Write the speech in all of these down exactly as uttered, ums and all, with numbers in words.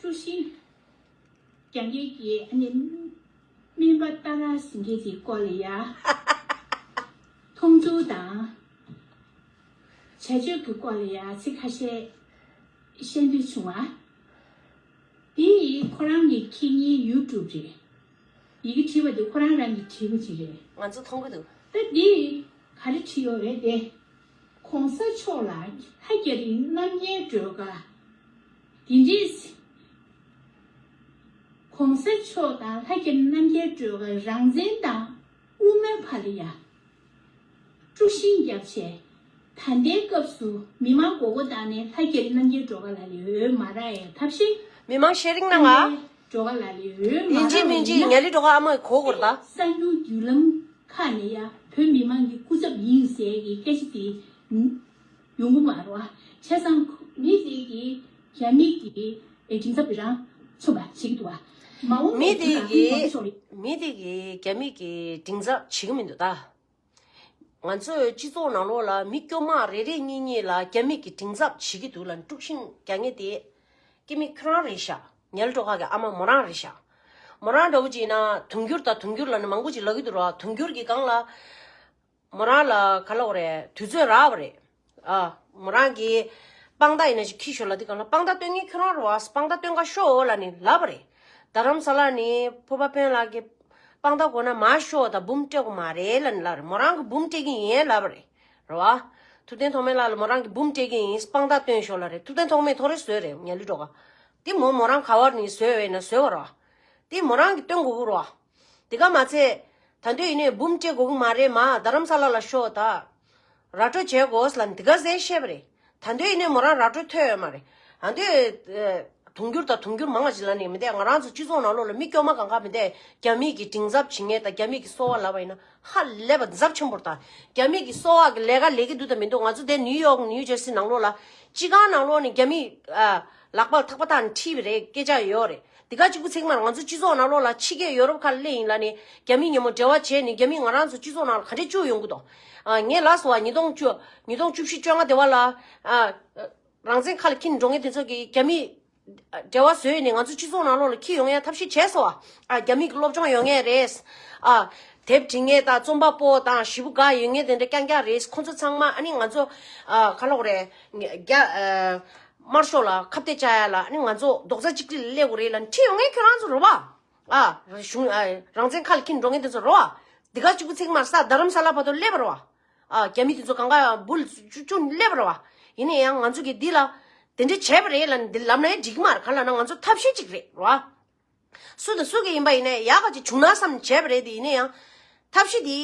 དཀྲུག་ཤིང་རྒྱག་མཁན་གྱི་ཨ་ནི་སྨན་པ་ཏཱ་ར་ཟེར་མཁན་དེའི་སྐོར་ལ་ཡ། མཐོང་ཆུང་དང་བྱ་སྤྱོད་ཀྱི་སྐོར་ལ་ཡ་ཚིག་ཁ་ཤས་བཤད་འདོད་བྱུང་བ། དེ་ཁོ་རང་གི་ཁེ་ཉིན་ཡུ་ཊུབ་རེད། ཡི་གེ་བྲིས་པ་དེ་ཁོ་རང་རང་གིས་བྲིས་པ་ཅིག་རེད། ང་ཚོ་མཐོང་གི་འདུག་ད་འདི་ག་རེ་བྲིས་ཡོད་རེད་དེ། ༸གོང་ས་མཆོག་ལ་ལྷ་རྒྱ་རི་རྣམ་རྒྱལ་སྒྲོལ་དཀར། དེ་འདྲས། ༸གོང་ས་མཆོག་དང་ལྷ་རྒྱ་རི་རྣམ་རྒྱལ་སྒྲོལ་དཀར་རང་བཙན་དང་དབུ་མའི་བར་ལ་ཡ། དཀྲུག་ཤིང་བརྒྱབ་བྱས། ད་ལྟའི་སྐབས་སུ་མི་མང་མགོ་སྐོར་བཏང་ནས་ལྷ་རྒྱ་རི་རྣམ་རྒྱལ་སྒྲོལ་དཀར་ལགས་ལ་ཡོད་མ་རག་ཡས་ཐབས་ཤེས། མི་མང་ཤེར་རིང་གནང་ང་། སྒྲོལ་དཀར་ལགས་ལ་ཡོད་མ་ཡིན་གཅིག་རག་མིན་གཅིག་ཡིན་ན། ཉ་ལི་སྒྲོལ་དཀར་ཨ་མ་གོ་དགོས་རེད་ད། གསར་འགྱུར་བརྒྱུད་ལམ་ཁག་ནས་ཡ་བོད་མི་མང་གི་སྐུ་ཚབ་ཡིན་ཟེར་གྱི་སྐད་ཆ་དེ་ཡོང་གི་མ་རེད་བ། བྱས་ཙང་མི་དེ་གིས་རྒྱ་མི་གི་ཨེ་དྲིན་ཚབ་རང་མཚོན་པ་བྱེད་ཀྱི་འདུག་བ། མ་འོངས་མི་དེ་གི་མི་དེ་གི་རྒྱ་མི་གི་དྲིན་ཚབ་བྱེད་ཀྱི་མི་འདུག་ད། ང་ཚོའི་སྤྱི་ཚོགས་ནང་ལོགས་ལ་མི་སྐྱོ་མ་རེ་རེ་གཉིས་གཉིས་ལ་རྒྱ་མི་གི་དྲིན་ཚབ་བྱེད་ཀྱི་འདུག་ལ་དཀྲུག་ཤིང་རྒྱག་མཁན་དེ་སྐྱེ་མི་ཁྱོད་རང་རེད་ཤག་ཉལ་གྲོ་ཁ་གི་ཨ་མ་མོ་རང་རེད་ཤག་མོ་རང་འདྲ་བོ་ཅིག་ཡིན་ན་དུང་འགྱུར་དང་དུང་འགྱུར་ལ་ནི་མང་པོ་ཅིག་ལབ་ཀྱི་འདུག་ར། དུང་འགྱུར་གྱི་སྒང་ལ་མོ་རང་ལ་ག་ལབ་དགོས་རེད། དུས་ཚོད་རག་པ་རེད། ཨ། མོ་རང་གིས་དཔང་རྟགས་ཡིན་ན་ཞིག་ཁྱི་ཞོར་ལ་དེ་གང་ལ་དཔང་རྟགས་སྟོན་མཁན་ཁྱོད་རང་རེད་བ། དཔང་རྟགས་སྟོན་ག་ཤོག་ལབ་ནས་ལབ་པ་རེད། རྡ་རམ་ས་ལ་ནས་ཕུར་པ་དཔོན་ལགས་ཀྱིས་དཔང་རྟགས་དགོས་ན་མར་ཤོག་ད་འབུམ་སྤྲད་དགོས་མ་རེད་ལབ་ནས་ལབ་རེད། མོ་རང་གིས་འབུམ་སྤྲད་ཀྱི་ཡིན་ལབ་པ་རེད། རེད་བ། ཐུབ་བསྟན་ཐོགས་མེད་ལགས་ལ་མོ་རང་གིས་འབུམ་སྤྲད་ཀྱི་ཡིན་དཔང་རྟགས་སྟོན་ཤོག་ལབ་རེད། ཐུབ་བསྟན་ཐོགས་མེད་ཐོ་རེ་བཟོས་རེད་ཉལ་ལི་འགྲོ་ག་དེ་མོ་མོ་རང་ག་བར་ནས་བཟོས་བས་ན་བཟོས་པ་རེད་བ། དེ་མོ་རང་གིས་སྟོན་དགོས་ཀྱི་རེད་བ། དེ་ག་མ་ཚད། ད་དུང་ཡིན་ནའི་འབུམ་སྤྲད་དགོས་ཀྱི་མ་རེད་མ་རྡ་རམ་ས་ལ་ལ་ཤོག་ད། ར་སྤྲོད་བྱེད་དགོས་ལ་འདི་ག་ཟེར་བཤད་པ་རེད། ད་དུང་ཡིན་ནའི་མོ་རང་ར་སྤྲོད་ཐོས་ཡོད་མ་རེད། ད་དུང་། དུང་འགྱུར་དང་དུང་འགྱུར་མང་བ་ཞིག་ལ་ནི་མི་འདས། ང་རང་ཚོ་སྤྱི་ཚོགས་ནང་ལོགས་ལ་མི་སྐྱོ་མ་གང་ག་མི་འདས། རྒྱ་མི་གི་མགྲིན་ཚབ་བྱེད་མཁན་དང་རྒྱ་མི་གི་སོ་བ་ལབ་པ་ཡིན་ན་ཧ་ལས་པ་ཚབས་ཆེན་པོ་རེད་ད། རྒྱ་མི་གི་སོ་བ་གི་ལས་ཀ་ལས་ཀྱི་འདུག་དང་མི་འདུག་ང་ཚོ་དེ་ནིའུ་ཡོག་ནིའུ་ཇར་སི་ནང་ལོགས་ལ་སྤྱི་ཁང་ནང་ལོགས་ནས་རྒྱ་མི་ཨ། ལག་པ་ལ་ཐག་པ་བཏགས་ནས་ཁྲིད་པ་རེད་སྐད་ཆ་ཡོད་རེད། འདི་ག་གཅིག་པུ་ཚིག་མར་ང་ཚོ་སྤྱི་ཚོགས་ནང་ལོགས་ལ་ཕྱི་རྒྱལ་ཡོ་རོབ་ཁག་སླེབས་ཡིན་ལ་ནི་རྒྱ་མི་མཉམ་པོ་འབྲེལ་བ་བྱས་ནས་རྒྱ་མི་ང་རང་ཚོ་སྤྱི་ཚོགས་ནང་ལ་ག་འདྲས་བཅུག་ཡོང་གི་འདུག་ཨ། ངས་ལབ་སོང་བ་ཉིས་སྟོང་བཅུ། ཉིས་སྟོང་བཅུ་བཞི་བཅོ་ལྔ་དེ་བ་ལ། ཨ། རང་བཙན་ཁ་ལ་འཁྱེར་འགྲོ་མཁན་དེ་ཚོ་གིས་རྒྱ་མི་འབྲེལ་བ་བཟོས་ནས་ང་ཚོ་སྤྱི་ཚོགས་ནང་ལོགས་ལ་འཁྱེར་ཡོང་ཡ་ཐབས་ཤེས་བྱས་སོང་བ། ཨ། རྒྱ་མི་གི་སློབ་སྦྱོང་ཡོད་མཁན་རེད། ཨ། དེབ་འབྲི་མཁན་དང་རྩོམ་པ་པོ་དང་ཞེ་པོ་དགའ་ཡོད་མཁན་དེ་འདྲ་རྐྱང་རྐྱང་རེད། ཁོང་ཚོ་ཚང་མ་ཨ་ནི་ང་ཚོ། ཨ། ག་ལབ་དགོས་རེད། རྒྱ། ཨ། དམར་ཤོག་ལ་ཁ་གཏད་བཅག་ཡ་ལ་ཨ་ནི་ང་ཚོ་རྡོག་རྩ་གཅིག་སྒྲིལ་སླེབས་དགོས་རེད་ལབ་ནས་ཁྲིད་ཡོང་མཁན་ཁྱོད་རང་ཚོ་རེད་བ། ཨ། གཞུང་། ཨ། རང་བཙན་ཁ་ལ་འཁྱེར་འགྲོ་མཁན་དེ་ཚོ་རེད་བ། འདི་ག་གཅིག་པུ་ཚིག་མར་ས་རྡ་རམ་ས་ལ་བར་དུ་སླེབས་པ་རེད་བ། ཨ། རྒྱ་མི་དེ་ཚོ་གང་ག་འབུལ་བཅུ་བཅུ་སླེབས་པ་རེད་བ། ཡིན་ན་ཡང་ང་ཚོ་གིས་འདི་ལ་དེ་འདྲ་བྱས་པ་རེད་ལབ་ནས་འདི་ལབ་ན་ཡང་འགྲིག་གི་མ་རེད། ག་ལབ་ན་ང་ཚོ་ཐབས་ཤེས་གཅིག་རེད་བ། སུ་དང་སུ་གིས་ཡིན་པ་ཡིན་ན་ཡག་ག་ཅིག་བྱུང་ན་བསམ་བྱས་པ་རེད་དེ། ཡིན་ན་ཡང་ཐབས་ཤེས་དེ་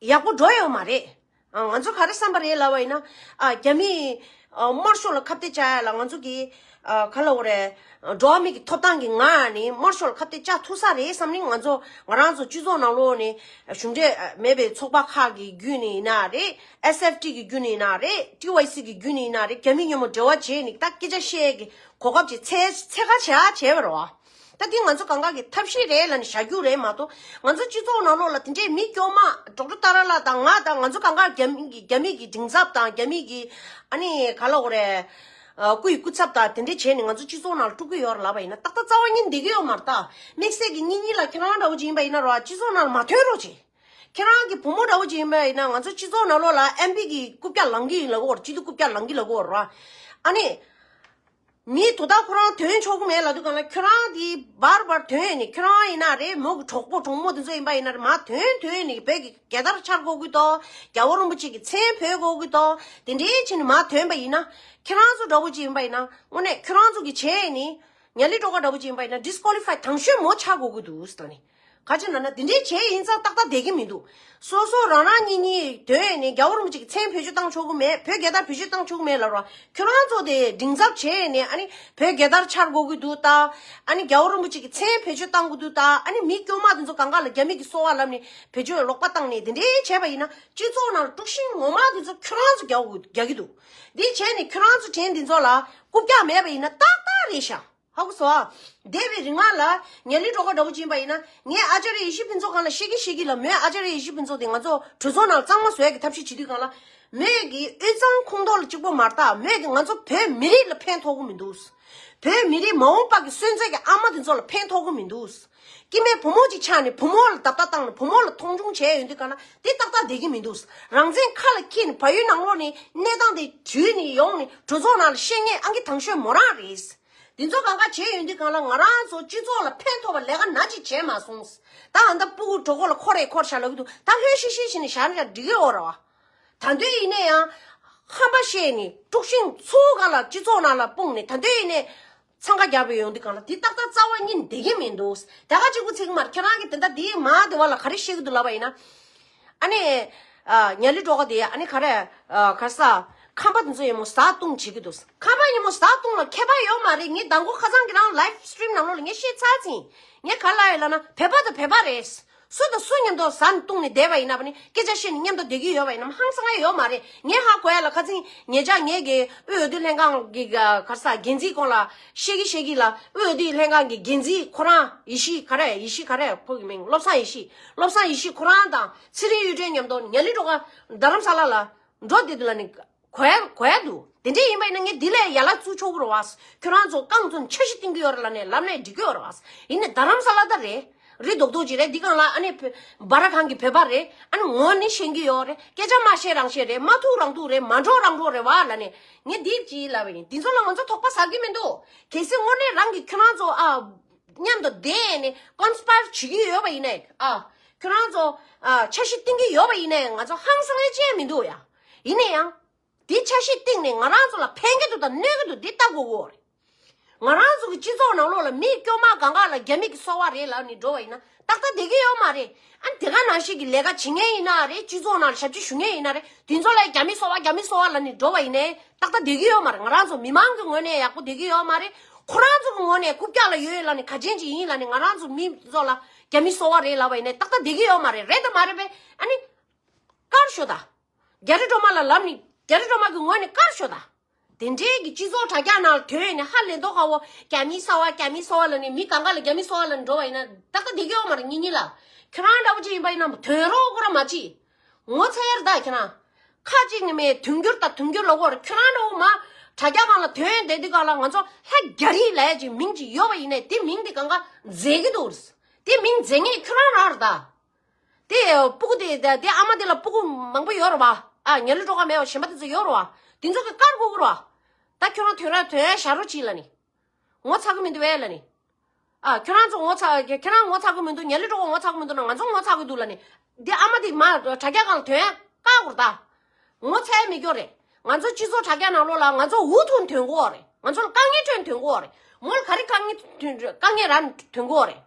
ཡག་པོ་འགྲོ་ཡོད་མ་རེད། ཨ། ང་ཚོ་ག་རེ་བསམ་པ་རེད་ལབ་པ་ཡིན་ན། ཨ། རྒྱ་མིས། ཨ། དམར་ཤོག་ལ་ཁ་གཏད་བཅག་ཡ་ལ་ང་ཚོ་གིས། ཨ། ག་ལབ་དགོས་རེད། འགྲོ་བ་མི་གི་ཐོབ་ཐང་གི་ངང་ནས་དམར་ཤོག་ལ་ཁ་གཏད་བཅག་ཐུབ་ས་རེད་བསམ་ནས་ང་ཚོ་ང་རང་ཚོ་སྤྱི་ཚོགས་ནང་ལོགས་ནས་གཞུང་འབྲེལ་མེད་པའི་ཚོགས་པ་ཁག་གི་བརྒྱུད་ནས་ཡིན་ན་རེད། ཨེས་ཨེཕ་ཊི་གི་བརྒྱུད་ནས་ཡིན་ན་རེད། ཊི་ཝའི་སི་གི་བརྒྱུད་ནས་ཡིན་ན་རེད། རྒྱ་མི་མཉམ་པོ་འབྲེལ་བ་བྱས་ནས་ད་སྐད་ཆ་བཤད་ཀྱི་གོ་སྐབས་ཅིག་འཚོལ་འཚོལ་ག་བྱེད་ཡ་བྱས་པ་རེད་བ། ད་འདི་ང་ཚོ་གང་ག་གི་ཐབས་ཤེས་རེད་ལབ་ནས་བཞག་རྒྱུ་རེད་མ་གཏོགས། ང་ཚོ་སྤྱི་ཚོགས་ནང་ལོགས་ལ་དེ་འདྲའི་མི་སྐྱོ་མ་ཌོག་ཊར་ཏཱ་ར་ལགས་དང་ང་དང་ང་ཚོ་གང་ག་རྒྱ་མི་གི་རྒྱ་མི་གི་མགྲིན་ཚབ་དང་རྒྱ་མི་གི་ཨ་ནི་ག་ལབ་དགོས་རེད། ཨ། སྐུ་ཡི་སྐུ་ཚབ་དང་དེ་འདྲས་བྱས་ནས་ང་ཚོ་སྤྱི་ཚོགས་ནང་ལ་དཀྲུག་གི་ཡོད་རེད་ལབ་པ་ཡིན་ན་ཏག་ཏག་རྩ་བ་ཉིད་འགྲིག་གི་ཡོད་མ་རེད་ད། དམིགས་བསལ་གྱི་གཉིས་གཉིས་ལ་ཁྱེད་རང་འདྲ་བོ་ཅིག་ཡིན་པ་ཡིན་ན་རོ། སྤྱི་ཚོགས་ནང་ལ་མ་ཐོན་རོགས་བྱེད། ཁྱེད་རང་གི་བུ་མོ་འདྲ་བོ་ཅིག་ཡིན་པ་ཡིན་ན་ང་ཚོ་སྤྱི་ཚོགས་ནང་ལོགས་ལ་ཨེམ་པི་གི་རྐུབ་བཀྱག་ལངས་ཀྱི་ཡིན་ལབ་གོ་ར། སྤྱི་འཐུས་རྐུབ་བཀྱག་ལངས་ཀྱི་ལབ་གོ་ར། ཨ་ནི། མི་དོ་བདག་ཁོ་རང་ཐོན་ཆོག་གི་མེད་ལབ་དུས་གང་ལ་ཁྱོད་རང་དེ་བར་བར་ཐོན་ནས་ཁྱོད་རང་ཡིན་ན་རེད། མོ་གི་གྲོགས་པོ་གྲོགས་མོ་དེ་ཚོ་ཡིན་པ་ཡིན་ན་རེད། མ་ཐོན་ཐོན་ནས་བོད་ཀྱི་རྒྱལ་དར་འཕྱར་དགོས་ཀྱི་འདུག་རྒྱལ་བ་རིན་པོ་ཆེ་གི་མཚན་འབོད་དགོས་ཀྱི་འདུག་དེ་འདྲའི་ཕྱིན་ནས་མ་ཐོན་པ་ཡིན་ན་ཁྱེད་རང་ཚོ་འདྲ་བོ་ཅིག་ཡིན་པ་ཡིན་ན་དངོས་གནས་ཁྱོད་རང་ཚོ་གི་བྱས་ནས། ཉ་ལི་སྒྲོལ་དཀར་འདྲ་བོ་ཅིག་ཡིན་པ་ཡིན་ན་ཌི་སི་ཀོ་ལི་ཕའི་དང་ཤོས་མོ་ཆགས་དགོས་ཀྱི་འདུག་ཟེར་ནས། ག་ཅི་ན་ན་དེ་འདྲའི་བྱས་ཡིན་ཙང་ཏག་ཏག་བསྡད་ཀྱི་མི་འདུག་སོ་སོ་རང་རང་གཉིས་གཉིས་དོན་ནས་རྒྱལ་བ་རིན་པོ་ཆེ་གི་མཚན་བེད་སྤྱོད་བཏང་ཆོག་གི་མེད། བོད་རྒྱལ་དར་བེད་སྤྱོད་བཏང་ཆོག་གི་མེད་ལབ་ར། ཁྱོད་རང་ཚོ་དེ་མགྲིན་ཚབ་བྱས་ནས་ཨ་ནི་བོད་རྒྱལ་དར་འཕྱར་དགོས་ཀྱི་འདུག་ད། ཨ་ནི་རྒྱལ་བ་རིན་པོ་ཆེ་གི་མཚན་བེད་སྤྱོད་བཏང་དགོས་འདུག་ད། ཨ་ནི་མི་སྐྱོ་མ་དེ་ཚོ་གང་ག་ལ་རྒྱ་མི་གི་སོ་བ་ལབ་ནས་བེད་སྤྱོད་ལོག་པ་བཏང་ནས་དེ་འདྲའི་བྱས་པ་ཡིན་ན་སྤྱི་ཚོགས་ནང་ལ་དཀྲུག་ཤིང་ངོ་མ་དེ་ཚོ་ཁྱོད་རང་ཚོ་རྒྱག་དགོས་རྒྱག་གི་འདུག་འདི་བྱས་ནས་ཁྱོད་རང་ཚོ་དྲན་འདི་ཚོ་ལ་རྐུབ་བཀྱག་མེད་པ་ཡིན་ན་ཏག་ཏག་རེད་ཤག་ཧ་གོ་སོང་ཨ། འདས་པའི་རིང་ལ་ཉ་ལི་སྒྲོལ་དཀར་འདྲ་པོ་ཅིག་ཡིན་པ་ཡིན་ན། ངས་ཨ་ཅར་ཡེ་ཤེས་ཕུན་ཚོགས་སྒང་ལ་བཤད་ཀྱི་བཤད་ཀྱི་ལ། མོས་ཨ་ཅར་ཡེ་ཤེས་ཕུན་ཚོགས་དེ་ང་ཚོ་གྲོས་ཚོགས་ནང་གཙང་མ་བཟོ་ཡ་གི་ཐབས་ཤེས་བྱེད་དུས་སྒང་ལ། མོས་ཀྱི་དབུས་གཙང་ཁོངས་གཏོགས་ལ་གཅིག་པོ་མ་རེད་ད། མོས་ཀྱི་ང་ཚོ་བོད་མི་རིགས་ལ་ཕན་ཐོགས་ཀྱི་མི་འདུག་བོད་མི་རིགས་མ་འོངས་པ་གི་གསོན་ཚད་ཀྱི་ཨ་མ་དེ་ཚོ་ལ་ཕན་ཐོགས་ཀྱི་མི་འདུག་སྐྱེ་དམན་བུ་མོ་གཅིག་ཆགས་ནས་བུ་མོ་ལ་རྡབ་རྡབ་བཏང་ནས་བུ་མོ་ལ་མཐོང་ཆུང་བྱས་ཡོང་དུས་སྒང་ལ། དེ་ཏག་ཏག་བསྡད་ཀྱི་མི་འདུག་རང་བཙན་ཁ་ལ་འཁྱེར་ནས་བལ་ཡུལ་ནང་ལོགས་ནས་གནས་སྟངས་དེ་དྲུད་ནས་ཡོང་ནས་གྲོས་ཚོགས་ནང་ལ་བཤད་མཁན་ཨང་ཀི་དང་ཤོས་མོ་རང་རེད། དེ་ཚོ་གང་ག་བྱས་ཡོང་དུས་སྒང་ལ། ང་རང་ཚོ་སྤྱི་ཚོགས་ལ་ཕན་ཐོགས་པ་ལས་ཀ་ནག་ཅིག་བྱས་མ་སོང་། ད་ཨ་ད་སྤུ་གུ་གྲོད་ཁོག་ལ་འཁོར་རེ་འཁོར་བཞག་ལབ་ཀྱི་འདུག་ད་ལྷོད་ཤིག་ཤིག་བྱས་ནས་བཞག་ན་འགྲིག་གི་ཡོད་རེད་བ། ད་དུང་ཡིན་ན་ཡང་ཧམ་པ་བཤད་ནས་དཀྲུག་ཤིང་ཚུར་སྒང་ལ་སྤྱི་ཚོགས་ནང་ལ་སྤུངས་ནས། ད་དུང་ཡིན་ནས་འཚང་ཁ་རྒྱབ་པའི་ཡོང་དུས་སྒང་ལ། དེ་ཏག་ཏག་རྩ་བ་ཉིད་བསྡད་ཀྱི་མི་འདུག་ད་ག་གཅིག་པུ་ཚིག་མར་ཁྱེད་རང་གིས་དེ་འདྲ་དེའི་མ་དེ་བ་ལ་ག་རེ་བཤད་ཀྱི་འདུག་ལབ་པ་ཡིན་ན། ཨ་ནི། ཨ། ཉ་ལི་སྒྲོལ་དཀར་དེ་ཨ་ནི་ག་རེ། ཨ། ག་ས། ཁམས་པ་དེ་ཚོ་ཡིན་མོ་ཟ་བཏུང་བྱེད་ཀྱི་འདུག་ཁམས་པ་ཡིན་མོ་ཟ་བཏུང་ལ་ཁྱད་པར་ཡོད་མ་རེད། ངས་མདང་དགོང་ཁ་སང་གི་རང་ལའིབ་སི་ཊི་རིམ་ནང་ལོགས་ལ་ངས་བཤད་ཚར་ཟིན། ངས་ག་ལབ་ཡོད་ལབ་ན། བོད་པ་དང་བོད་པ་རེད། སུ་དང་སུ་མཉམ་དུ་ཟ་བཏུང་ནས་བསྡད་པ་ཡིན་ན་བ་ནི། སྐད་ཆ་བཤད་ནས་མཉམ་དུ་བསྡད་ཀྱི་ཡོད་པ་ཡིན་ནམ་ཧང་སང་ཡ་ཡོད་མ་རེད། ངས་ཧ་གོ་ཡ་ལ། ཁ་སང་ཉེ་ཆར་ངས་ཀྱི་དབུས་འོས་བསྡུ་ལྷན་ཁང་གི་ག་ས་འགན་འཛིན་ཁོང་ལ་བཤད་ཀྱི་བཤད་ཀྱི་ལ། དབུས་འོས་བསྡུ་ལྷན་ཁང་གི་འགན་འཛིན་ཁོ་རང་ཡེ་ཤེས་ག་རེ། ཡེ་ཤེས་ག་རེ། ཕོ་གི་མིང་བློ་བཟང་ཡེ་ཤེས། བློ་བཟང་ཡེ་ཤེས་ཁོ་རང་དང་ཚེ་རིང་གཡུ་སྒྲོན་མཉམ་དུ་ཉ་ལི་སྒྲོལ་དཀར་རྡ་རམ་ས་ལ་ལ་འགྲོ་བསྡད་འདུག་ལབ་ནས་གོ་ཡ་གོ་ཡ་འདུག་དེ་འདྲས་ཡིན་པ་ཡིན་ན་ངས་འདི་ལས་ཡ་ལ་བཙུགས་ཆོག་གི་རེད་བ། ཁྱོད་རང་ཚོ་རྐང་བཙུགས་འཆར་གཞི་བཏིང་གི་ཡོད་རེད་ལབ་ནས་ལབ་ནས་འགྲིག་གི་ཡོད་རེད་བ། ཡིན་ནའི་རྡ་རམ་ས་ལ་ད་རེད། རི་རྡོག་རྡོག་ཅིག་རེད། འདི་སྒང་ལ་ཨ་ནི་བོད་འབའ་ར་གང་གི་བོད་པ་རེད། ཨ་ནི་ངོ་ནི་ཤེས་ཀྱི་ཡོད་རེད། སྐད་ཆ་མ་བཤད་རང་བཤད་རེད། མ་ཐུག་རང་ཐུག་རེད། མ་འགྲོ་རང་འགྲོ་རེད་བ་ལབ་ནས་ངས་འདི་ཅིག་ལབ་པ་ཡིན། འདི་ཚོ་ལ་ང་ཚོ་དོགས་པ་ཟ་གི་མི་འདུག་གལ་སྲིད་དངོས་གནས་རང་གི་ཁྱོད་རང་ཚོ་ཨ་མཉམ་དུ་བསྡད་ནས་ཀོན་སི་པ་ཡར་བྱེད་ཀྱི་ཡོད་པ་ཡིན་ནའི། ཨ། ཁྱོད་རང་ཚོ་ཨ་འཆར་གཞི་བཏིང་གི་ཡོད་པ་ཡིན་ནའི་ང་ཚོ་ཧང་སང་ཡ་ཅི་ཡང་མི་འདུག་ཡ། ཡིན་ན་ཡང་། འདི་འཆར་གཞི་བཏིང་ནས་ང་རང་ཚོ་ལ་ཕན་གྱི་འདུག་དང་གནོད་ཀྱི་འདུག་འདི་ལྟ་དགོས་ཀྱི་ཡོད་རེད། ང་རང་ཚོ་གི་སྤྱི་ཚོགས་ནང་ལོགས་ལ་མི་དཀྱུས་མ་གང་ག་ལ་རྒྱ་མི་གི་སོ་པ་རེད་ལབ་ནས་འགྲོ་བ་ཡིན་ན་ཏག་ཏག་བསྡད་ཀྱི་ཡོད་མ་རེད། ཨ་ནི་དེ་ག་ནང་བཞིན་གྱི་ལས་ཀ་བྱེད་མཁན་ཡིན་ན་རེད། སྤྱི་ཚོགས་ནང་ལ་ཞབས་ཕྱི་ཞུ་མཁན་ཡིན་ན་རེད། དེ་ཚོ་ལ་རྒྱ་མི་སོ་པ་རྒྱ་མི་སོ་པ་ལབ་ནས་འགྲོ་བ་ཡིན་ནའི་ཏག་ཏག་བསྡད་ཀྱི་ཡོད་མ་རེད། ང་རང་ཚོ་མི་མང་གི་ངོས་ནས་ཡག་པོ་བསྡད་ཀྱི་ཡོད་མ་རེད། ཁོ་རང་ཚོ་གི་ངོས་ནས་རྐུབ་བཀྱག་ལ་ཡོད་ལབ་ནས་ག་ཅན་ཅིག་ཡིན་ལབ་ནས་ང་རང་ཚོ་མི་ཚོ་ལ་རྒྱ་མི་སོ་པ་རེད་ལབ་པ་ཡིན་ནའི་ཏག་ཏག་བསྡད་ཀྱི་ཡོད་མ་རེད། རེད་དང་མ་རེད་པས་ཨ་ནི། དཀར་ཤོ་ད། རྒྱ་རི་སྒྲོལ་མ་ལ་ལབ་ནི་རྒྱ་རི་སྒྲོལ་མ་གི་ངོས་ནས་དཀར་ཤོ་ད། དེ་འདྲའི་གི་སྤྱི་ཚོགས་དྲ་རྒྱ་ནང་ལ་ཐོན་ནས་ཧ་ལས་མདོག་ཁ་བོ་རྒྱ་མི་སོ་པ་རྒྱ་མི་སོ་པ་ལབ་ནས་མི་གང་ག་ལ་རྒྱ་མི་སོ་པ་ལབ་ནས་འགྲོ་བ་ཡིན་ན་ཏག་ཏག་བསྡད་ཀྱི་ཡོད་མ་རེད། ཉིན་ཉིན་ལ་ཁྱོད་རང་འདྲ་བོ་ཅིག་ཡིན་པ་ཡིན་ན་ཐོན་རོགས་ཁོ་རང་མ་ཅིག་ངོ་ཚ་ཡ་རེད་ད་ཁྱེད་རང་། ཁ་ཅིག་ནི་མེད་དུང་འགྱུར་དང་དུང་འགྱུར་ལབ་ཀྱི་ཡོད་རེད། ཁྱོད་རང་འདྲ་བོ་མ་དྲ་རྒྱ་སྒང་ལ་ཐོན་བསྡད་དུས་སྒང་ལ་ང་ཚོ་ལྷ་རྒྱ་རི་ལབ་ཡ་ཅིག་མིང་ཅིག་ཡོད་པ་ཡིན་ནའི་དེ་མིང་དེ་གང་ག་འཛད་ཀྱི་འདུག་དེ་མིང་འཛད་མཁན་ཁྱོད་རང་རང་རེད་ད། དེ་སྤུ་གུ་དེ་དེ་དེ་ཨ་མ་དེ་ལ་སྤུ་གུ་མང་པོ་ཡོད་རེད་བ། ཨ་ཉ་ལི་སྒྲོལ་དཀར་མེད་པ་གཞན་པ་དེ་ཚོ་ཡོད་རེད་བ། དེ་ཚོ་གི་བཀར་དགོས་ཀྱི་རེད་བ། ད་ཁྱོད་རང་དོན་ར་དོན་ཡ་བཞག་རོགས་གྱིས་ལབ་ནི། ངོ་ཚ་གི་མི་འདུག་བས་ལབ་ནི། ཨ་ཁྱོད་རང་ཚོ་ངོ་ཚ་ཁྱེད་རང་ངོ་ཚ་གི་མི་འདུག་ཉ་ལི་སྒྲོལ་དཀར་ངོ་ཚ་གི་མི་འདུག་ན་ང་ཚོ་ངོ་ཚ་གི་འདུག་ལབ་ནི། དེ་ཨ་མ་དེ་མ་དྲ་རྒྱ་སྒང་ལ་དོན་ཡ་བཀག་དགོས་རེད་ད། ངོ་ཚ་ཡ་མེད་ཀྱོག་རེད། ང་ཚོ་སྤྱི་ཚོགས་དྲ་རྒྱ་ནང་ལོགས་ལ་ང་ཚོ་འུ་ཐུག་ཐོན་གོ་རེད། ང་ཚོ་ལ་དཀའ་ངལ་འཕྲད་ཐོན་གོ་རེད། མོ་ལ་ག་རེ་དཀའ་ངལ་ཐོན་དཀའ་ངལ་རག་ཐོན་གོ་རེད།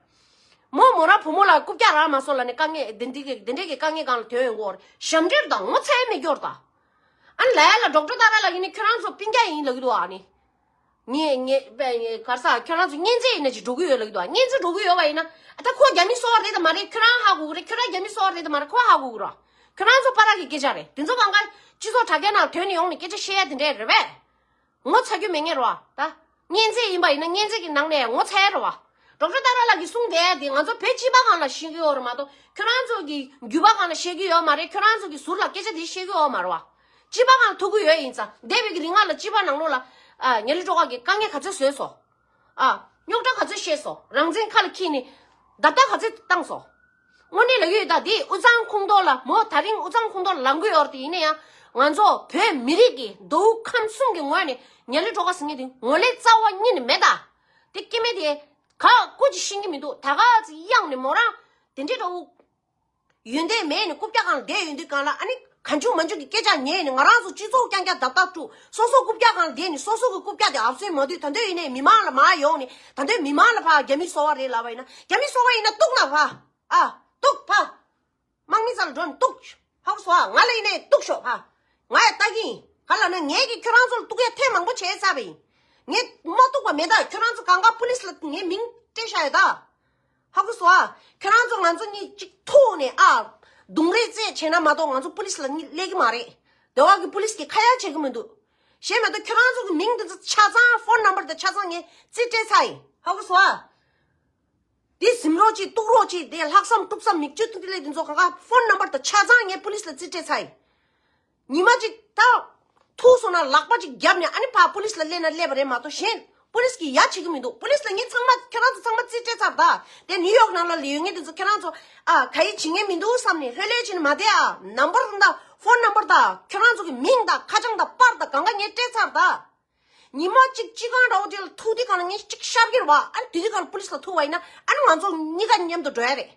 མོ་མོ་རང་བུ་མོ་ལ་རྐུབ་བཀྱག་རག་མ་སོང་ལབ་ནས་དཀའ་ངལ་དེ་འདྲའི་གི་དེ་འདྲའི་གི་དཀའ་ངལ་སྒང་ལ་ཐོན་ཡོང་གོ་རེད། ཞབས་འདྲེན་དང་ངོ་ཚ་ཡ་མེད་ཀྱོག་ད། ཨ་ནི་ལ་ཡ་ལ་ཌོག་ཊར་ཏཱ་ར་ལགས་ཡིན་ནི་ཁྱོད་རང་ཚོ་སྤུན་ཀྱག་ཡིན་ལབ་ཀྱི་འདུག་ཨ་ནི། ངས་ངས་པས་ངས་ག་རེ་ཟ་ཁྱོད་རང་ཚོ་གཉེན་ཚན་ཡིན་ན་ཅིག་འགྲོ་གི་ཡོད་ལབ་ཀྱི་འདུག་ཨ་གཉེན་ཚན་འགྲོ་གི་ཡོད་པ་ཡིན་ན་ཨ་ད་ཁོ་རྒྱ་མི་སོ་པ་རེད་དམ་མ་རེད་ཁྱོད་རང་ཧ་གོ་གི་རེད། ཁྱོད་རང་རྒྱ་མི་སོ་པ་རེད་དམ་མ་རེད་ཁོ་ཧ་གོ་གི་རེད། ཁྱོད་རང་ཚོ་བར་གྱི་སྐད་ཆ་རེད། དེ་ཚོ་གང་ག་སྤྱི་ཚོགས་དྲ་རྒྱ་ནང་ཐོན་ནས་ཡོང་ནས་སྐད་ཆ་བཤད་ཡ་དེ་འདྲས་རེད་པས། ངོ་ཚ་རྒྱུ་མེད་ངེས་རེད་བ་ད། གཉེན་ཚན་ཡིན་པ་ཡིན་ན་གཉེན་ཚན་གྱི་ནང་ནས་ངོ་ཚ་ཡ་རེད་བ། ཌོག་ཊར་ཏཱ་ར་ལགས་ཀྱིས་གསུངས་བསྡད་དེ་ང་ཚོ་བོད་སྤྱི་པ་སྒང་ལ་བཤད་ཀྱི་ཡོད་རེད་མ་གཏོགས་ཁྱོད་རང་ཚོ་གི་རྒྱུད་པ་སྒང་ལ་བཤད་ཀྱི་ཡོད་མ་རེད། ཁྱོད་རང་ཚོ་གི་ཟུར་ལ་སྐད་ཆ་དེ་བཤད་ཀྱི་ཡོད་མ་རེད་བ། སྤྱི་པ་སྒང་ལ་ཐུག་གི་ཡོད་ཡིན་ཙང་འདས་པའི་གི་རིང་ལ་སྤྱི་པ་ནང་ལོགས་ལ་ཨ་ཉ་ལི་སྒྲོལ་དཀར་གྱིས་དཀའ་ངལ་ག་ཚོད་བཟོས་སོང་། ཨ་རྙོག་དྲ་ག་ཚོད་བཤད་སོང་། རང་བཙན་ཁ་ལ་འཁྱེར་ནས་བརྡབ་ལྟ་ག་ཚོད་བཏང་སོང་། དངོས་གནས་ལབ་ཀྱི་ཡོད་ད། དེ་དབུས་གཙང་ཁོངས་གཏོགས་ལ་མོ་ད་རིང་དབུས་གཙང་ཁོངས་གཏོགས་ལ་ལངས་ཀྱི་ཡོད་རེད་དེ་ཡིན་ན་ཡང་ང་ཚོ་བོད་མི་རིགས་ཀྱི་མདོ་དབུས་ཁམས་གསུམ་གྱི་ངོས་ནས་ཉ་ལི་སྒྲོལ་དཀར་ཟེར་མཁན་དེ་ངོ་ལས་རྩ་བ་ཉིད་ནས་མེད་ད། དེ་སྐྱེ་དམན་དེ་ག་སྐུ་ཅིག་ཤེས་ཀྱི་མི་འདུག་ད་ག་ཚོད་གཡེང་ནས་མོ་རང་དེ་འདྲའི་འདྲ་བོ་ཡོན་ཏན་མེད་ནས་རྐུབ་བཀྱག་སྒང་ལ་བསྡད་ཡོང་དུས་སྒང་ལ་ཨ་ནི་གང་བྱུང་མང་བྱུང་གི་སྐད་ཆ་ཉན་ནས་ང་རང་ཚོ་སྤྱི་ཚོགས་རྐྱང་རྐྱང་བརྡབ་བརྡབ་དཀྲུག་སོ་སོ་རྐུབ་བཀྱག་སྒང་ལ་བསྡད་ནས་སོ་སོ་གི་རྐུབ་བཀྱག་དེ་ཨབ་སོན་མ་དུས་ད་དུང་ཡིན་ནའི་མི་མང་ལ་མར་ཡོང་ནས་ད་དུང་མི་མང་ལ་ཕར་རྒྱ་མི་སོ་པ་རེད་ལབ་པ་ཡིན་ན་རྒྱ་མི་སོ་པ་ཡིན་ན་གཏུག་ན་ཕར་ཨ་གཏུག་ཕར། དམག་མི་རྩ་ལ་འགྲོ་ནས་གཏུག་ཧ་གོ་སོང་ཨ། ང་ལ་ཡིན་ནའི་གཏུག་ཤོག་ཕ། ང་ཡ་ལྟ་གི་ཡིན། ག་ལ་ན་ངས་ཀྱིས་ཁྱོད་རང་ཚོ་ལ་གཏུག་ཡ་ཐེངས་མང་པོ་བྱས་ཚར་བ་ཡིན། ངས་མ་གཏུག་པ་མེད་ད། ཁྱོད་རང་ཚོ་གང་ག་པུ་ལིས་ལ་ངས་མིང་སྤྲད་བཞག་ཡོད་ད། ཧ་གོ་སོང་ཨ། ཁྱོད་རང་ཚོ་ང་ཚོ་གཉིས་གཅིག་ཐུག་ནས་ཨ། རྡུང་རེས་རྩེད་བྱས་ན་མ་གཏོགས་ང་ཚོ་པུ་ལིས་ལ་གཉིས་སླེབས་ཀྱི་མ་རེད། དེ་བ་གི་པུ་ལིས་ཀྱིས་ཁ་ཡ་བྱེད་ཀྱི་མི་འདུག་གཞན་མ་གཏོགས་ཁྱོད་རང་ཚོ་གི་མིང་དེ་ཚོ་ཆ་ཚང་ཕོན་ནམ་བར་དང་ཆ་ཚང་ངས་རྩིས་སྤྲད་ཚར་ཡིན། ཧ་གོ་སོང་ཨ། དེ་ཟིན་རོགས་ཅིག་གཏུག་རོགས་ཅིག་དེ་ལྷག་བསམ་དཀྲུག་བསམ་མིག་ཆུ་ཐིག་ལེ་དེ་ཚོ་གང་ག་ཕོན་ནམ་བར་དང་ཆ་ཚང་ངས་པུ་ལིས་ལ་རྩིས་སྤྲད་ཚར་ཡིན། ཉི་མ་གཅིག་ད་ཐུག་སོང་ན་ལག་པ་གཅིག་བརྒྱབ་ནས་ཨ་ནི་ཕར་པུ་ལིས་ལ་སླེབས་ན་སླེབས་པ་རེད་མ་གཏོགས་གཞན་པུ་ལིས་ཀྱིས་ཡ་བྱེད་ཀྱི་མི་འདུག་པུ་ལིས་ལ་ངས་ཚང་མ་ཁྱེད་རང་ཚོ་ཚང་མ་རྩིས་སྤྲད་ཚར་ད། དེ་ནིའུ་ཡོག་ནང་ལ་ཡོད་མཁན་དེ་ཚོ་ཁྱེད་རང་ཚོ་ཨ་ག་ཡི་བྱེད་མཁན་མི་འདུག་བསམ་ནས་ལྷོད་ལྷོད་བྱས་ནས་མ་བསྡད་ཨ། ནམ་བར་དང་ཕོན་ནམ་བར་དང་ཁྱེད་རང་ཚོ་གི་མིང་དང་ཁ་བྱང་དང་པར་དང་གང་ག་ངས་སྤྲད་ཚར་ད། ཉི་མ་གཅིག་སྤྱི་ཁང་འདྲ་བོ་དེ་ལ་ཐུག་དུས་གང་ལ་ངས་གཅིག་ཤར་གྱི་རེད་བ། ཨ་ནི་དེ་དུས་གང་ལ་པུ་ལིས་ལ་ཐུག་པ་ཡིན་ན་ཨ་ནི་ང་ཚོ་གཉིས་ཀ་མཉམ་དུ་འགྲོ་ཡ་རེད།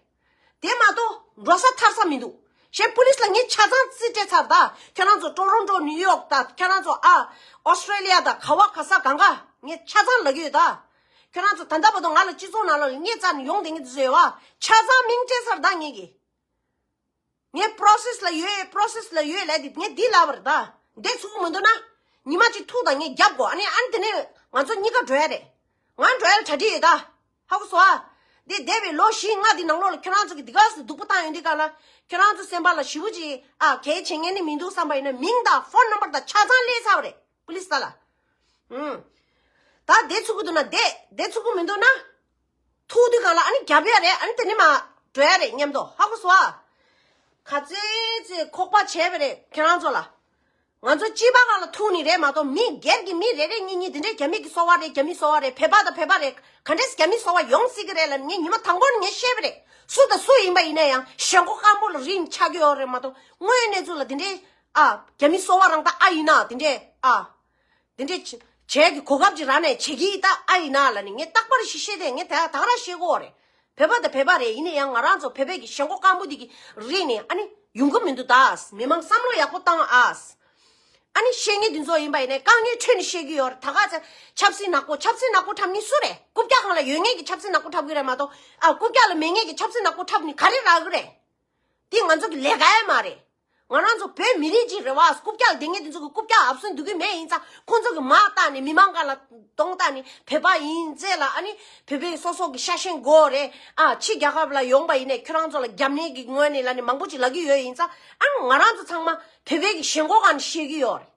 དེ་མ་གཏོགས་འགྲོ་ས་ཐར་ས་མི་འདུག་གཞན་པུ་ལིས་ལ་ངས་ཆ་ཚང་རྩིས་སྤྲད་ཚར་ད། ཁྱེད་རང་ཚོ་ཊོ་རོན་ཊོ་ནིའུ་ཡོག་དང་ཁྱེད་རང་ཚོ་ཨ་ཨོ་སི་ཊྲེ་ལི་ཡ་དང་ག་བ་ག་ས་གང་ག་ངས་ཆ་ཚང་ལབ་ཀྱི་ཡོད་ད། ཁྱེད་རང་ཚོ་ད་ལྟ་བར་དུ་ང་ལ་སྤྱི་ཚོགས་ནང་ལ་ངས་རྩ་ནས་ཡོང་བསྡད་མཁན་དེ་ཚོ་ཡོད་བ། ཆ་ཚང་མིང་སྤྲད་ཚར་ད་ངས་ཀྱི། ངས་པོ་རོ་སེ་སི་ལ་ཡོད་པོ་རོ་སེ་སི་ལ་ཡོད་ལབ་དེ་ངས་འདི་ལབ་པ་རེད་ད། འདི་ཚུགས་ཀྱི་མི་འདུག་ན། ཉི་མ་གཅིག་ཐུག་དང་ངས་རྒྱབ་དགོས། ཨ་ནི་ཨ་ནི་དེ་ནས་ང་ཚོ་གཉིས་ཀ་འགྲོ་ཡ་རེད། ང་འགྲོ་ཡ་ལ་གྲ་སྒྲིག་ཡོད་ད། ཧ་གོ་སོང་ཨ། འདི་འདས་པའི་ལོ་བཞི་ལྔ་འདི་ནང་ལོགས་ལ་ཁྱོད་རང་ཚོ་གི་འདི་ག་ཚོད་སྡུག་པོ་བཏང་ཡོད་འདི་ག་ལ། ཁྱོད་རང་ཚོ་སེམས་པ་ལ་ཞེ་པོ་ཅིག་ཨ་གལ་ཆེ་ངེས་ནི་མི་འདུག་བསམ་པ་ཡིན་ན་མིང་དང་ཕོན་ནམ་བར་དང་ཆ་ཚང་སླེབས་ཚར་བ་རེད་པུ་ལིས་ད་ལ། ཨུམ། ད་འདི་ཚུགས་ཀྱི་འདུག་ན་འདི་འདི་ཚུགས་ཀྱི་མི་འདུག་ན། ཐུག་དུས་གང་ལ་ཨ་ནི་རྒྱབ་ཡ་རེད། ཨ་ནི་དེ་ནི་མ་འགྲོ་ཡ་རེད་མཉམ་དུ། ཧ་གོ་སོང་ཨ། ག་ཚོད་ཚོད་ཁོག་པ་བྱས་པ་རེད་ཁྱེད་རང་ཚོ་ལ། ང་ཚོ་སྤྱི་པ་གང་ལ་ཐུག་ནི་རེད་མ་གཏོགས་མི་སྒེར་གྱི་མི་རེ་རེ་གཉིས་གཉིས་དེ་འདྲའི་རྒྱ་མི་གི་སོ་པ་རེད། རྒྱ་མི་སོ་པ་རེད། བོད་པ་དང་བོད་པ་རེད། ག་འདྲས་རྒྱ་མི་སོ་པ་ཡོང་སྲིད་ཀྱི་རེད་ལ་ངས་ཉི་མ་དང་པོ་ནས་ངས་བཤད་པ་རེད། སུ་དང་སུ་ཡིན་པ་ཡིན་ན་ཡང་ཞེན་ཁོག་སྐམ་པོ་ལ་རིན་ཆགས་ཀྱི་ཡོད་རེད་མ་གཏོགས་དངོས་གནས་ཚུལ་ལ་དེ་འདྲའི་ཨ་རྒྱ་མི་སོ་པ་རང་ད་ཨ་ཡིན་ན་དེ་འདྲའི་ཨ། དེ་འདྲས་བྱས་ཀྱི་གོ་སྐབས་ཅིག་རག་ནས་བྱེད་ཀྱི་ད་ཨ་ཡིན་ན་ལ་ནི་ངས་རྟག་པར་ཞིག་བཤད་དེ་ངས་ད་ད་ར་བཤད་གོ་རེད། བོད་པ་དང་བོད་པ་རེད། ཡིན་ན་ཡང་ང་རང་ཚོ་བོད་པའི་གི་ཞེན་ཁོག་སྐམ་པོ་འདི་གི་རིགས་ནས་ཨ་ནི་ཡོང་གི་མི་འདུག་ད། མི་མང་བསམ་བློ་ཡག་པོ་བཏང་ཨ། ཨ་ནི་བཤད་ངེས་འདི་ཚོ་ཡིན་པ་ཡིན་ནས་དཀའ་ངལ་འཕྲད་ནས་བཤད་ཀྱི་ཡོད་རེད། ད་ག་ཚ་ཆབ་སྲིད་ནག་པོ་ཆབ་སྲིད་ནག་པོ་འཁྲབ་ནི་སུ་རེད། རྐུབ་བཀྱག་སྒང་ལ་ཡོད་ངེས་ཀྱི་ཆབ་སྲིད་ནག་པོ་འཁྲབ་གི་རེད་མ་གཏོགས་ཨ་རྐུབ་བཀྱག་ལ་མེད་ངེས་ཀྱི་ཆབ་སྲིད་ནག་པོ་འཁྲབ་ནི་ག་རེ་རག་གི་རེད། འདི་ང་ཚོ་གི་ལས་ཀ་ཡང་མ་རེད། ང་རང་ཚོ་བོད་མི་རིགས་ཅིག་རེད་བ། རྐུབ་བཀྱག་ལ་བསྡད་མཁན་དེ་ཚོ་གི་རྐུབ་བཀྱག་ཨབ་སུན་འདུག་གི་མེད་ཡིན་ཙང་ཁོང་ཚོ་གི་མ་བཏགས་ནས་མི་མང་སྒང་ལ་གདོང་བཏགས་ནས་བོད་པ་ཡིན་ཟེར་ལ་ཨ་ནི་བོད་པའི་སོ་སོ་གི་ཤ་ཞེན་དགོས་རེད། ཨ་ཕྱི་རྒྱལ་ཁབ་ལ་ཡོང་པ་ཡིན་ནས་ཁྱོད་རང་ཚོ་ལ་རྒྱབ་གནས་ཀྱི་ངོས་ནས་ལ་ནི་མང་པོ་ཅིག་ལབ་ཀྱི་ཡོད་ཡིན་ཙང་ཨ་ནི་ང་རང་ཚོ་ཚང་མ་བོད་པའི་གི་ཞེན་ཁོག་སྒང་ནས་བཤད་ཀྱི་ཡོད་རེད།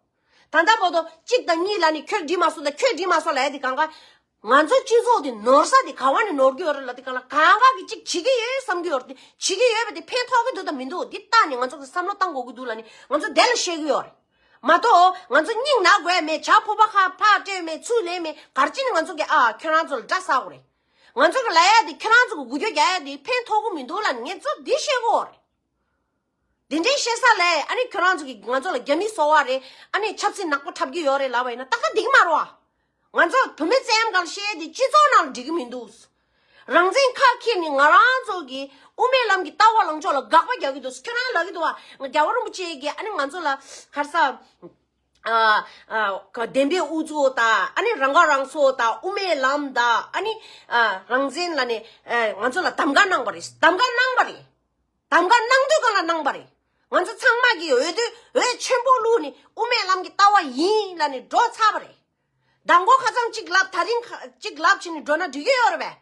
ད་ལྟ་བར་དུ་གཅིག་དང་གཉིས་ལ་ནི་ཁྱོད་འགྲིག་མ་སོང་དང་ཁྱོད་འགྲིག་མ་སོང་ལབ་ཡ་དེ་གང་ག་ང་ཚོ་སྤྱི་ཚོགས་འདི་ནོར་ས་འདི་ག་བ་ནས་ནོར་གྱི་ཡོད་རེད་ལབ་དུས་གང་ལ་གང་ག་གི་གཅིག་བྱེད་ཀྱི་ཡོད་བསམ་གྱི་ཡོད་རེད། དེ་བྱེད་ཀྱི་ཡོད་པ་དེ་ཕན་ཐོགས་ཀྱི་འདུག་དང་མི་འདུག་འདི་བལྟས་ནས་ང་ཚོ་གི་བསམ་བློ་བཏང་དགོས་ཀྱི་འདུག་ལབ་ནས་ང་ཚོ་དེ་ལ་བཤད་ཀྱི་ཡོད་རེད། མ་གཏོགས་ང་ཚོ་སྙིང་ན་དགོས་མེད། ཇ་ཕོར་པ་ཁ་ཕར་སྤྲད་མེད། ཚུར་ལེན་མེད། ག་རེ་བྱས་ནས་ང་ཚོ་གི་ཨ་ཁྱོད་རང་ཚོ་ལ་དགྲ་ཟ་དགོས་རེད། ང་ཚོ་གི་ལབ་ཡ་དེ་ཁྱོད་རང་ཚོ་གི་འགུལ་སྐྱོད་རྒྱག་ཡ་དེ་ཕན་ཐོགས་ཀྱི་མི་འདུག་ལབ་ནས་ངས་ཚོ་འདི་བཤད་དགོས་རེད། འདི་འདྲའི་བཤད་ས་ལས་ཨ་ནི་ཁྱོད་རང་ཚོ་གིས་ང་ཚོ་ལ་རྒྱ་མི་སོ་པ་རེད། ཨ་ནི་ཆབ་སྲིད་ནག་པོ་འཁྲབ་ཀྱི་ཡོད་རེད་ལབ་པ་ཡིན་ན་ཏག་ཏག་འགྲིག་གི་མ་རེད་བ། ང་ཚོ་བུད་མེད་བཙན་གང་བཤད་དེ་སྤྱི་ཚོགས་ནང་ལ་འགྲིག་གི་མི་འདུག་རང་བཙན་ཁ་འཁྱེར་ནས་ང་རང་ཚོ་གི་དབུ་མའི་ལམ་གྱི་ལྟ་བ་ལངས་ཕྱོགས་ལ་དགག་པ་རྒྱག་གི་འདུག་ཁྱོད་རང་ལབ་ཀྱི་འདུག་བ། རྒྱལ་བ་རིན་པོ་ཆེ་གིས་ཨ་ནི་ང་ཚོ་ལ་ག་རེ་ཟ། ཨ་ཨ་བདེན་པའི་ཨུ་ཚུགས་དང་ཨ་ནི་རང་ཁ་རང་གསོ་དང་དབུ་མའི་ལམ་དང་ཨ་ནི་ཨ་རང་བཙན་ལབ་ནས་ཨ་ང་ཚོ་ལ་གདམ་ག་གནང་བ་རེད། གདམ་ག་གནང་བ་རེད། གདམ་ག་གནང་དུས་གང་ལ་གནང་བ་རེད། ང་ཚོ་ཚང་མ་གིས་འོས་བསྡུ་འོས་ཆེན་པོ་བླུགས་ནས་དབུ་མའི་ལམ་གྱི་ལྟ་བ་ཡིན་ལབ་ནས་འགྲོ་ཚར་བ་རེད། མདང་དགོང་ཁ་སང་གཅིག་ལབ་ད་རིང་ཁ་གཅིག་ལབ་བྱས་ནས་འགྲོ་ན་འགྲིག་གི་ཡོད་རེད་པས།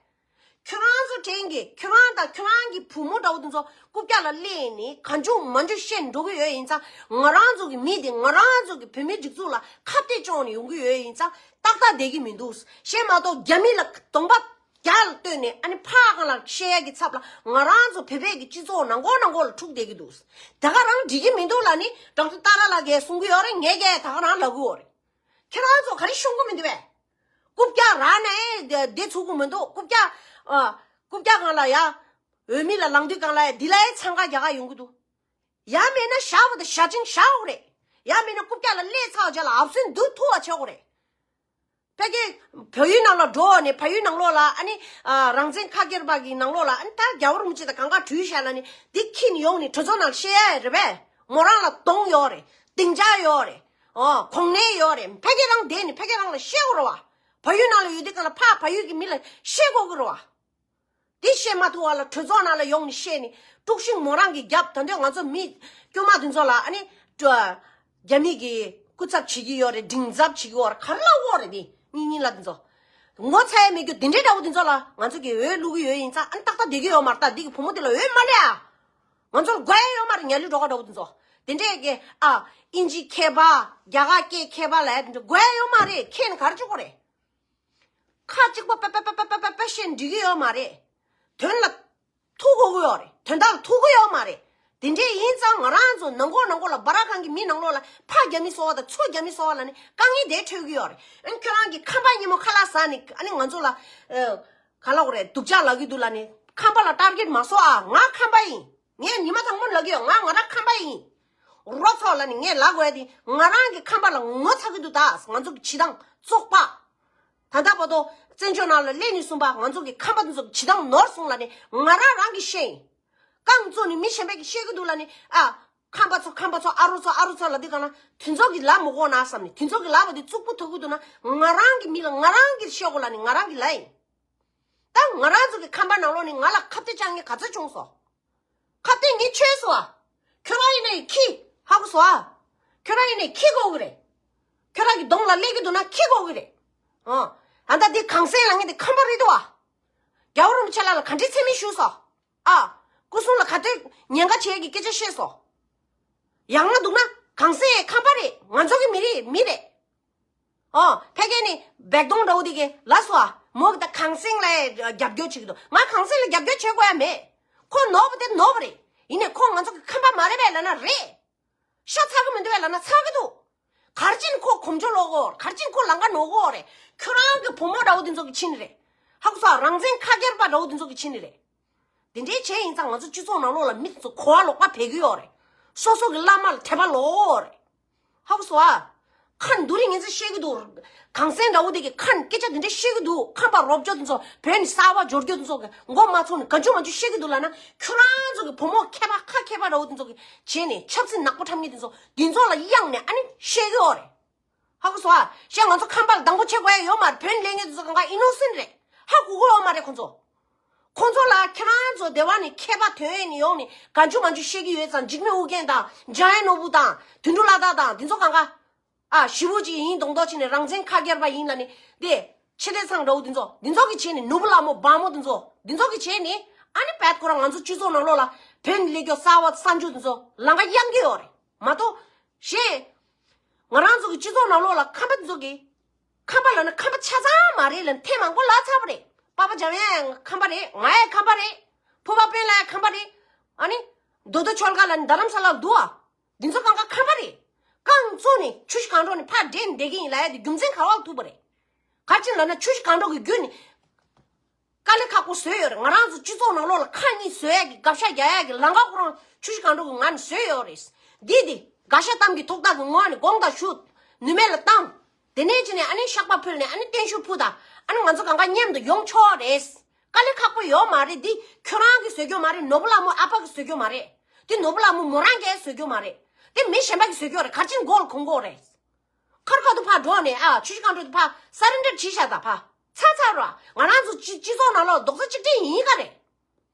ཁྱོད་རང་ཚོ་དྲན་གི་ཁྱོད་རང་དང་ཁྱོད་རང་གི་བུ་མོ་འདྲ་བོ་དེ་ཚོ་རྐུབ་བཀྱག་ལ་སླེབས་ནས་གང་བྱུང་མང་བྱུང་བཤད་འགྲོ་གི་ཡོད་ཡིན་ཙང་ང་རང་ཚོ་གི་མི་དེ་ང་རང་ཚོ་གི་བོད་མིའི་སྒྲིག་འཛུགས་ལ་ཁ་གཏད་གཅོག་ནས་ཡོང་གི་ཡོད་ཡིན་ཙང་ཏག་ཏག་བསྡད་ཀྱི་མི་འདུག་ཤེས་མ་གཏོགས་རྒྱ་མི་ལ་གདོང་པ་རྒྱ་ལ་བསྟོད་ནས་ཨ་ནི་ཕར་གང་ལ་བཤད་ཡ་གི་ཚབ་ལ་ང་རང་ཚོ་བོད་པའི་གི་སྤྱི་ཚོགས་ནང་ཁོག་ནང་ཁོག་ལ་འཁྲུག་བསྡད་ཀྱི་འདུག་ད་ག་རང་འགྲིག་གི་མི་འདུག་ལབ་ནི་ཌོག་ཊར་ཏཱ་ར་ལགས་ཀྱིས་གསུང་གི་ཡོད་རེད། ངས་ཀྱང་ད་ག་རང་ལབ་གི་ཡོད་རེད། ཁྱེད་རང་ཚོ་ག་རེ་ཤོང་གི་མི་འདུག་པས། རྐུབ་བཀྱག་རག་ནས་བསྡད་ཚུགས་ཀྱི་མི་འདུག་རྐུབ་བཀྱག་ཨ། རྐུབ་བཀྱག་སྒང་ལ་ཡ། འོས་མི་ལ་ལངས་དུས་སྒང་ལ་ཡ་འདི་ལ་ཡ་འཚང་ཁ་རྒྱག་ག་ཡོང་གི་འདུག་ཡང་མེད་ན་ཞག་པ་དང་ཞག་ཆེན་བཞག་དགོས་རེད། ཡང་མེད་ན་རྐུབ་བཀྱག་ལ་སླེབས་ཚར་བ་ཅག་ལ་ཨབ་སུན་འདུག་ཐུག་པ་བྱེད་དགོས་རེད། ཕ་གི་བལ་ཡུལ་ནང་ལ་འགྲོ་ནས་བལ་ཡུལ་ནང་ལོགས་ལ་ཨ་ནི་ཨ་རང་བཙན་ཁ་སྒེར་པ་གི་ནང་ལོགས་ལ་ཨ་ནི་ད་རྒྱལ་བ་རིན་པོ་ཆེ་དང་གང་ག་གྲོས་བཞག་ལ་ནི་འདི་ཁྱེར་ནས་ཡོང་ནས་གྲོས་ཚོགས་ནང་བཤད་ཡ་རེད་པས། མོ་རང་ལ་གདོང་ཡོད་རེད། སྡིངས་ཆ་ཡོད་རེད། ཨོ་གོང་ནས་ཡོད་རེད། ཕ་གི་རང་བསྡད་ནས་ཕ་གི་རང་ལ་བཤད་དགོས་རེད་བ། བལ་ཡུལ་ནང་ལ་ཡོད་དུས་གང་ལ་ཕ་བལ་ཡུལ་གི་མི་ལ་བཤད་དགོས་ཀྱི་རེད་བ། དེ་བཤད་མ་ཐུབ་པ་ལ་གྲོས་ཚོགས་ནང་ལ་ཡོང་ནས་བཤད་ནས་དཀྲུག་ཤིང་མོ་རང་གིས་རྒྱབ། ད་འདོད་ང་ཚོ་མི་དཀྱུས་མ་དེ་ཚོ་ལ་ཨ་ནི་ཀྲ་རྒྱ་མི་གི་སྐུ་ཚབ་བྱེད་ཀྱི་ཡོད་རེད། མགྲིན་ཚབ་བྱེད་ཀྱི་ཡོད་རེད། ག་རེ་ལབ་ཡོད་རེད། དེ་གཉིས་གཉིས་ལ་དེ་ཚོ་ངོ་ཚ་ཡ་མེད་རྒྱུ་དེ་འདྲའི་འདྲ་བོ་དེ་ཚོ་ལ་ང་ཚོ་གི་འོས་བླུག་གི་ཡོད་ཡིན་ཙང་ཨ་ནི་ཏག་ཏག་བསྡད་ཀྱི་ཡོད་མ་རེད། ད་འདི་གི་བུ་མོ་དེ་ལ་འོས་མ་སླེབས་ཨ། ང་ཚོ་ལ་དགོས་ཡ་ཡོད་མ་རེད། ཉ་ལི་སྒྲོ་ག་འདྲ་བོ་དེ་ཚོ། དེ་འདྲས་ཀྱི་ཨ་ཨིན་ཇི་མཁས་པ། རྒྱ་གར་སྐད་མཁས་པ་ལ་དགོས་ཡ་ཡོད་མ་རེད། མཁས་ནས་ག་རེ་བྱེད་དགོས་རེད། ཁ་གཅིག་པ་པ་པ་པ་པ་པ་པ་བཤད་འགྲིག་གི་ཡོད་མ་རེད། དོན་ལ་ཐུག་དགོས་ཀྱི་ཡོད་རེད། དོན་དག་ལ་ཐུག་གི་ཡོད་མ་རེད། དེ་འདྲས་ཡིན་ཙང་ང་རང་ཚོ་ནང་ཁོག་ནང་ཁོག་ལ་སྦ་ར་ཁང་གི་མི་ནང་ལོགས་ལ་ཕ་རྒྱ་མི་གསོ་བ་དང་ཚུར་རྒྱ་མི་གསོ་བ་ལ་ནི་དཀའ་ངལ་དེ་འཕྲད་ཀྱི་ཡོད་རེད། ཨ་ནི་ཁྱོད་རང་གི་ཁམས་པ་སྙན་མོ་ཁ་ལག་ཟ་ནི་ཨ་ནི་ང་ཚོ་ལ་ཨ་ག་ལབ་དགོས་རེད། སྡུག་ཅག་ལབ་ཀྱི་འདུག་ལབ་ནི་ཁམས་པ་ལ་ཊར་གེཊ་མ་བཟོ་ཨ། ང་ཁམས་པ་ཡིན། ངས་ཉི་མ་དང་པོ་ལབ་ཀྱི་ཡོད། ང་ང་རང་ཁམས་པ་ཡིན། རོ་ཚོགས་ལབ་ནི་ངས་ལབ་དགོས་ཡ་དེ་ང་རང་གི་ཁམས་པ་ལ་ངོ་ཚ་གི་འདུག་ད་ང་ཚོ་གི་བྱེད་སྟངས་བཙོག་པ། ད་ལྟ་བར་དུ་བཙན་བྱོལ་ནང་ལ་སླེབས་ནས་བཟུང་བ་ང་ཚོ་གི་ཁམས་པ་དེ་ཚོ་གི་བྱེད་སྟངས་ནོར་སོང་ལབ་ནི་ང་རང་རང་གི་བཤད་ཡིན། རྐང་བཙུགས་ནས་མི་གཞན་པས་གི་བཤད་གི་འདུག་ལབ་ནི་ཨ། ཁམས་པ་ཚོ་ཁམས་པ་ཚོ་ཨ་རོ་ཚོ་ཨ་རོ་ཚོ་ལབ་དུས་གང་ན་དེ་ཚོ་གི་ལབ་མི་དགོས་ན་བསམ་ནས་དེ་ཚོ་གི་ལབ་པ་དེ་རྩུབ་པོ་ཐོག་གི་འདུག་ན་ང་རང་གི་མི་ལ་ང་རང་གི་བཤད་དགོས་ལབ་ནི་ང་རང་གི་ལབ་ཡིན། ད་ང་རང་ཚོ་གི་ཁམས་པ་ནང་ལོགས་ནས་ང་ལ་ཁ་གཏད་བཅག་མཁན་ག་ཚོད་བྱུང་སོང་། ཁ་གཏད་ངས་ཆོད་སོང་ཨ། ཁྱོད་རང་ཡིན་ནའི་ཁྱི། ཧ་གོ་སོང་ཨ། ཁྱོད་རང་ཡིན་ནའི་ཁྱི་དགོས་གི་རེད། ཁྱོད་རང་གི་གདོང་ལ་སླེབས་ཀྱི་འདུག་ན་ཁྱི་དགོས་གི་རེད། ཨ། ད་ལྟ་འདི་གངས་སེང་ལབ་མཁན་དེ་ཁམས་པ་རེད་འདུག་ཨ། རྒྱལ་བ་རིན་པོ་ཆེ་ལགས་ལ་ག་འདྲའི་མཚན་སྨད་ཞུས་སོང་། ཨ། སྐུ་སྲུང་ལ་ག་འདྲའི་ཉེན་ཁ་བྱེད་ཀྱི་སྐད་ཆ་བཤད་སོང་། ཡང་ན་འདུག་ན་གངས་སེང་ཁམས་པ་རེད། ང་ཚོ་གི་མི་རེད། མི་རེད། ཨོ། ཕ་གི་ནི་བེག་དོང་འདྲ་བོ་དེ་གི་ལ་སོ་ཨ། མོ་གི་ད་གངས་སེང་ལ་རྒྱབ་སྐྱོར་བྱེད་ཀྱི་འདུག་ང་གངས་སེང་ལ་རྒྱབ་སྐྱོར་བྱེད་དགོས་ཡ་མེད། ཁོ་ནོར་བ་དེ་ནོར་བ་རེད། ཡིན་ནའི་ཁོ་ང་ཚོ་གི་ཁམས་པ་མ་རེད་པས་ལབ་ན་རེད། ཤ་ཚ་གི་མི་འདུག་པས་ལབ་ན་ཚ་གི་འདུག་ག་རེ་བྱས་ནས་ཁོ་གོམ་བགྲོད་ལོག་གོ། ག་རེ་བྱས་ནས་ཁོ་ལམ་ཁ་ནོར་གོ་རེད། ཁྱོད་རང་གི་བུ་མོ་འདྲ་བོ་དེ་ཚོ་གི་ཕྱིན་རེད། ཧ་གོ་སོང་ཨ། རང་བཙན་ཁ་སྒེར་པ་འདྲ་བོ་དེ་ཚོ་གི་ཕྱིན་རེད། དེ་འདྲའི་བྱས་ཡིན་ཙང་ང་ཚོ་སྤྱི་ཚོགས་ནང་ལོགས་ལ་མི་ཚོ་གོ་བ་ལོག་པ་བེད་ཀྱི་ཡོད་རེད། སོ་སོ་གི་བླ་མ་ལ་དད་པ་ལོག་རེད། ཧ་གོ་སོང་ཨ། ཁ་འདུ་རིང་ངེས་ཚེ་བཤད་ཀྱི་འདུག་གངས་སེང་འདྲ་བོ་དེ་གི་ཁ་ནས་སྐད་ཆ་དེ་འདྲ་བཤད་ཀྱི་འདུག་ཁམས་པ་རོབ་ཅོ་དེ་ཚོ་བོད་ནས་གསར་པ་འབྱོར་རྒྱུ་དེ་ཚོ་གི་མགོ་མ་ཚོས་ནས་ག་འཇུ་མ་འཇུ་བཤད་ཀྱི་འདུག་ལབ་ན་ཁྱོད་རང་ཚོ་གི་བུ་མོ་མཁས་པ་ཁ་མཁས་པ་འདྲ་བོ་དེ་ཚོ་གི་བྱས་ནས་ཆབ་སྲིད་ནག་པོ་འཁྲབ་མཁན་དེ་ཚོ་དེ་ཚོ་ལ་གཡེང་ནས་ཨ་ནི་བཤད་ཀྱི་ཡོད་རེད། ཧ་གོ་སོང་ཨ། བཤད་ང་ཚོ་ཁམས་པ་ལ་སྡང་པོ་བྱེད་དགོས་ཡ་ཡོད་མ་རེད། བོད་ནས་སླེབས་མཁན་དེ་ཚོ་གང་ག་ཨིན་ནོ་སེན་རེད། ཧ་གོ་གི་ཡོད་མ་རེད་ཁོ་ཚོ། ཁོང་ཚོ་ལ་ཁྱེད་རང་ཚོ་སྡེ་བ་ནས་མཁས་པ་ཐོན་ནས་ཡོང་ནས་གང་བྱུང་མང་བྱུང་བཤད་ཀྱི་ཡོད་ཙང་འཇིགས་མེད་ཨོ་རྒྱན་དང་འཇམ་དབྱངས་ནོར་བུ་དང་དོན་གྲུབ་ལྷ་དར་དང་དེ་ཚོ་གང་ག་ཨ་ཞི་བོ་ཅིག་ཡིན་མདོག་མདོག་བྱས་ནས་རང་བཙན་ཁ་སྒེར་པ་ཡིན་ལབ་ནས་དེ་ཆེ་བསྟན་ཚང་འདྲ་བོ་དེ་ཚོ་དེ་ཚོ་གི་བྱས་ནས་ནོར་བུ་ལྷ་མོ་སྦར་མོ་དེ་ཚོ་དེ་ཚོ་གི་བྱས་ནས་ཨ་ནི་བད་ཁོ་རང་ང་ཚོ་སྤྱི་ཚོགས་ནང་ལོགས་ལ་བོད་ནས་སླེབས་མཁན་གསར་པ་གསར་འཇུག་དེ་ཚོ་ལམ་ཁ་གཡང་གི་ཡོད་རེད་མ་གཏོགས། ཞེས། ང་རང་ཚོ་གི་སྤྱི་ཚོགས་ནང་ལོགས་ལ་ཁམས་པ་དེ་ཚོ་གི་ཁམས་པ་ལབ་ན་ཁམས་པ་ཆ་ཚང་མ་རེད་ལབ་ཐེངས་མང་པོ་ལབ་ཚར་བ་རེད། པ་ཕ་འཇམ་དབྱངས་ཁམས་པ་རེད། ང་ཡང་ཁམས་པ་རེད། ཕུ་པ་དཔོན་ལགས་ཡང་ཁམས་པ་རེད། ཨ་ནི། རྡོ་རྡོ་ཆོལ་ཁ་ལབ་ནི་རྡ་རམ་ས་ལ་ལ་འདུག་ཨ། འདི་ཚོ་གང་ག་ཁམས་པ་རེད། རྐང་བཙུགས་ནས་ཆུ་བཞི་སྒང་དྲུག་ནས་ཕར་འདྲེན་བསྡད་ཀྱི་ཡིན་ལབ་ཡ་དེ་རྒྱུ་མཚན་ག་བ་ལ་ཐུག་པ་རེད། ག་ཅི་ལབ་ན་ཆུ་བཞི་སྒང་དྲུག་གི་བརྒྱུད་ནས། དཀའ་ལས་ཁག་པོ་བཟོས་ཡོད་རེད། ང་རང་ཚོ་སྤྱི་ཚོགས་ནང་ལོགས་ལ་ཁ་གཉིས་བཟོ་ཡ་གི་དགག་བྱ་རྒྱག་ཡ་གི་ལམ་ཁ་ཁོ་རང་ཆུ་བཞི་སྒང་དྲུག་གི་ངང་ནས་བཟོས་ཡོད་རེད། འདི་འདི་དགག་བྱ་གཏམ་གྱི་ཐོག་ཐག་གི་ངོས་ནས་དགོངས་དག་ཞུ། ནུས་མེད་ལ་བཏང་། དེ་ནས་ཅི་ནས་ཨ་ནི་བཤགས་པ་ཕུལ་ནས་ཨ་ནི་བརྟན་བཞུགས་ཕུལ་དང་ཨ་ནི་ང་ཚོ་གང་ག་མཉམ་དུ་ཡོང་ཆོག་རེད། དཀའ་ལས་ཁག་པོ་ཡོད་མ་རེད། འདི་ཁྱོད་རང་གིས་བཟོས་རྒྱུ་མ་རེད། ནོར་བུ་ལྷ་མོ་ཨ་ཕ་གིས་བཟོས་རྒྱུ་མ་རེད། འདི་ནོར་བུ་ལྷ་མོ་མོ་རང་གིས་བཟོས་རྒྱུ་མ་རེད། འདི་མི་གཞན་པ་གིས་བཟོས་རྒྱུ་རེད། ག་རེ་བྱས་ནས་མགོ་ལ་གོན་དགོས་རེད། ཁར་ཁ་ཐུག་ཕར་འགྲོ་ནས་ཨ་ཆུ་བཞི་སྒང་དྲུག་དེ་ཕར་སར་རེན་ཌར་བྱས་བཞག་དང་ཕར་ཚར་ཚར་རོ། ང་རང་ཚོ་སྤྱི་སྤྱི་ཚོགས་ནང་ལོགས་རྡོག་རྩ་གཅིག་སྒྲིལ་ཡིན་ག་རེད།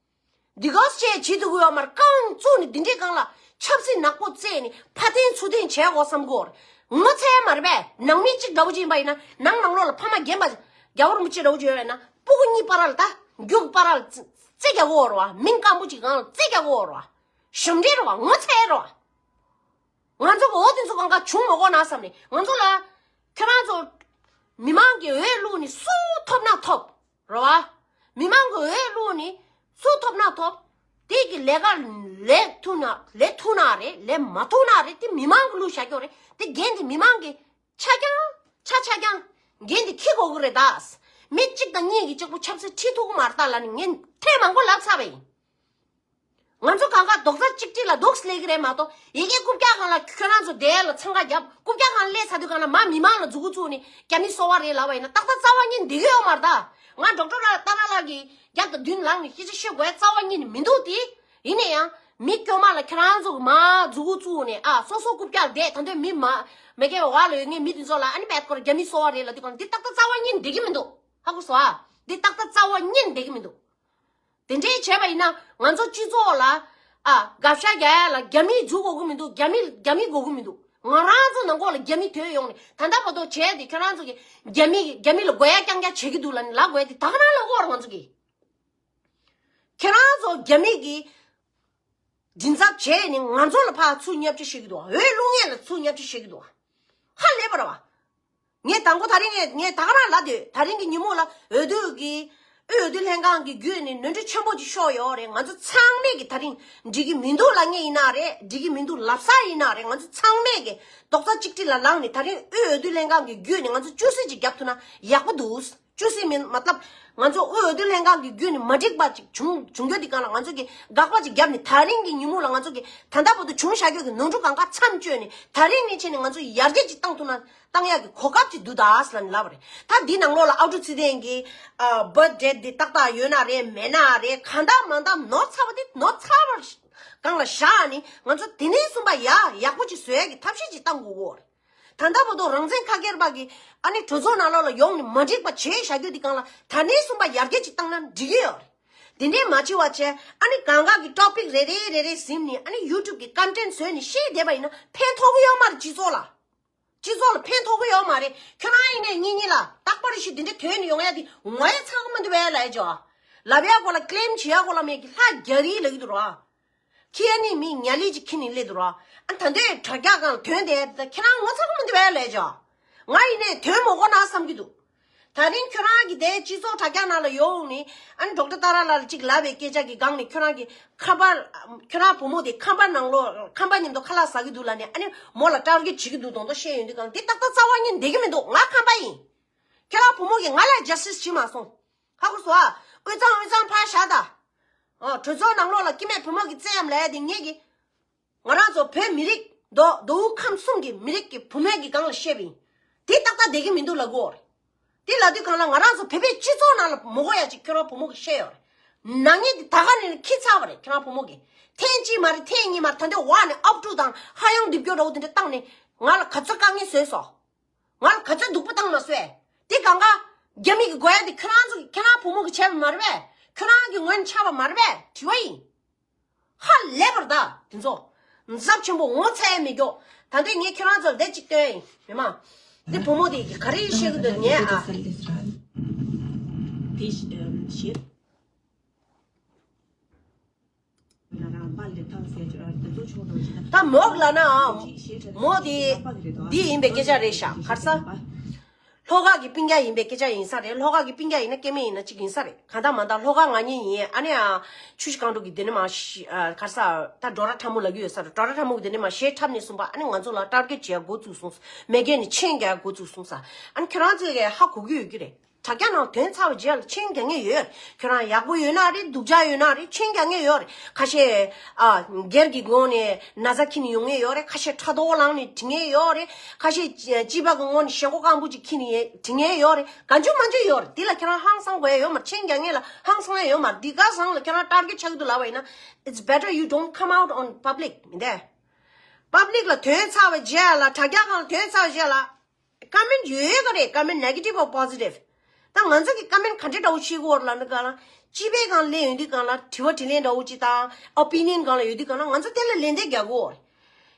འདི་གོ་བྱས་བྱེད་ཐུབ་ཀྱི་ཡོད་མ་རེད། རྐང་བཙུགས་ནས་འདི་འདྲའི་སྒང་ལ་ཆབ་སྲིད་ནག་པོ་རྩེས་ནས་ཕར་འཐེན་ཚུར་འཐེན་བྱས་དགོས་བསམ་གྱི་ཡོད་རེད། ངོ་ཚ་ཡ་མ་རེད་པས། ནང་མི་གཅིག་འདྲ་བོ་ཅིག་ཡིན་པ་ཡིན་ན་ནང་ནང་ལོགས་ལ་ཕ་མ་རྒན་པ་རྒྱལ་བ་རིན་པོ་ཆེ་འདྲ་བོ་ཅིག་ཡོད་པ་ཡིན་ན་སྤུ་གུ་གཉིས་བར་ལ་ད་རྒྱུག་བར་ལ་རྩེ་རྒྱག་གི་ཡོད་རེད་བ། མིང་སྐམ་པོ་ཅིག་སྒང་ལ་རྩེ་རྒྱག་གི་ཡོད་རེད་བ། ཞབས་འདྲེན་རེད་བ། ངོ་ཚ་ཡ་རེད་བ། ང་ཚོ་གི་འོ་དེ་ཚོ་གང་ག་བྱུང་མ་དགོས་ན་བསམ་ནས་ང་ཚོ་ལ་ཁྱེད་རང་ཚོ་མི་མང་གི་འོས་བླུགས་ནས་སུ་ཐོབ་ན་ཐོབ་རེད་བ། མི་མང་གི་འོས་བླུགས་ནས་སུ་ཐོབ་ན་ཐོབ། དེ་གི་ལས་ཀ་ལས་ཐུབ་ན་ལས་ཐུབ་ན་རེད། ལས་མ་ཐུབ་ན་རེད། དེ་མི་མང་གི་བླུགས་བཞག་རྒྱུ་རེད། དེ་འགན་དེ་མི་མང་གི་ཆ་རྐྱང་ཆ་ཆ་རྐྱང་འགན་དེ་འཁྱེར་དགོས་ཀྱི་རེད་ད། མི་གཅིག་དང་གཉིས་ཀྱིས་གཅིག་པོ་ཆབ་སྲིད་ཁྲིད་ཐུབ་ཀྱི་མ་རེད་ད་ལབ་ནས་ངས་ཐེངས་མང་པོ་ལབ་ཚར་བ་ཡིན། ང་ཚོ་གང་ག་རྡོག་རྩ་གཅིག་སྒྲིལ་ལ་འདུག་སེ་སླེབས་ཀྱི་རེད་མ་གཏོགས་ཡ་གི་རྐུབ་བཀྱག་སྒང་ལ་ཁྱོད་རང་ཚོ་དེ་ལ་འཚང་ཁ་བརྒྱབ། རྐུབ་བཀྱག་སྒང་ལ་སླེབས་ཚར་དུས་གང་ལ་མ་མི་མང་ལ་མཛུ་གུ་བཙུགས་ནས་རྒྱ་མི་གསོ་བ་རེད་ལབ་པ་ཡིན་ན་ཏག་ཏག་རྩ་བ་ཉིད་འགྲིག་གི་ཡོད་མ་རེད་ད། ང་ཌོག་ཊར་ལགས་ཏཱ་ར་ལགས་ཀྱི་རྒྱབ་དང་མདུན་ལངས་ནས་སྐད་ཆ་བཤད་དགོས་རྩ་བ་ཉིད་ནས་མི་འདུག་དེ། ཡིན་ན་ཡང་མི་དཀྱུས་མ་ལ་ཁྱེད་རང་ཚོ་གི་མ་མཛུ་གུ་བཙུགས་ནས་ཨ་སོ་སོ་རྐུབ་བཀྱག་བསྡད་ད་འདོད་མི་མ་མ་རྒན་པའི་འོག་ལ་ཡོད་མཁན་མི་དེ་ཚོ་ལ་ཨ་ནི་བད་ཀོར་རྒྱ་མི་གསོ་བ་རེད་ལབ་དུས་གང་འདི་ཏག་ཏག་རྩ་བ་ཉིད་ནས་འགྲིག་གི་མི་འདུག་ཧ་གོ་སོང་ཨ། འདི་ཏག་ཏག་རྩ་བ་ཉིད་ནས་འགྲིག་གི་མི་འདུག་དེ་འདྲས་བྱས་པ་ཡིན་ན་ང་ཚོ་སྤྱི་ཚོགས་ལ་ཨ་དགག་བྱ་རྒྱག་ཡ་ལ་རྒྱ་མི་འཛུལ་དགོས་ཀྱི་མི་འདུག་རྒྱ་མི་རྒྱ་མི་དགོས་ཀྱི་མི་འདུག་ང་རང་ཚོ་ནང་ཁོག་ལ་རྒྱ་མི་དོད་ཡོང་ནས་ད་ལྟ་བར་དུ་བྱས་ཏེ་ཁྱོད་རང་ཚོ་གི་རྒྱ་མི་རྒྱ་མི་ལ་དགོས་ཡ་རྐྱང་རྐྱང་བྱེད་ཀྱི་འདུག་ལབ་ནས་ལབ་དགོས་ཡ་དེ་ད་ག་རང་ལབ་དགོས་རེད་ང་ཚོ་གི་ཁྱེད་རང་ཚོ་རྒྱ་མི་གི་ མགྲིན་ཚབ་བྱས་ནས་ང་ཚོ་ལ་ཕར་ཚུར་བརྙས་བཅོས་བྱེད་ཀྱི་འདུག་འོས་བླུག་མཁན་ལ་ཚུར་བརྙས་བཅོས་བྱེད་ཀྱི་འདུག་ཧ་ལས་པ་རེད་བ། ངས་དང་པོ་ད་རིང་ངས་ངས་ད་ག་རང་ལབ་དུས་ད་རིང་གི་ཉིན་མོ་ལ་འོས་བསྡུ་གི་དབུས་འོས་བསྡུ་ལྷན་ཁང་གི་བརྒྱུད་ནས་ནོར་འཁྲུལ་ཆེན་པོ་ཅིག་ཤོར་ཡོད་རེད། ང་ཚོ་ཚང་མས་ཀྱི་ད་རིང་འགྲིག་གི་མི་འདུག་ལབ་མཁན་ཡིན་ན་རེད། འགྲིག་གི་མི་འདུག་ལབ་ས་ཡིན་ན་རེད། ང་ཚོ་ཚང་མས་ཀྱི་རྡོག་རྩ་གཅིག་སྒྲིལ་ལ་ལངས་ནས་ད་རིང་དབུས་འོས་བསྡུ་ལྷན་ཁང་གི་བརྒྱུད་ནས་ང་ཚོ་ཅུང་ཟད་ཅིག་རྒྱབ་ཐུབ་ན་ཡག་པོ་འདུག་ཅུང་ཟད་མིན་མ་ལབ། ང་ཚོ་དབུས་འོས་བསྡུ་ལྷན་ཁང་གི་བརྒྱུད་ནས་མ་འགྲིག་པ་ཅིག་བྱུང་བྱུང་རྒྱུ་འདི་སྒང་ལ་ང་ཚོ་གི་དགག་པ་ཅིག་བརྒྱབ་ནས་ད་རིང་གི་ཉིན་མོ་ལ་ང་ཚོ་གི་ད་ལྟ་བར་དུ་བྱུང་བཞག་རྒྱུ་གི་ནོར་འཁྲུལ་གང་ག་མཚམས་གཅོད་ནས་ད་རིང་ནས་བྱས་ནས་ང་ཚོ་ཡར་རྒྱས་ཅིག་བཏང་ཐུབ་ན་བཏང་ཡག་གི་གོ་སྐབས་ཅིག་འདུག་ད་ཟེར་ལབ་ནས་ལབ་པ་རེད། ད་འདི་ནང་ལོགས་ལ་ཨ་ཀྲུག་ཚེ་བརྟན་གྱི་ཨ་བར་ཐི་ཌེ་འདི་ཏག་ཏག་ཡོད་ན་རེད་མེད་ན་རེད། གང་ལྟར་མ་ལྟར་ནོར་ཚ་བ་འདི་ནོར་ཚ་བ་སྒང་ལ་བཞག་ནས་ང་ཚོ་དེ་ནས་གསུམ་པ་ཡ་ཡག་པོ་ཅིག་བཟོ་ཡག་གི་ཐབས་ཤེས་ཅིག་བཏང་དགོས་གོ་རེད། ད་ལྟ་བར་དུ་རང་བཙན་ཁ་སྒེར་པ་གི་ཨ་ནི་གྲོས་ཚོགས་ནང་ལོགས་ལ་ཡོང་ནས་མ་འགྲིག་པ་བྱས་བཞག་རྒྱུ་འདི་སྒང་ལ་ད་ནས་གསུམ་པ་ཡར་རྒྱས་ཅིག་བཏང་ན་འགྲིག་གི་ཡོད་རེད། དེ་འདྲས་མ་བྱེད་པ་བྱས་ཨ་ནི་གང་ག་གི་ཊོ་པིག་རེ་རེ་རེ་རེ་ཟིན་ནས་ཨ་ནི་ཡུ་ཊུབ་གི་ཀོན་ཊེན་ཊི་བཟོས་ནས་བཤད་བསྡད་པ་ཡིན་ན་ཕན་ཐོགས་ཀྱི་ཡོད་མ་རེད། སྤྱི་ཚོགས་ལ་སྤྱི་ཚོགས་ལ་ཕན་ཐོགས་ཀྱི་ཡོད་མ་རེད། ཁྱོད་རང་ཡིན་ནའི་ངེད་གཉིས་ལ་རྟག་པར་ཞིག་དེ་འདྲས་ཐོན་ནས་ཡོང་ཡ་དེ་ངོ་ཡ་ཚ་གི་མི་འདུག་བས་ལབ་ཡ་ཅོ། ལབ་ཡ་གོ་ལ་ཀི་ལེམ་བྱེད་ཡ་གོ་ལ་མེད་ཀི་ལྷ་རྒྱ་རི་ལབ་ཀྱི་འདུག་ར། ཁྱེད་ནི་མི་ཉ་ལི་ཅིག་ཁྱེར་ནས་སླེབས་འདུག་ར། ཨ་ད་འདོད་དྲ་རྒྱ་སྒང་ཐོན་དེ་ད་ཁྱེད་རང་ངོ་ཚ་གི་མི་འདུག་བས་ལས་ཅོ། ང་ཡིན་ནས་ཐོན་མོ་གོ་ན་བསམ་གྱི་འདུག་ད་རིང་ཁྱོད་རང་གི་དེ་སྤྱི་ཚོགས་དྲ་རྒྱ་ནང་ལ་ཡོང་ནས་ཨ་ནི་ཌོག་ཊར་ཏཱ་ར་ལགས་ལ་ཅིག་ལབ་པའི་སྐད་ཆ་གི་སྒང་ནས་ཁྱོད་རང་གི་ཁམས་པ་ཁྱོད་རང་བུ་མོ་དེ་ཁམས་པ་ནང་ལོགས་ཁམས་པ་མཉམ་དུ་ཁ་ལག་ཟ་གི་འདུག་ལབ་ནས་ཨ་ནི་མོ་ལ་ཊར་གེཊ་བྱེད་ཀྱི་འདུག་དོན་དག་བཤད་ཡོང་དུས་སྒང་དེ་ཏག་ཏག་རྩ་བ་ཉིད་བསྡད་ཀྱི་མི་འདུག་ང་ཁམས་པ་ཡིན། ཁྱེད་རང་བུ་མོ་གིས་ང་ལ་ཇ་སི་ཊིས་བྱེད་མ་སོང་། ཧ་གོ་སོང་ཨ། དབུས་གཙང་དབུས་གཙང་ཕར་བཞག་ད། ཨོ་གྲོས་ཚོགས་ནང་ལོགས་ལ་སྐྱེ་དམན་བུ་མོ་གི་བཙན་གཡེམ་ལབ་ཡ་དེ་ངེད་ཀྱི། ང་རང་ཚོ་བོད་མི་རིགས་མདོ་མདོ་དབུས་ཁམས་གསུམ་གྱི་མི་རིགས་ཀྱི་བུ་མོ་གི་སྒང་ལ་བཤད་པ་ཡིན། དེ་ཏག་ཏག་བསྡད་ཀྱི་མི་འདུག་ལབ་གོ་རེད། དེ་ལབ་དུས་སྒང་ལ་ང་རང་ཚོ་བོད་པའི་སྤྱི་ཚོགས་ནང་ལ་མོ་གོ་ཡ་ཅིག་ཁྱོད་རང་བུ་མོ་གིས་བཤད་ཡོད་རེད། ནག་ཉེས་དེ་ད་ག་ནས་ཁྱི་ཚ་བ་རེད་ཁྱོད་རང་བུ་མོ་གིས། ཐེངས་གཅིག་མ་རེད་ཐེངས་གཉིས་མ་རེད་ད་འདི་བ་ནས་ཨབ་ཀྲུག་དང་ཧ་ཡང་རྡིབ་སྐྱོ་འདྲ་བོ་དེ་འདྲ་བཏང་ནས་ང་ལ་ག་ཚོད་དཀའ་ངལ་བཟོས་སོང་། ང་ལ་ག་ཚོད་སྡུག་པོ་བཏང་མ་སོང་། དེ་གང་ག་རྒྱ་མི་གི་དགོས་ཡ་དེ་ཁྱོད་རང་ཚོ་ཁྱོད་རང་བུ་མོ་གི་བྱས་པ་མ་རེད་པས། ཁྱོད་རང་གི་ངོས་ནས་ཆགས་པ་མ་རེད་པས་དྲི་བ་ཡིན། ཧ་ལས་པར་ད་དེ་ཚོ་འཛབ་ཆེན་པོ་ངོ་ཚ་ཡ་མི་འགྱོ། ད་ལྟའི་ངས་ཁྱོད་རང་ཚོར་བདེ་གཅིག་སྟོན་ཡིན་མི་མ། འདི་བུ་མོ་དེ་གི་ག་རེ་བཤད་གི་འདུག་ངས་ཨ། དེ་ཞེས། ད་མོག་ལ་ན་མོ་དེ་འདི་ཡིན་པའི་སྐད་ཆ་རེད་ཤག་གར་ས། ལྷོ་ཁ་གི་སྤུན་ཀྱག་ཡིན་པའི་སྐད་ཆ་ཡིན་ས་རེད། ལྷོ་ཁ་གི་སྤུན་ཀྱག་ཡིན་ན་སྐྱེ་དམན་ཡིན་ན་གཅིག་ཡིན་ས་རེད། གང་ལྟར་མ་ལྟར་ལྷོ་ཁ་ང་གཉིས་ཡིན། ཨ་ནི་ཨ་ཆུ་བཞི་སྒང་དྲུག་གི་དེ་ནས་མ་ཤི་ཨ་གར་ས་ད་འགྲོ་ར་ཁྲ་མོ་ལབ་ཀྱི་ཡོད་ས་རེད། འགྲོ་ར་ཁྲ་མོ་གི་དེ་ནས་མ་གཞས་འཁྲབ་ནས་གསུངས་པ་ཨ་ནི་ང་ཚོ་ལ་ཊར་གེཊ་བྱེད་ཡ་འགོ་བཙུགས་སོང་། མེ་རྒྱལ་ནས་མཆན་རྒྱག་ཡ་འགོ་བཙུགས་སོང་ས། ཨ་ནི་ཁྱོད་རང་ཚོས་ཧ་གོ་གི་ཡོད་ཀྱི་རེད། དྲ་རྒྱ་ནང་ཐོན་ཚར་བ་རྗེས་ལ་མཆན་རྒྱག་མཁན་ཡོད། ཁྱོད་རང་ཡག་པོ་ཡོད་ན་རེད་སྡུག་ཅག་ཡོད་ན་རེད་མཆན་རྒྱག་མཁན་ཡོད་རེད། ཁ་ཤས་ཨ་སྒེར་གྱི་ངོས་ནས་ན་ཚ་འཁྱེར་ནས་ཡོང་མཁན་ཡོད་རེད། ཁ་ཤས་ཕྲག་དོག་ལངས་ནས་འཁྲིད་མཁན་ཡོད་རེད། ཁ་ཤས་སྤྱི་པ་གི་ངོས་ནས་ཞེན་ཁོག་སྐམ་པོ་ཅིག་འཁྱེར་ནས་འཁྲིད་མཁན་ཡོད་རེད། གང་བྱུང་མང་བྱུང་ཡོད་རེད། དེ་ལ་ཁྱེད་རང་ཧང་སང་དགོས་ཡ་ཡོད་མ་རེད། མཆན་རྒྱག་མཁན་ལ་ཧང་སང་ཡ་ཡོད་མ་རེད། འདི་ག་སང་ལ་ཁྱེད་རང་ཊར་གེཊ་ཆགས་ཀྱི་འདུག་ལབ་པ་ཡིན་ན། It's better you don't come out on public མི་འདས། པབ་ལིག་ལ་ཐོན་ཚར་བའི་རྗེས་ལ་དྲ་རྒྱ་སྒང་ལ་ཐོན་ཚར་བའི་རྗེས་ལ། ཀོ་མེན་ཡོད་ཡོད་ག་རེད། ཀོ་མེན་ནེ་གེ་ཊིབ་འོ་པོ་ཟི་ཊིབ། ད་ང་ཚོ་གི་ཀོ་མེན་ག་འདྲ་འདྲ་བོ་བྱེད་དགོས་རེད་ལབ་ན་ག་ལ། སྤྱི་པའི་སྒང་སླེབས་ཡོང་དུས་སྒང་ལ་དྲི་བ་དྲིས་ལན་འདྲ་བོ་ཅིག་དང་ཨོ་པི་ནི་ཡན་སྒང་ལ་ཡོད་དུས་སྒང་ལ་ང་ཚོ་དེ་ལ་ལན་འདེབས་རྒྱག་དགོས་རེད།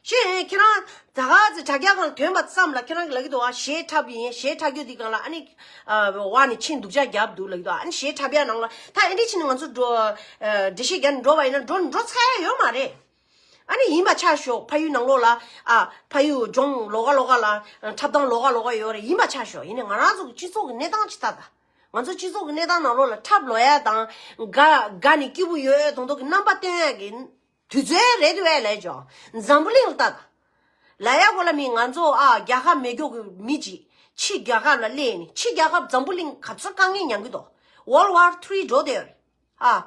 ཤེས་ཡོན་ཁྱེད་རང་ད་ག་ཚོད་དྲ་རྒྱ་སྒང་ལ་ཐོན་པ་ཙམ་ལ་ཁྱེད་རང་གི་ལབ་ཀྱི་འདུག་ཨ་གཞས་འཁྲབ་ཀྱི་ཡིན། གཞས་འཁྲབ་རྒྱུ་དེ་སྒང་ལ་ཨ་ནི་བ་ནི་ཆེན་སྡུག་ཅག་རྒྱབ་འདུག་ལབ་ཀྱི་འདུག་ཨ་ནི་གཞས་འཁྲབ་ཡ་ནང་ལ་ད་ཨེ་འདྲ་བྱས་ནས་ང་ཚོ་འགྲོ་འགྲེལ་བཤད་རྒྱག་ནས་འགྲོ་བ་ཡིན་ན་འགྲོ་འགྲོ་ཚར་ཡ་ཡོད་མ་རེད། ཨ་ནི་ཡིན་པ་ཆ་ཞོག་ཕ་ཡུལ་ནང་ལོགས་ལ་ཨ་ཕ་ཡུལ་ལྗོངས་ལོགས་ཀ་ལོགས་ཀ་ལ་འཁྲབ་སྟངས་ལོགས་ཀ་ལོགས་ཀ་ཡོད་རེད། ཡིན་པ་ཆ་ཞོག་ཡིན་ནའི་ང་རང་ཚོ་གི་སྤྱི་ཚོགས་ཀྱི་གནས་སྟངས་ཅིག་ལྟ་ད། ང་ཚོ་སྤྱི་ཚོགས་ཀྱི་གནས་སྟངས་ནང་ལོགས་ལ་འཁྲབ་ལོག་ཡ་དང་དགའ་དགའ་ནས་སྐྱིད་པོ་ཡོད་ཡོད་དོན་དག་གི་རྣམ་པ་སྟོན་ཡ་གི་དུས་ཚོད་རེད་འདུག་བས་ལས་ཅོ། འཛམ་བུ་གླིང་ལ་ལྟ་ད། ལ་ཡ་གོ་ལ་མི་ང་ཚོ་ཨ་རྒྱལ་ཁབ་མེད་མཁན་གྱི་མི་ཅིག་ཕྱི་རྒྱལ་ཁབ་ལ་སླེབས་ནས་ཕྱི་རྒྱལ་ཁབ་འཛམ་བུ་གླིང་ག་ཚོད་དཀའ་ངལ་མྱངས་ཀྱི་འདུག World War Three འགྲོ་བསྡད་ཡོད་རེད། ཨ།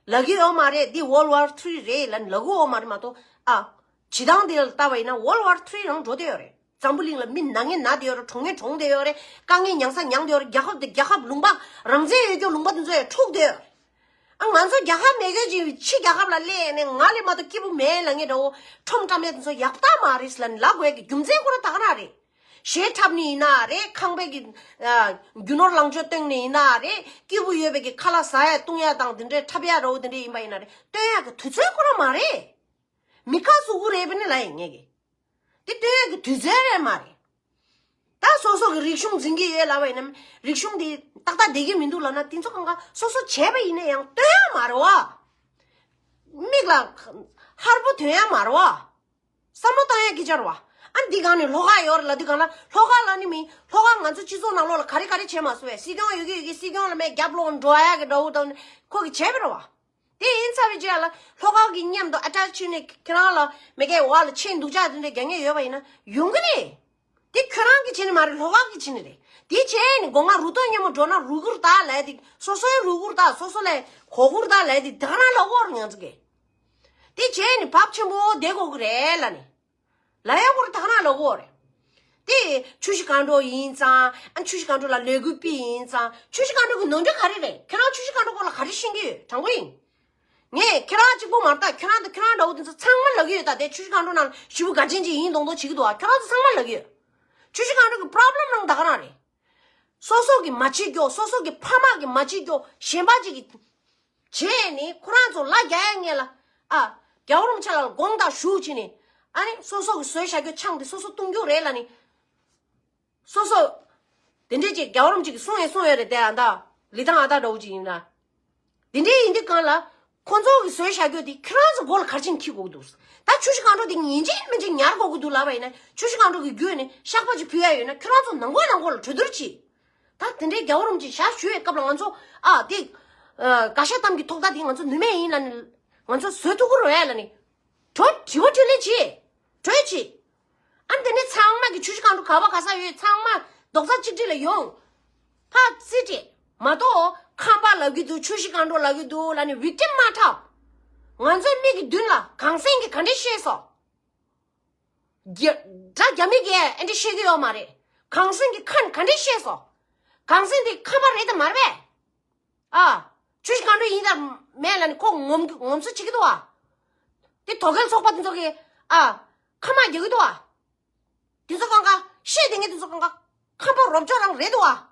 ལབ་ཀྱི་ཡོད་མ་རེད། འདི་World War Three རེད་ལབ་ནས་ལབ་ཀྱི་ཡོད་མ་རེད་མ་གཏོགས། ཨ། བྱེད་སྟངས་དེ་ལ་ལྟ་བ་ཡིན་ན་World War Three རང་འགྲོ་བསྡད་ཡོད་རེད། འཛམ་བུ་གླིང་ལ་མི་ན་མཁན་ན་བསྡད་ཡོད་རེད། གྲོངས་མཁན་གྲོངས་བསྡད་ཡོད་རེད། དཀའ་ངལ་མྱངས་ས་མྱངས་བསྡད་ཡོད་རེད། རྒྱལ་ཁབ་དེ་རྒྱལ་ཁབ་ལུང་པ་རང་བཙན་ཡོད་རྒྱུ་ལུང་པ་དེ་ཚོ་ཡང་འཁྲུག་བསྡད་ཡོད་རེད། ཨ་ང་ཚོ་རྒྱལ་ཁབ་མེད་མཁན་ཅིག་ཕྱི་རྒྱལ་ཁབ་ལ་སླེབས་ནས་ང་ལས་མ་གཏོགས་སྐྱིད་པོ་མེད་ལབ་མཁན་འདྲ་བོ་ཁྲོམ་བཀྲམ་ཡ་དེ་ཚོ་ཡག་པོ་མ་རེད་ལབ་ནས་ལབ་དགོས་ཡ་གི་རྒྱུ་མཚན་ཁོ་རང་ད་ག་རང་རེད། གཞས་འཁྲབ་ནི་ཡིན་ན་རེད། ཁང་པའི་གི་ཨ་རྒྱུ་ནོར་ལོངས་སྤྱོད་སྟོན་ནི་ཡིན་ན་རེད། སྐྱིད་པོ་ཡོད་པའི་གི་ཁ་ལག་ཟ་ཡ་བཏུང་ཡ་དང་དེ་འདྲའི་འཁྲབ་ཡ་རོ་དེ་འདྲའི་ཡིན་པ་ཡིན་ན་རེད། སྟོན་ཡ་གི་དུས་ཚོད་ཁོ་རང་མ་རེད། མི་ཁ་ཟུག་གུ་རེད་པ་ནི་ལ་ཡིན་ངེས་གི། དེ་སྟོན་ཡ་གི་དུས་ཚོད་རེད་མ་རེད། ད་སོ་སོ་གི་རིག་གཞུང་འཛིན་གི་ཡོད་ལབ་པ་ཡིན་ན་རིག་གཞུང་དེ་ཏག་ཏག་བསྡད་ཀྱི་མི་འདུག་ལབ་ན་དེ་ཚོ་གང་ག་སོ་སོ་བྱས་པ་ཡིན་ན་ཡང་སྟོན་ཡ་མ་རེད་བ། མིག་ལ་ཁ་ ཧར་པོ་དོན་ཡ་མ་རེད་བ། བསམ་བློ་བཏང་ཡ་སྐད་ཆ་རེད་བ། ཨ་འདི་གང་ནས་ལྷོ་ཁ་ཡོད་རེད་ལབ་དུས་གང་ལ་ལྷོ་ཁ་ལ་ནི་མི་ལྷོ་ཁ་ང་ཚོ་སྤྱི་ཚོགས་ནང་ལོགས་ལ་ག་རེ་ག་རེ་བྱས་མ་སོང་བས། སྲིད་སྐྱོང་ཡོད་ཀྱི་ཡོད་ཀྱི་སྲིད་སྐྱོང་ལ་མས་རྒྱབ་ལོག་འགྲོ་ཡ་གི་འདྲ་བོ་དང་ཁོ་གི་བྱས་པ་རེད་བ། དེ་ཡིན་ཚར་བའི་རྗེས་ལ་ལྷོ་ཁ་གི་མཉམ་དུ་ཨ་ཊེཆ་བྱས་ནས་ཁྱེད་རང་ལ་མི་སྒེར་བ་ལ་ཆེས་སྡུག་ཅག་དེ་འདྲའི་རྒྱག་མཁན་ཡོད་པ་ཡིན་ན་ཡོང་གི་རེད། དེ་ཁྱོད་རང་གིས་བྱས་ནི་མ་རེད། ལྷོ་ཁ་གིས་བྱས་ནི་རེད། དེ་བྱས་ནི་སྒོ་ང་རུ་ཏོ་སྙན་མོ་འགྲོ་ན་རུ་གུར་དག་ལས་དེ་སོ་སོའི་རུ་གུར་དག་སོ་སོ་ལས་གོ་གུར་དག་ལས་དེ་དག་རང་ལ་དབོར་ཡང་ཚིག་གི། དེ་བྱས་ནི་བབ་ཆེན་པོ་བསྡད་དགོས་ཀྱི་རེད་ལ་ནི། ལ་ཡ་གུར་དག་རང་ལ་དབོར་རེད། དེ་ཆུ་བཞི་སྒང་དྲུག་ཡིན་ཙང་ཨ་ཆུ་བཞི་སྒང་དྲུག་ལ་ལས་འགུལ་སྤེལ་ཡིན་ཙང་ཆུ་བཞི་སྒང་དྲུག་གི་ནོར་འཁྲུལ་ག་རེ་རེད། ཁྱོད་རང་ཆུ་བཞི་སྒང་དྲུག་སྐོར་ལ་ག་རེ་ཤེས་ཀྱི་ཡོད། དྲང་པོ་ཡིན། ངས་ཁྱེད་རང་གཅིག་པོ་མ་རེད་ད། ཁྱེད་རང་དང་ཁྱེད་རང་འདྲ་བོ་དེ་ཚོ་ཚང་མ་ལབ་ཀྱི་ཡོད་ད། དེ་ཆུ་བཞི་སྒང་དྲུག་ནང་ཞེ་པོ་དགའ་ཆེན་ཅིག་ཡིན་མདོག་མདོག་བྱེད་ཀྱི་འདུག་ཨ། ཁྱེད་རང་ཚོ་ཚང་མ་ལབ་ཀྱི་ཡོད། ཆུ་བཞི་སྒང་དྲུག་གི་པོ་རོབ་ལེམ་རང་ད་ག་རང་རེད། སོ་སོ་གི་མ་བྱེད་རྒྱུ་སོ་སོ་གི་ཕ་མ་གི་མ་བྱེད་རྒྱུ་གཞན་པ་ཅིག་གི་བྱས་ནས་ཁོ་རང་ཚོ་ལ་རྒྱ་ཡ་ངེས་ལ་ཨ། རྒྱལ་བ་རིན་པོ་ཆེ་ལ་དགོངས་དག་ཞུ་བྱས་ནས་ཨ་ནི་སོ་སོ་གི་བཟོས་བཞག་རྒྱུ་ཆང་དེ་སོ་སོ་བཏུང་རྒྱུ་རེད་ལ་ནི། སོ་སོ། དེ་འདྲས་ཀྱི་རྒྱལ་བ་རིན་པོ་ཆེ་གིས་གསུངས་ཡས་གསུངས་ཡོད་རེད་དེ། ཨ་ད་ལི་ཐང་ཨ་ད་འདྲ་བོ་ཅིག་ཡིན་ན། དེ་འདྲས་ཡིན་དུས་གང་ལ། ཁོ་ཚོ་གིས་བཟོས་བཞག་རྒྱུ་དེ་ཁྱེད་རང་ཚོ་མགོ་ལ་ག་རེ་བྱས་ནས་འཁྱེར་དགོས་ཀྱི་འདུག་ད་ཆུ་བཞི་སྒང་དྲུག་དེ་ཡིན་གཅིག་མིན་གཅིག་ཉར་དགོས་ཀྱི་འདུག་ལབ་པ་ཡིན་ན་ཆུ་བཞི་སྒང་དྲུག་གི་བརྒྱུད་ནས་བཤགས་པ་ཅིག་ཕུལ་ཡ་ཡོད་ན་ཁྱེད་རང་ཚོ་ནང་ཁུལ་ནང་ཁུལ་ལ་གྲོས་བསྡུར་བྱེད། ད་དེ་འདྲའི་རྒྱལ་བ་རིན་པོ་ཆེ་ཞག་ཞུ་བའི་སྐབས་ལ་ང་ཚོ་ཨ་དེ། ཨ་དགའ་ཤ་གཏམ་གྱི་ཐོག་མཐའ་དེ་ང་ཚོ་ནུས་མེད་ཡིན་ལ་ནི། ང་ཚོ་བཟོད་ཐུབ་ཀྱི་རེད་ལ་ནི། གྲོས་དྲི་བ་དྲིས་ལན་བྱེད། གྲོས་བྱེད། ཨ་འདི་ནས་ཚང་མ་གི་ཆུ་བཞི་སྒང་དྲུག་ག་བ་ག་ས་ཡོད་ཚང་མ་རྡོག་རྩ་གཅིག་སྒྲིལ་ལ་ཡོང་། ཕར་རྩིས་སྤྲད་མ་གཏོགས་ཁམས་པ་ལབ་ཀྱི་འདུག་ཆུ་བཞི་སྒང་དྲུག་ལབ་ཀྱི་འདུག་ལབ་ནས་བིག་ཊིམ་མ་འཁྲབ། ང་ཚོའི་མིག་གི་མདུན་ལ་གངས་སེང་གིས་ག་འདྲས་བཤད་སོང་། རྒྱ་སྒྲ་རྒྱ་མི་གིས་ཨེ་འདྲས་བཤད་ཀྱི་ཡོད་མ་རེད། གངས་སེང་གི་ཁ་ནས་ག་འདྲས་བཤད་སོང་། གངས་སེང་དེ་ཁམས་པ་རེད་དམ་མ་རེད་པས། ཨ། ཆུ་བཞི་སྒང་དྲུག་ཡིན་དང་མེད་ལབ་ནས་ཁོ་ངོམ་ངོམ་སོ་བྱེད་ཀྱི་འདུག་བ། དེ་དོལ་རྒྱལ་ཚོགས་པ་དེ་ཚོ་གིས་ཨ། ཁ་མ་རྒྱག་གི་འདུག་བ། དེ་ཚོ་གང་ག་བཤད་དེ་ངས་དེ་ཚོ་གང་ག་ཁམས་པ་རོབ་ཅོག་རང་རེད་འདུག་བ།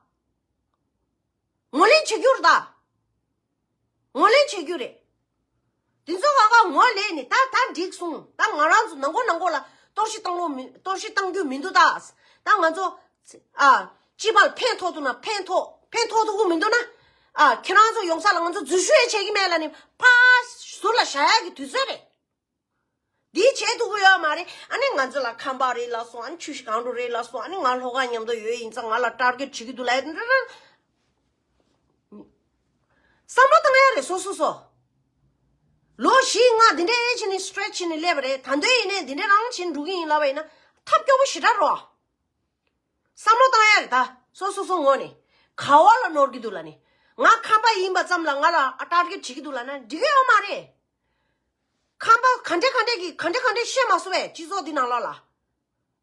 ངོས་ལེན་བྱེད་རྒྱུ་རེད་ད། ངོས་ལེན་བྱེད་རྒྱུ་རེད། དེ་ཚོ་གང་ག་ངོས་ལེན་ནས་ད་ད་འགྲིག་སོང་། ད་ང་རང་ཚོ་ནང་ཁོ་ནང་ཁོ་ལ་གཏོར་བཤིག་བཏང་ལོ་མི་གཏོར་བཤིག་བཏང་རྒྱུ་མི་འདུག་ད། ད་ང་ཚོ་ཨ་སྤྱི་པ་ལ་ཕན་ཐོགས་འདུག་ན་ཕན་ཐོགས་ཕན་ཐོགས་འདུག་གི་མི་འདུག་ན་ཨ་ཁྱེད་རང་ཚོ་ཡོང་ས་ལ་ང་ཚོ་འཛུལ་ཞུགས་ཡང་བྱེད་ཀྱི་མེད་ལབ་ནས་ཕར་ཟུར་ལ་བཞག་ཡག་གི་དུས་ཚོད་རེད། འདི་བྱེད་ཐུབ་ཀྱི་ཡོད་མ་རེད། ཨ་ནི་ང་ཚོ་ལ་ཁམས་པ་རེད་ལབ་སོང་། ཨ་ནི་ཆུ་བཞི་སྒང་དྲུག་རེད་ལབ་སོང་། ཨ་ནི་ང་ལྷོ་ཁ་མཉམ་དུ་ཡོད་ཡིན་ཙང་ང་ལ་ཊར་གེཊ་བྱེད་ཀྱི་འདུག་ལབ་ཡ་འདྲ་འདྲ། བསམ་བློ་བཏང་ཡ་རེད་སོ་སོ་སོ། ལོ་བཞི་ལྔ་འདི་འདྲའི་བྱས་ནས་སི་ཊེ་ཆི་བྱས་ནས་སླེབས་པ་རེད། ད་དུང་ཡིན་ནའི་འདི་འདྲ་རང་བྱས་ནས་འགྲོ་གི་ཡིན་ལབ་པ་ཡིན་ན་ཐབས་སྐྱོ་པོ་ཞེ་དྲག་རེད་བ། བསམ་བློ་བཏང་ཡ་རེད་ད་སོ་སོ་སོ་ངོས་ནས། ག་བ་ལ་ནོར་གྱི་འདུག་ལབ་ནས། ང་ཁམས་པ་ཡིན་པ་ཙམ་ལ་ང་ལ་ཨ་ཊར་གེཊ་བྱེད་ཀྱི་འདུག་ལབ་ན་འགྲིག་གི་ཡོད་མ་རེད། ཁམས་པ་ག་འདྲས་ག་འདྲས་ཀྱིས་ག་འདྲས་ག་འདྲས་བཤད་མ་སོང་བས་སྤྱི་ཚོགས་འདི་ནང་ལོགས་ལ།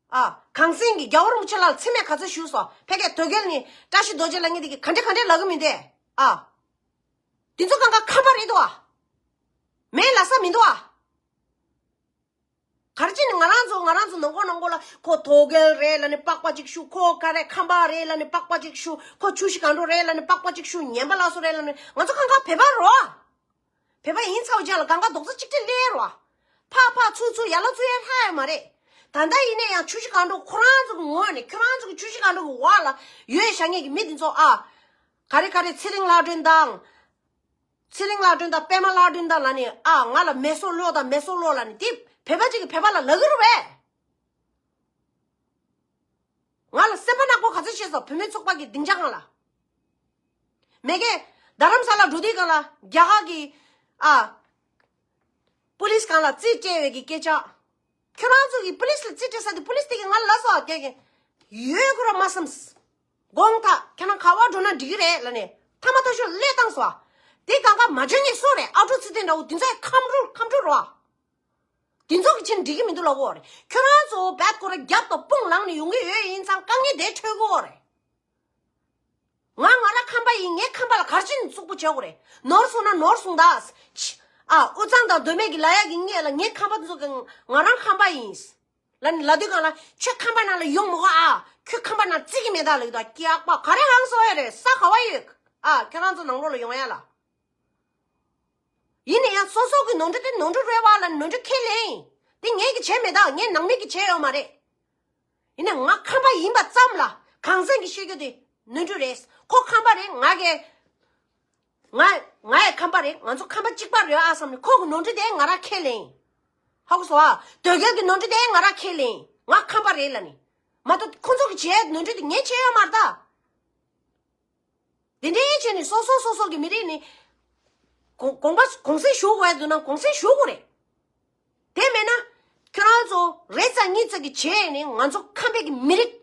ཨ། གངས་སེང་གིས་རྒྱལ་བ་རིན་པོ་ཆེ་ལ་མཚན་སྨད་ག་ཚོད་ཞུས་སོང་། ཕ་གིའི་དོལ་རྒྱལ་ནི་བཀྲ་ཤིས་རྡོ་རྗེ་ལབ་མཁན་དེ་གིས་ག་འདྲས་ག་འདྲས་ལབ་གི་མི་འདུག་ཨ། དེ་ཚོ་གང་ག་ཁམས་པ་རེད་འདུག་ཨ། མེད་ལབ་ས་མི་འདུག་ཨ། ག་རེ་བྱས་ནས་ང་རང་ཚོ་ང་རང་ཚོ་ནང་ཁོ་ནང་ཁོ་ལ་ཁོ་དོལ་རྒྱལ་རེད་ལབ་ནས་པགས་པ་གཅིག་གཞུ། ཁོ་ག་རེ་ཁམས་པ་རེད་ལབ་ནས་པགས་པ་གཅིག་གཞུ། ཁོ་ཆུ་བཞི་སྒང་དྲུག་རེད་ལབ་ནས་པགས་པ་གཅིག་གཞུ། ངན་པ་ལགས་སོ་རེད་ལབ་ནས། ང་ཚོ་གང་ག་བོད་པ་རེད་བ། བོད་པ་ཡིན་ཚར་བ་ཅག་ལ་གང་ག་རྡོག་རྩ་གཅིག་སྒྲིལ་སླེབས་རེད་བ། ཕར་ཕར་ཚུར་ཚུར་ཡར་ལ་ཚུར་ཡར་ལྷག་ཡོད་མ་རེད། ད་ལྟ་ཡིན་ན་ཡང་ཆུ་བཞི་སྒང་དྲུག་ཁོ་རང་ཚོ་གི་ངོས་ནས་ཁྱོད་རང་ཚོ་གི་ཆུ་བཞི་སྒང་དྲུག་གི་འོག་ལ་ཡོད་བཞག་མཁན་གྱི་མི་དེ་ཚོ་ཨ། ག་རེ་ག་རེ་ཚེ་རིང་ལྷ་སྒྲོན་དང་། ཚེ་རིང་ལྷ་སྒྲོན་དང་པད་མ་ལྷ་སྒྲོན་དང་ལབ་ནས་ཨ་ང་ལ་མེ་སོར་སློག་དང་མེ་སོར་སློག་ལབ་ནས་དེ་བོད་པ་ཅིག་གིས་བོད་པ་ལ་ལབ་ཀྱི་རེད་པས། ང་ལ་སེམས་པ་ནག་པོ་ག་ཚོད་བྱས་སོང་བུད་མེད་ཚོགས་པ་གི་སྡིངས་ཆ་སྒང་ལ། མེ་གེ། རྡ་རམ་ས་ལ་འགྲོ་དུས་སྒང་ལ་རྒྱ་གར་གི་ཨ། པུ་ལིས་སྒང་ལ་རྩིས་སྤྲད་པའི་གི་སྐད་ཆ། ཁྱོད་རང་ཚོ་གི་པུ་ལིས་ལ་རྩིས་སྤྲད་ས་དེ་པུ་ལིས་དེ་གིས་ང་ལ་ལབ་སོང་། ཨ་རྒྱ་གི་ཡོད་ཁོ་ར་མ་བསམས། དགོངས་དག་ཁྱེད་རང་ག་བར་འགྲོ་ན་འགྲིག་གི་རེད་ལབ་ནས་ཐ་མ་ཐ་ཤོར་སླེབས་བཏང་སོང་། དེ་གང་ག་མ་འཇོན་ངེས་སུ་རེད། ཨ་ཁྲུ་ཚེ་བརྟན་འདྲ་བོ་དེ་ཚོ་ཡང་ཁམས་ཕྲུག་ཁམས་ཕྲུག་རེད་བ། དེ་ཚོ་གི་ཕྱིར་འགྲིག་གི་མི་འདུག་ལབ་དགོས་རེད། ཁྱོད་རང་ཚོ་བད་ཁོ་ར་རྒྱབ་དང་དཔུང་ལངས་ནས་ཡོང་གི་ཡོད་ཡིན་ཙང་དཀའ་ངལ་དེ་འཕྲད་དགོས་རེད། ང་ང་རང་ཁམས་པ་ཡིན། ངས་ཁམས་པ་ལ་ག་རེ་བྱས་ནས་རྩུབ་པོ་བྱེད་དགོས་རེད། ནོར་སོང་ན་ནོར་སོང་ད། ཕྱི། ཨ། དབུས་གཙང་དང་མདོ་སྨད་ཀྱི་ལབ་ཡག་གི་ངས་ལ་ངས་ཁམས་པ་ཚོ་གི་ང་རང་ཁམས་པ་ཡིན། ལབ་ནས་ལབ་དུས་སྒང་ལ་ཁྱོད་ཁམས་པ་ནང་ལ་ཡོང་མི་དགོས་ཨ། ཁྱོད་ཁམས་པ་ནང་བརྩི་གི་མེད་ད་ལབ་ཀྱི་འདུག་སྐྱག་པ་ག་རེ་ཧང་སང་ཡོད་རེད། ས་ག་བ་ཡོད་ཨ། ཁྱོད་རང་ཚོ་ནང་ལོགས་ལ་ཡོང་ཡ་ལ། ཡིན་ན་ཡང་སོ་སོ་གི་ནོར་འཁྲུལ་དེ་ནོར་འཁྲུལ་རེད་བ་ལབ་ནས་ནོར་འཁྲུལ་ཁས་ལེན་ཡིན། དེ་ངས་གི་བྱས་མེད་ད། ངས་ནང་མི་གི་བྱས་ཡོད་མ་རེད། ཡིན་ན་ང་ཁམས་པ་ཡིན་པ་ཙམ་ལ་གངས་སེང་གི་བཤད་རྒྱུ་དེ་ནོར་འཁྲུལ་རེད། ཁོ་ཁམས་པ་རེད། ང་གི་ང་ང་ཡང་ཁམས་པ་རེད། ང་ཚོ་ཁམས་པ་གཅིག་པ་རེད་ཨ་བསམ་ནས་ཁོ་གི་ནོར་འཁྲུལ་དེ་ང་རང་ཁས་ལེན་ཡིན། ཧ་གོ་སོང་ཨ། དོལ་རྒྱལ་གྱི་ནོར་འཁྲུལ་དེ་ང་རང་ཁས་ལེན། ང་ཁམས་པ་རེད་ལབ་ནི། མ་གཏོགས་ཁོ་ཚོ་གི་བྱས་ནོར་འཁྲུལ་དེ་ངས་བྱས་ཡོད་མ་རེད་ད། དེ་འདྲའི་བྱས་ནས་སོ་སོ་སོ་སོ་གི་མི་རིགས་ནི། གོང་གོང་པ་གོང་སེང་ཞུ་དགོས་ཡ་འདུག་ན་གོང་སེང་ཞུ་དགོས་རེད། དེ་མེད་ན། ཁྱོད་རང་ཚོ་རེ་ཙམ་གཉིས་ཙམ་གྱི་བྱས་ནས་ང་ཚོ་ཁམས་པའི་གི་མི་རིགས།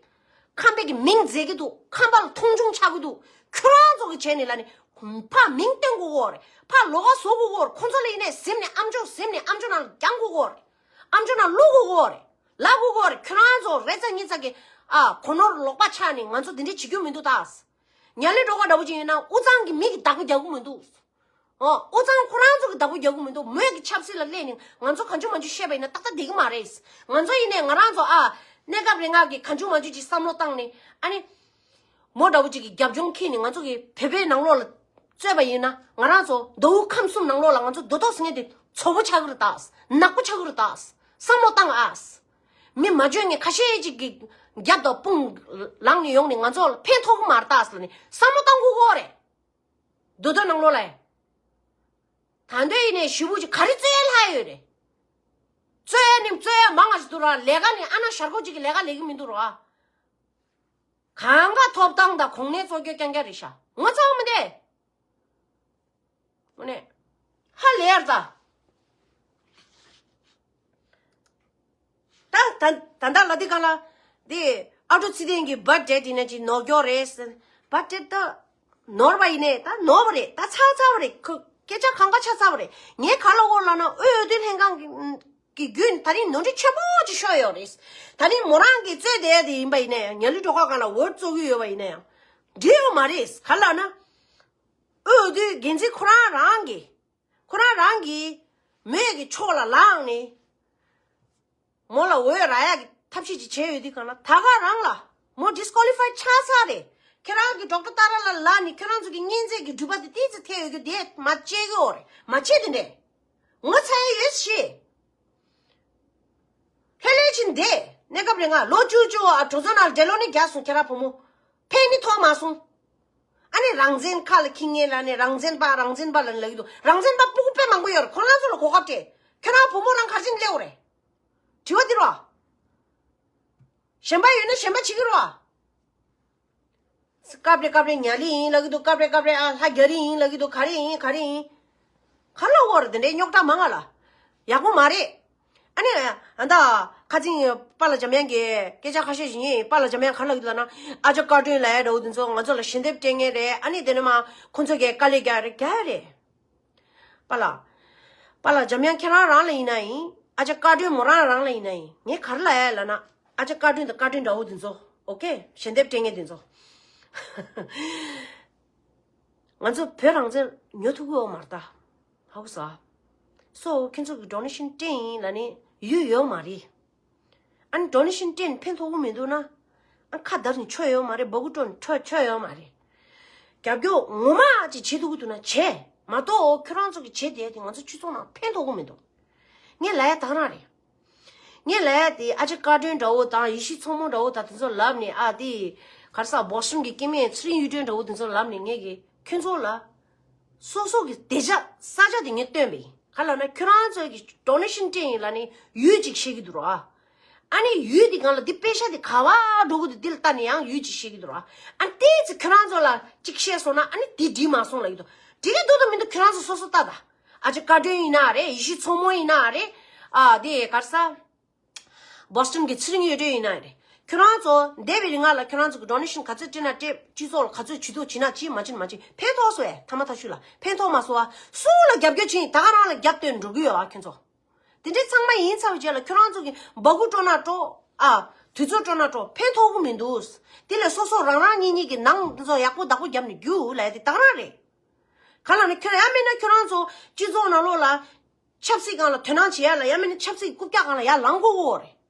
ཁམས་པའི་གི་མིང་མཛད་ཀྱི་འདུག་ཁམས་པ་ལ་མཐོང་ཆུང་ཆགས་ཀྱི་འདུག་ཁྱོད་རང་ཚོ་གི་བྱས་ནས་ལབ་ནས། ཕར་མིང་བཏོན་དགོས་གོ་རེད། ཕར་ལོགས་ཀ་བཟོ་དགོས་གོ་རེད། ཁོ་ཚོ་ལ་ཡིན་ནས་གཟིམ་ནས་ཨམ་ཅོག་གཟིམ་ནས་ཨམ་ཅོག་ནང་ལ་རྒྱང་དགོས་གོ་རེད། ཨམ་ཅོག་ནང་བླུག་དགོས་གོ་རེད། ལབ་དགོས་གོ་རེད། ཁྱོད་རང་ཚོ་རེ་ཙམ་གཉིས་ཙམ་གྱི་ཨ་གོ་ནོར་ལོག་པ་ཆགས་ནས་ང་ཚོ་འདི་འདྲ་བྱེད་རྒྱུ་མི་འདུག་ད། ཉ་ལི་སྒྲོལ་དཀར་འདྲ་བོ་ཅིག་ཡིན་ན་དབུས་གཙང་གི་མི་གི་བདག་པོ་རྒྱག་གི་མི་འདུག་ཨོ། དབུས་གཙང་ཁོ་རང་ཚོ་གི་བདག་པོ་རྒྱག་གི་མི་འདུག་མོས་ཀྱི་ཆབ་སྲིད་ལ་སླེབས་ནས་ང་ཚོ་གང་བྱུང་མང་བྱུང་བཤད་པ་ཡིན་ན་ཏག་ཏག་བསྡད་ཀྱི་མ་རེད། ང་ཚོ་ཡིན་ནས་ང་རང་ཚོ་ཨ། གནས་སྐབས་རེ་ང་གི་གང་བྱུང་མང་བྱུང་ཅིག་བསམ་བློ་བཏང་ནས་ཨ་ནི། མོ་འདྲ་བོ་ཅིག་གི་རྒྱབ་ལྗོངས་འཁྱེར་ནས་ང་ཚོ་གི་བོད་པའི་ནང་ལོགས་ལ་རྩོད་པ་ཡིན་ན་ང་རང་ཚོ་མདོ་དབུས་ཁམས་གསུམ་ནང་ལོགས་ལ་ང་ཚོ་རྡོ་ཐོག་ཟེར་མཁན་དེ་ཚོ་བོ་ཆགས་ཀྱི་རེད་ད། ནག་པོ་ཆགས་ཀྱི་རེད་ད། བསམ་བློ་བཏང་ཨ། མི་མ་འཇོན་མཁན་ཁ་ཤས་ཅིག་གི་རྒྱབ་དང་དཔུང་ལངས་ནས་ཡོང་ནས་ང་ཚོ་ལ་ཕན་ཐོགས་ཀྱི་མ་རེད་ད་ཟེར་ནས་བསམ་བློ་བཏང་དགོས་ཀྱི་རེད། མདོ་སྟོད་ནང་ལོགས་ལ། ད་འདོད་ཡིན་ནས་ཞུ་བུ་ཅིག་ག་རེ་རྩོད་ཡ་ལྷག་ཡོད་རེད། རྩོད་ཡ་ནི་རྩོད་ཡ་མང་ང་ཞིག་འདུག་ར། ལས་ཀ་ནི་ཨ་ན་ཞར་ཁོག་ཅིག་གི་ལས་ཀ་ལས་ཀྱི་མི་འདུག་ར། གང་ག་ཐོབ་ཐང་དང་གོང་ནས་བཙོག་སྐྱོ་རྐྱང་རྐྱང་རེད་ཤག་ངོ་ཚ་བ་མི་འདེ། དངོས་གནས། ཧ་ལས་ཡར་ད། ད་ད་ད་ད་ལ་འདི་ག་ལ། འདི་ཨ་ཀྲུག་ཚེ་བརྟན་གྱི་བར་ཐི་ཌེ་དེ་ནས་ཅིག་ནོར་སྐྱོ་རེད་ཟེར། བར་ཐི་ཌེ་ད་ནོར་བ་ཡིན་ནས་ད་ནོར་བ་རེད། ད་ཚར་ཚར་བ་རེད། ཁོ་སྐད་ཆ་གང་ག་ཆ་ཚར་བ་རེད། ངས་ག་ལ་འོ་ལབ་ན་དབུས་འོས་བསྡུ་ལྷན་ཁང་གི་གི་བརྒྱུད་ད་རིང་ནོར་འཁྲུལ་ཆེན་པོ་ཅིག་ཤོར་ཡོད་རེད། ད་རིང་མོ་རང་གིས་རྩོད་བསྡད་དེ་ཡིན་པ་ཡིན་ན་ཡང་ཉ་ལི་སྒྲོལ་དཀར་སྒང་ལ་འོས་བཙོག་གི་ཡོད་པ་ཡིན་ན་ཡང་འགྲིག་ཡོད་མ་རེད། ག་ལབ་ན། དབུས་འོས་བསྡུའི་འགན་འཛིན་ཁོ་རང་རང་གིས་ཁོ་རང་རང་གིས་མོས་ཀྱི་ཕྱོགས་ལ་ལངས་ནས་མོ་ལ་འོས་རག་ཡག་གི་ཐབས་ཤེས་ཅིག་བྱས་ཡོད་དུས་གང་ལ་ད་ག་རང་ལ་མོ་ཌི་སི་ཀོ་ལི་ཕའི་ཆགས་ཚར་རེད། ཁྱེད་རང་གིས་ཌོག་ཊར་ཏཱ་ར་ལ་ལབ་ནས་ཁྱེད་རང་ཚོ་གི་གཉེན་ཚན་གྱི་འགྲུལ་པ་དེ་ཏིག་ཙམ་ཐེབས་ཡོད་རྒྱུ་དེ་མ་བྱེད་གི་ཡོད་རེད། མ་བྱེད་དེ་འདྲས། ངོ་ཚ་ཡི་ཡོད་ཤེས། ལྷོད་ལྷོད་ཕྱིན་བསྡད། གནས་སྐབས་རེ་ང་ལོ་བཅུ་བཅུ་བ་གྲོས་ཚོགས་ནང་འདྲེ་ལོ་ནི་རྒྱག་སོང་། ཁྱེད་རང་བུ་མོ་ཕན་ནི་ཐོགས་མ་སོང་། ཨ་ནི་རང་བཙན་ཁ་ལ་འཁྱེར་མཁན་ལ་ནི་རང་བཙན་པ་རང་བཙན་པ་ལ་ནི་ལབ་ཀྱི་འདུག་རང་བཙན་པ་སྤུ་གུ་དཔེ་མང་པོ་ཡོད་རེད། ཁོ་རང་ཚོ་ལ་གོ་སྐབས་སྤྲད། ཁྱེད་རང་བུ་མོ་རང་ག་རེ་བྱས་ནས་སླེབས་པ་རེད། དྲི་བ་འདི་རོ། གཞན་པ་ཡོད་ན་གཞན་པ་བྱེད་ཀྱི་རོ། སྐབས་རེ་སྐབས་རེ་ཉ་ལི་ཡིན་ལབ་ཀྱི་འདུག་སྐབས་རེ་སྐབས་རེ་ཨ་ལྷ་རྒྱ་རི་ཡིན་ལབ་ཀྱི་འདུག་ག་རེ་ཡིན་ག་རེ་ཡིན། ག་ལ་བོར་དེ་འདྲའི་རྙོག་དྲ་མང་ང་ལ། ཡག་པོ་མ་རེད། ཨ་ནི། ཨ་ད། ཁ་ཚིང་པཱ་ལགས་འཇམ་དབྱངས་ཀྱིས་སྐད་ཆ་ཁ་ཤས་ཤིག་ཡིན། པཱ་ལགས་འཇམ་དབྱངས་ག་ལབ་ཀྱི་འདུག་ལབ་ན། ཨ་ཅག་བཀའ་དྲིན་ལབ་ཡ་འདྲ་བོ་དེ་ཚོ་ང་ཚོ་ལ་ཞལ་འདེབས་སྤྲད་མཁན་རེད། ཨ་ནི་དེ་ནས་མ་ཁོང་ཚོ་གིས་དཀའ་ལས་རྒྱག་རེད་རྒྱག་རེད། པཱ་ལགས། པཱ་ལགས་འཇམ་དབྱངས་ཁྱེད་རང་རང་ལ་ཡིན་ན་ཡིན། ཨ་ཅག་བཀའ་དྲིན་མོ་རང་རང་ལ་ཡིན་ན་ཡིན། ངས་ག་རེ་ལབ་ཡ་ལབ་ན། ཨ་ཅག་བཀའ་དྲིན་དང་བཀའ་དྲིན་འདྲ་བོ་དེ་ཚོ། ཨོ་ཁེ། ཞལ་འདེབས་སྤྲད་མཁན་དེ་ཚོ། ང་ཚོ་བོད་རང་བཙན་ཉོ་ཐུབ་ཀྱི་ཡོད་མ་རེད་ད། ཧ་གོ་སོང་། སོ་ཁྱེད་ཚོ་གི་ཌོ་ནེ་ཤན་སྤྲད་ཡིན་ལབ་ནས་ཡོད་ཡོད་མ་རེད། ཨ་ནི་ཌོ་ནེ་ཤན་སྤྲད་ནས་ཕན་ཐོགས་ཀྱི་མི་འདུག་ན། ཨ་ཁ་བརྡབས་ནས་ཆོ་ཡོད་མ་རེད། སྦ་ཁུག་དཀྲོལ་ནས་ཆོ་ཆོ་ཡོད་མ་རེད། རྒྱབ་སྐྱོར་ངོ་མ་ཅིག་བྱེད་ཐུབ་ཀྱི་འདུག་ན་བྱས་མ་གཏོགས་ཁྱོད་རང་ཚོ་གི་བྱེད་བསྡད་དེ་ང་ཚོ་སྤྱི་ཚོགས་ནང་ཕན་ཐོགས་ཀྱི་མི་འདུག་ངས་ལབ་ཡ་ད་ག་རང་རེད། ངས་ལབ་ཡ་དེ་ཨ་ཅག་བཀའ་དྲིན་འདྲ་བོ་དང་ཡེ་ཤེས་མཚོ་མོ་འདྲ་བོ་དང་དེ་ཚོ་ལབ་ནས་ཨ་དེ། ག་རེ་ཟེར་བྷོ་སི་ཊོན་གྱི་སྐྱེ་དམན་ཚེ་རིང་གཡུ་སྒྲོན་འདྲ་བོ་དེ་ཚོ་ལབ་ནས་ངས་གི་ཁྱོད་ཚོ་ལ། སོ་སོ་གི་བདེ་འཇགས་ས་ཆ་དེ་ངས་སྟོན་པ་ཡིན། ག་ལབ་ན་ཁྱོད་རང་ཚོ་གི་ཌོ་ནེ་ཤན་སྤྲད་ཡིན་ལབ་ནས་ཡུལ་ཅིག་བཤད་ཀྱི་འདུག་རོ། ཨ་ནི་ཡུལ་དེ་སྒང་ལ་འདི་པེ་ཤ་དེ་ག་བ་འགྲོ་གི་འདུག་འདི་ལ་ལྟ་ནས་ཡང་ཡུལ་ཅིག་བཤད་ཀྱི་འདུག་རོ། ཨ་ནི་དེ་ཚོ་ཁྱོད་རང་ཚོ་ལ་ཅིག་བཤད་སོང་ན་ཨ་ནི་དེ་འགྲིག་མ་སོང་ལབ་ཀྱི་འདུག་འགྲིག་གི་འདུག་དང་མི་འདུག་ཁྱོད་རང་ཚོ་སོ་སོ་ལྟ་ད། ཨ་ཅག་བཀའ་དྲིན་ཡིན་ན་རེད། ཡེ་ཤེས་མཚོ་མོ་ཡིན་ན་རེད། ཨ་དེ་ག་རེ་ཟེར། བྷོ་སི་ཊོན་གྱི་ཚེ་རིང་གཡུ་སྒྲོན་ཡིན་ན་རེད། ཁྱོད་རང་ཚོ་འདས་པའི་རིང་ལ་ཁྱོད་རང་ཚོ་གི་ཌོ་ནེ་ཤན་ག་ཚོད་སྤྲད་ན་སྤྲད། སྤྱི་ཚོགས་ལ་ག་ཚོད་ཇུས་གཏོགས་བྱེད་ན་བྱེད། མ་བྱེད་ན་མ་བྱེད། ཕན་ཐོགས་སོང་ཨེ། ཐ་མ་ཐ་ཤུ་ལ་ཕན་ཐོགས་མ་སོང་ཨ། སུ་ལ་རྒྱབ་སྐྱོར་བྱེད་ཡིན་ད་ག་རང་ལ་རྒྱབ་སྟོན་འགྲོ་གི་ཡོད་ཨ་ཁྱོད་ཚོ། དེ་འདྲའི་ཚང་མ་ཡིན་ཚར་བའི་རྗེས་ལ་ཁྱོད་རང་ཚོ་གི་སྦ་ཁུག་དཀྲོལ་ན་དཀྲོལ་ཨ། དུས་ཚོད་དཀྲོལ་ན་དཀྲོལ། ཕན་ཐོགས་གི་མི་འདུག་དེ་ལས་སོ་སོ་རང་རང་གཉིས་གཉིས་ཀྱི་ནང་དེ་ཚོ་ཡག་པོ་བདག་པོ་རྒྱབ་ནས་རྒྱུགས་ལབ་ཡ་དེ་ད་ག་རང་རེད། ག་ལབ་ན་ཁྱོད་ཡང་མིན་ན་ཁྱོད་རང་ཚོ་སྤྱི་ཚོགས་ནང་ལོགས་ལ། ཆབ་སྲིད་སྒང་ལ་དོ་སྣང་བྱེད་ཡ་ལ་ཡང་མིན་ན་ཆབ་སྲིད་རྐུབ་བཀྱག་སྒང་ལ་ཡར་ལངས་དགོས་ཀྱི་ཡོད་རེད།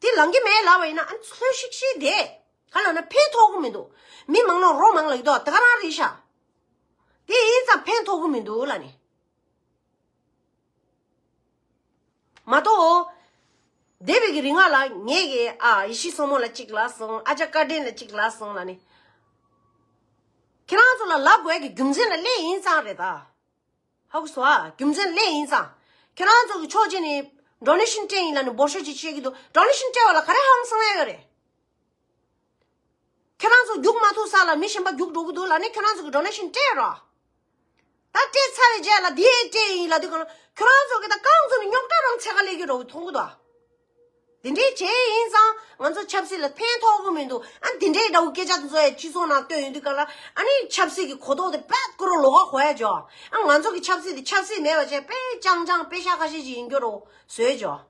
དེ་ལངས་ཀྱི་མེད་ལབ་པ་ཡིན་ན་ཨ་ནི་ལྷོད་ཤིག་ཤིག་བསྡད། ག་ལབ་ན་ཕན་ཐོགས་ཀྱི་མི་འདུག་མི་མང་ན་རོ་མང་ལབ་ཀྱི་འདུག་ད་ག་རང་རེད་ཤག་དེ་ཡིན་ཙང་ཕན་ཐོགས་ཀྱི་མི་འདུག་ལབ་ནི། མ་གཏོགས། འདས་པའི་གི་རིང་ལ་ངས་གི་ཨ་ཡེ་ཤེས་མཚོ་མོ་ལ་གཅིག་ལབ་སོང་། ཨ་ཅག་བཀའ་དྲིན་ལ་གཅིག་ལབ་སོང་ལབ་ནི། ཁྱེད་རང་ཚོ་ལ་ལབ་དགོས་ཀྱི་རྒྱུ་མཚན་ལ་སླེབས་ཡིན་ཙང་རེད་ད། ཧ་གོ་སོང་ཨ། རྒྱུ་མཚན་སླེབས་ཡིན་ཙང་། ཁྱེད་རང་ཚོ་གི་ཕྱོགས་གཅིག་ནས་ ཌོ་ནེ་ཤན་སྤྲད་ཡིན་ལབ་ནས་འབོར་ཤོག་ཅིག་བཤད་ཀྱི་འདུག་ཌོ་ནེ་ཤན་སྤྲད་པ་ལ་ག་རེ་ཧང་སང་ཡ་ཡོད་རེད། ཁྱོད་རང་ཚོ་རྒྱུག་མ་ཐུབ་ས་ལ་མི་གཞན་པ་རྒྱུག་འགྲོ་གི་འདུག་ལབ་ནས་ཁྱོད་རང་ཚོ་གི་ཌོ་ནེ་ཤན་སྤྲད་རོགས། ད་སྤྲད་ཚར་བའི་རྗེས་ལ་འདི་ཡས་སྤྲད་ཡིན་ལབ་དུས་གང་ལ་ཁྱོད་རང་ཚོ་གི་ད་རྐང་བཙུགས་ནས་རྙོག་དྲ་རང་འཚོལ་ག་སླེབས་ཀྱི་འགྲོ་གི་མཐོང་གི་འདུག་དེ་འདྲའི་བྱས་ཡིན་ཙང་ང་ཚོ་ཆབ་སྲིད་ལ་ཕན་ཐོགས་གི་མི་འདུག་ཨ་དེ་འདྲའི་འདྲ་བོ་སྐད་ཆ་དེ་ཚོ་ཡང་སྤྱི་ཚོགས་ནང་བཏོན་ཡོང་དུས་གང་ལ་ཨ་ནི་ཆབ་སྲིད་ཀྱི་གོ་རྟོགས་དེ་རྦད་ཀོ་རོ་ལོག་ག་གོ་ཡ་འཇོག་ཨ་ང་ཚོ་གི་ཆབ་སྲིད་དེ་ཆབ་སྲིད་མེད་པ་བྱས་པད་ཅང་ཅང་པེ་ཤག་ཁ་ཤས་ཤིག་ཡིན་རྒྱུ་རོ་བཟོས་འཇོག་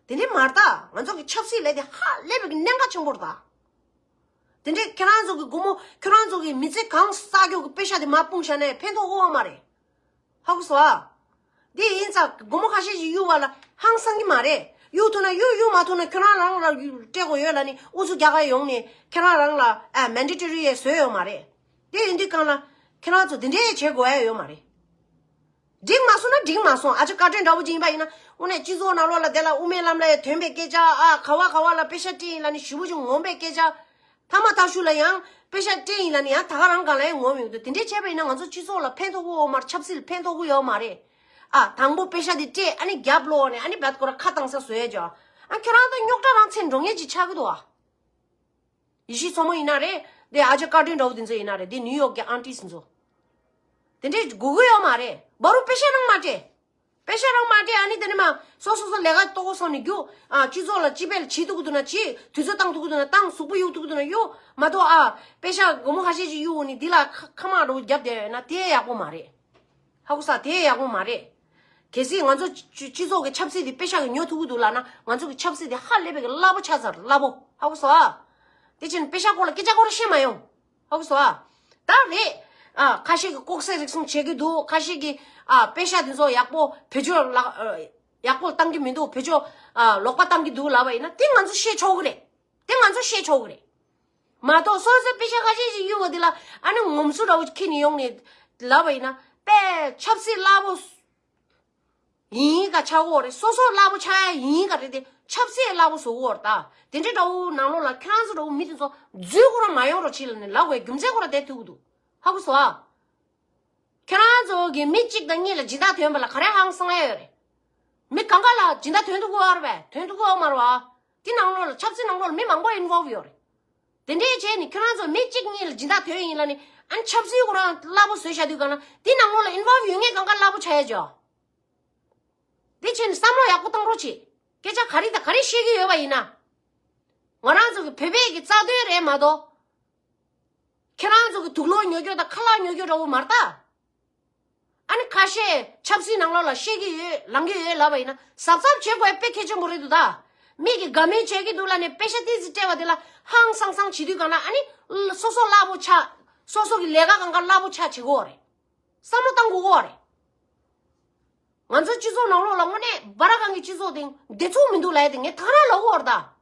དེ་འདྲའི་མ་རེད་ད། ང་ཚོ་གི་ཆབ་སྲིད་ལས་དེ་ཧ་ལས་པའི་གནད་འགག་ཆེན་པོ་རེད་ད། དེ་འདྲའི་ཁྱེད་རང་ཚོ་གི་སྒོར་མོ་ཁྱེད་རང་ཚོ་གི་མི་ཚེ་གང་བསགས་རྒྱུ་གི་པེ་ཤ་དེ་མར་སྤུངས་བཞག་ན་ཕན་ཐོགས་ཀྱི་ཡོད་མ་རེད། ཧ་གོ་སོང་ཨ། དེ་ཡིན་ཙང་སྒོར་མོ་ཁ་ཤས་ཤིག་གཡུག་པ་ལ་ཧང་སང་གི་མ་རེད། གཡུག་ཐུབ་ན་གཡུག་གཡུག་མ་ཐུབ་ན་ཁྱོད་རང་རང་ལ་སྤྲད་དགོས་ཡོད་ལབ་ནས་ཨུ་ཚུགས་རྒྱག་ག་ཡོང་ནས་ཁྱེད་རང་རང་ལ་ཨ་མན་ཌེ་ཊོ་རི་ཡས་བཟོས་ཡོད་མ་རེད། དེ་ཡིན་དུས་གང་ལ་ཁྱེད་རང་ཚོ་དེ་འདྲའི་བྱེད་དགོས་ཡ་ཡོད་མ་རེད། འགྲིག་མ་སོང་ན་འགྲིག་མ་སོང་། ཨ་ཅག་བཀའ་དྲིན་འདྲ་བོ་ཅིག་ཡིན་པ་ཡིན་ན་དངོས་གནས་སྤྱི་ཚོགས་ནང་ལོགས་ལ་དེ་ལ་དབུ་མའི་ལམ་ལ་ཡང་ཐོན་པའི་སྐད་ཆ། ཨ་ག་བ་ག་བ་ལ་པེ་ཤ་སྤྲད་ཡིན་ལབ་ནས་ཞེ་པོ་ཅིག་ངོམ་པའི་སྐད་ཆ། མཐའ་མ་མཐའ་གཞུག་ལ་ཡང་པེ་ཤ་སྤྲད་ཡིན་ལབ་ནས་ཡང་ད་ག་རང་སྒང་ལ་ཡང་ངོམ་ཡོང་དུས་དེ་འདྲས་བྱས་པ་ཡིན་ན་ང་ཚོ་སྤྱི་ཚོགས་ལ་ཕན་ཐོགས་ཀྱི་ཡོད་མ་རེད། ཆབ་སྲིད་ལ་ཕན་ཐོགས་ཀྱི་ཡོད་མ་རེད། ཨ་དང་པོ་པེ་ཤ་དེ་སྤྲད་ཨ་ནི་རྒྱབ་ལོག་ནས་ཨ་ནི་བད་ཁོ་ར་ཁ་བཏང་ས་བཟོས་ཡ་ཅོ། ཨ་ཁྱོད་རང་ད་རྙོག་དྲ་རང་འཚོལ་འགྲོ་མཁན་ཅིག་ཆགས་ཀྱི་འདུག་ཨ། ཡེ་ཤེས་མཚོ་མོ་ཡིན་ན་རེད། དེ་ཨ་ཅག་བཀའ་དྲིན་འདྲ་བོ་དེ་ཚོ་ཡིན་ན་རེད། དེ་ནིའུ་ཡོག་གི་ཨན་ཊི་སི་ཚོ། དེ་འདྲས་དགོས་ཀྱི་ཡོད་མ་རེད། བ་རུ་པེ་ཤ་རང་མ་སྤྲད། པེ་ཤ་རང་མ་སྤྲད་ཨ་ནི་དེ་ནི་མ་སོ་སོ་སོ་ལས་ཀ་ལྟོ་གོ་སོང་ནས་རྒྱུགས། ཨ་སྤྱི་ཚོགས་ལ་ཅི་ཕན་བྱེད་ཐུབ་ཀྱི་འདུག་ན་བྱེད། དུས་ཚོད་བཏང་ཐུབ་ཀྱི་འདུག་ན་བཏང་། གཟུགས་པོ་གཡུག་ཐུབ་ཀྱི་འདུག་ན་གཡུག་མ་གཏོགས་ཨ་པེ་ཤ་སྒོར་མོ་ཁ་ཤས་ཤིག་གཡུག་ནས་འདི་ལ་ཁ་ཁ་མ་འགྲོ་རྒྱབ་བསྡད་ཡོད་ན་དེ་ཡག་པོ་མ་རེད། ཧ་གོ་ས། དེ་ཡག་པོ་མ་རེད། གལ་སྲིད་ང་ཚོ་སྤྱི་སྤྱི་ཚོགས་ཀྱི་ཆབ་སྲིད་དེ་པེ་ཤ་གིས་ཉོ་ཐུབ་ཀྱི་འདུག་ལབ་ན་ང་ཚོ་གི་ཆབ་སྲིད་དེ་ཧ་ལས་པའི་གི་རླབས་པོ་ཆགས་ཚར། རླབས་པོ། ཧ་གོ་སོང་ཨ། དེ་ཕྱིན་པེ་ཤ་སྐོར་ལ་སྐད་ཆ་སྐོར་བཤད་མ་ཡོང་། ཧ་གོ་སོང་ཨ། ད་རེད། ཨ་ཁ་ཤས་ཀྱིས་ལྐོག་ཟ་རེག་སོང་བྱེད་ཀྱི་འདུག་ཁ་ཤས་ཀྱིས་ཨ་པེ་ཤ་དེ་ཚོ་ཡག་པོ་བེད་སྤྱོད་ལ་ཨ་ཡག་པོ་བཏང་གི་མི་འདུག་བེད་སྤྱོད་ཨ་ལོག་པ་བཏང་གི་འདུག་ལབ་པ་ཡིན་ན་དེ་ང་ཚོ་བཤད་ཆོག་གི་རེད། དེ་ང་ཚོ་བཤད་ཆོག་གི་རེད། མ་གཏོགས་སོ་སོའི་པེ་ཤ་ཁ་ཤས་ཤིག་གཡུག་པ་དེ་ལ་ཨ་ནི་ངོམ་སོ་འདྲ་བོ་ཁྱེར་ནས་ཡོང་ནས་ལབ་པ་ཡིན་ན་དཔེ་ཆབ་སྲིད་རླབས་པོ་ཡིན་ག་ཆགས་ཀྱི་ཡོད་རེད། སོ་སོ་རླབས་པོ་ཆགས་ཡ་ཡིན་ག་རེད་དེ་ཆབ་སྲིད་རླབས་པོ་བཟོ་གི་ཡོད་རེད་ད། དེ་འདྲའི་འདྲ་བོ་ནང་ལོགས་ལ་ཁྱེད་རང་ཚོ་འདྲ་བོ་མི་དེ་ཚོ་འཛུལ་ཁོ་རང་མ་ཡོང་རོགས་བྱེད་ལབ་ནས་ལབ་དགོས་རྒྱུ་མཚན་ཁོ་རང་དེ་ཐུག་གི་འདུག་ཧ་གོ་སོང་ཨ། ཁྱེད་རང་ཚོ་གི་མི་གཅིག་དང་གཉིས་ལ་སྦྱིན་བདག་ཐོན་པ་ལ་ག་རེ་ཧང་སང་ཡ་ཡོད་རེད། མི་གང་ག་ལ་སྦྱིན་བདག་ཐོན་ཐུབ་ཀྱི་ཡོད་རེད་པས། ཐོན་ཐུབ་ཀྱི་ཡོད་མ་རེད་བ། དེ་ནང་ལོགས་ལ་ཆབ་སྲིད་ནང་ལོགས་ལ་མི་མང་པོ་ཨིན་ཝོལ་ཝི་ཡོད་རེད། དེ་འདྲའི་བྱས་ནས་ཁྱོད་རང་ཚོ་མི་གཅིག་གཉིས་ལ་སྦྱིན་བདག་ཐོན་ཡིན་ལབ་ནས་ཨ་ནི་ཆབ་སྲིད་ཁོ་རང་རླབས་པོ་བཟོས་བཞག་དུས་གང་ན་དེ་ནང་ལོགས་ལ་ཨིན་ཝོལ་ཝི་ཡོད་མཁན་གང་ག་རླབས་པོ་ཆགས་ཡ་ཅོ། དེ་བྱས་ནས་བསམ་བློ་ཡག་པོ་བཏང་རོགས་བྱེད། སྐད་ཆ་ག་རེ་དང་ག་རེ་བཤད་ཀྱི་ཡོད་པ་ཡིན་ན། ང་རང་ཚོ་གི་བོད་པའི་གི་རྩ་དོན་རེད་མ་གཏོགས། ཁྱེད་རང་ཚོ་གི་དུག་ལོག་ཉོ་རྒྱུ་དང་ཁ་ལག་ཉོ་རྒྱུ་འདྲ་བོ་མ་རེད་ད། ཨ་ནི་ཁ་ཤས་ཆབ་སྲིད་ནང་ལོགས་ལ་བཤད་ཀྱི་ཡོད་ལངས་ཀྱི་ཡོད་ལབ་པ་ཡིན་ན་གཟབ་གཟབ་བྱེད་དགོས་དཔེ་གལ་ཆེན་པོ་རེད་འདུག་ད། མི་གིས་དགའ་མོས་བྱེད་ཀྱི་འདུག་ལབ་ནས་པེ་ཤ་ཏོག་ཙམ་སྤྲད་པ་དེ་ལ་ཧང་སང་སང་བྱེད་དུས་གང་ན་ཨ་ནི་སོ་སོ་རླབས་པོ་ཆགས། སོ་སོ་གི་ལས་ཀ་གང་ག་རླབས་པོ་ཆགས་བྱེད་ཀྱི་ཡོད་རེད། བསམ་བློ་བཏང་དགོས་ཀྱི་ཡོད་རེད། ང་ཚོའི་སྤྱི་ཚོགས་ནང་ལོགས་ལ་དངོས་གནས་སྦ་ར་གང་གི་སྤྱི་ཚོགས་དེ་བདེ་ཚུགས་མི་འདུག་ལབ་ཡ་དེ་ངས་ཐག་རང་ལབ་ཀྱི་ཡོད་རེད་ད།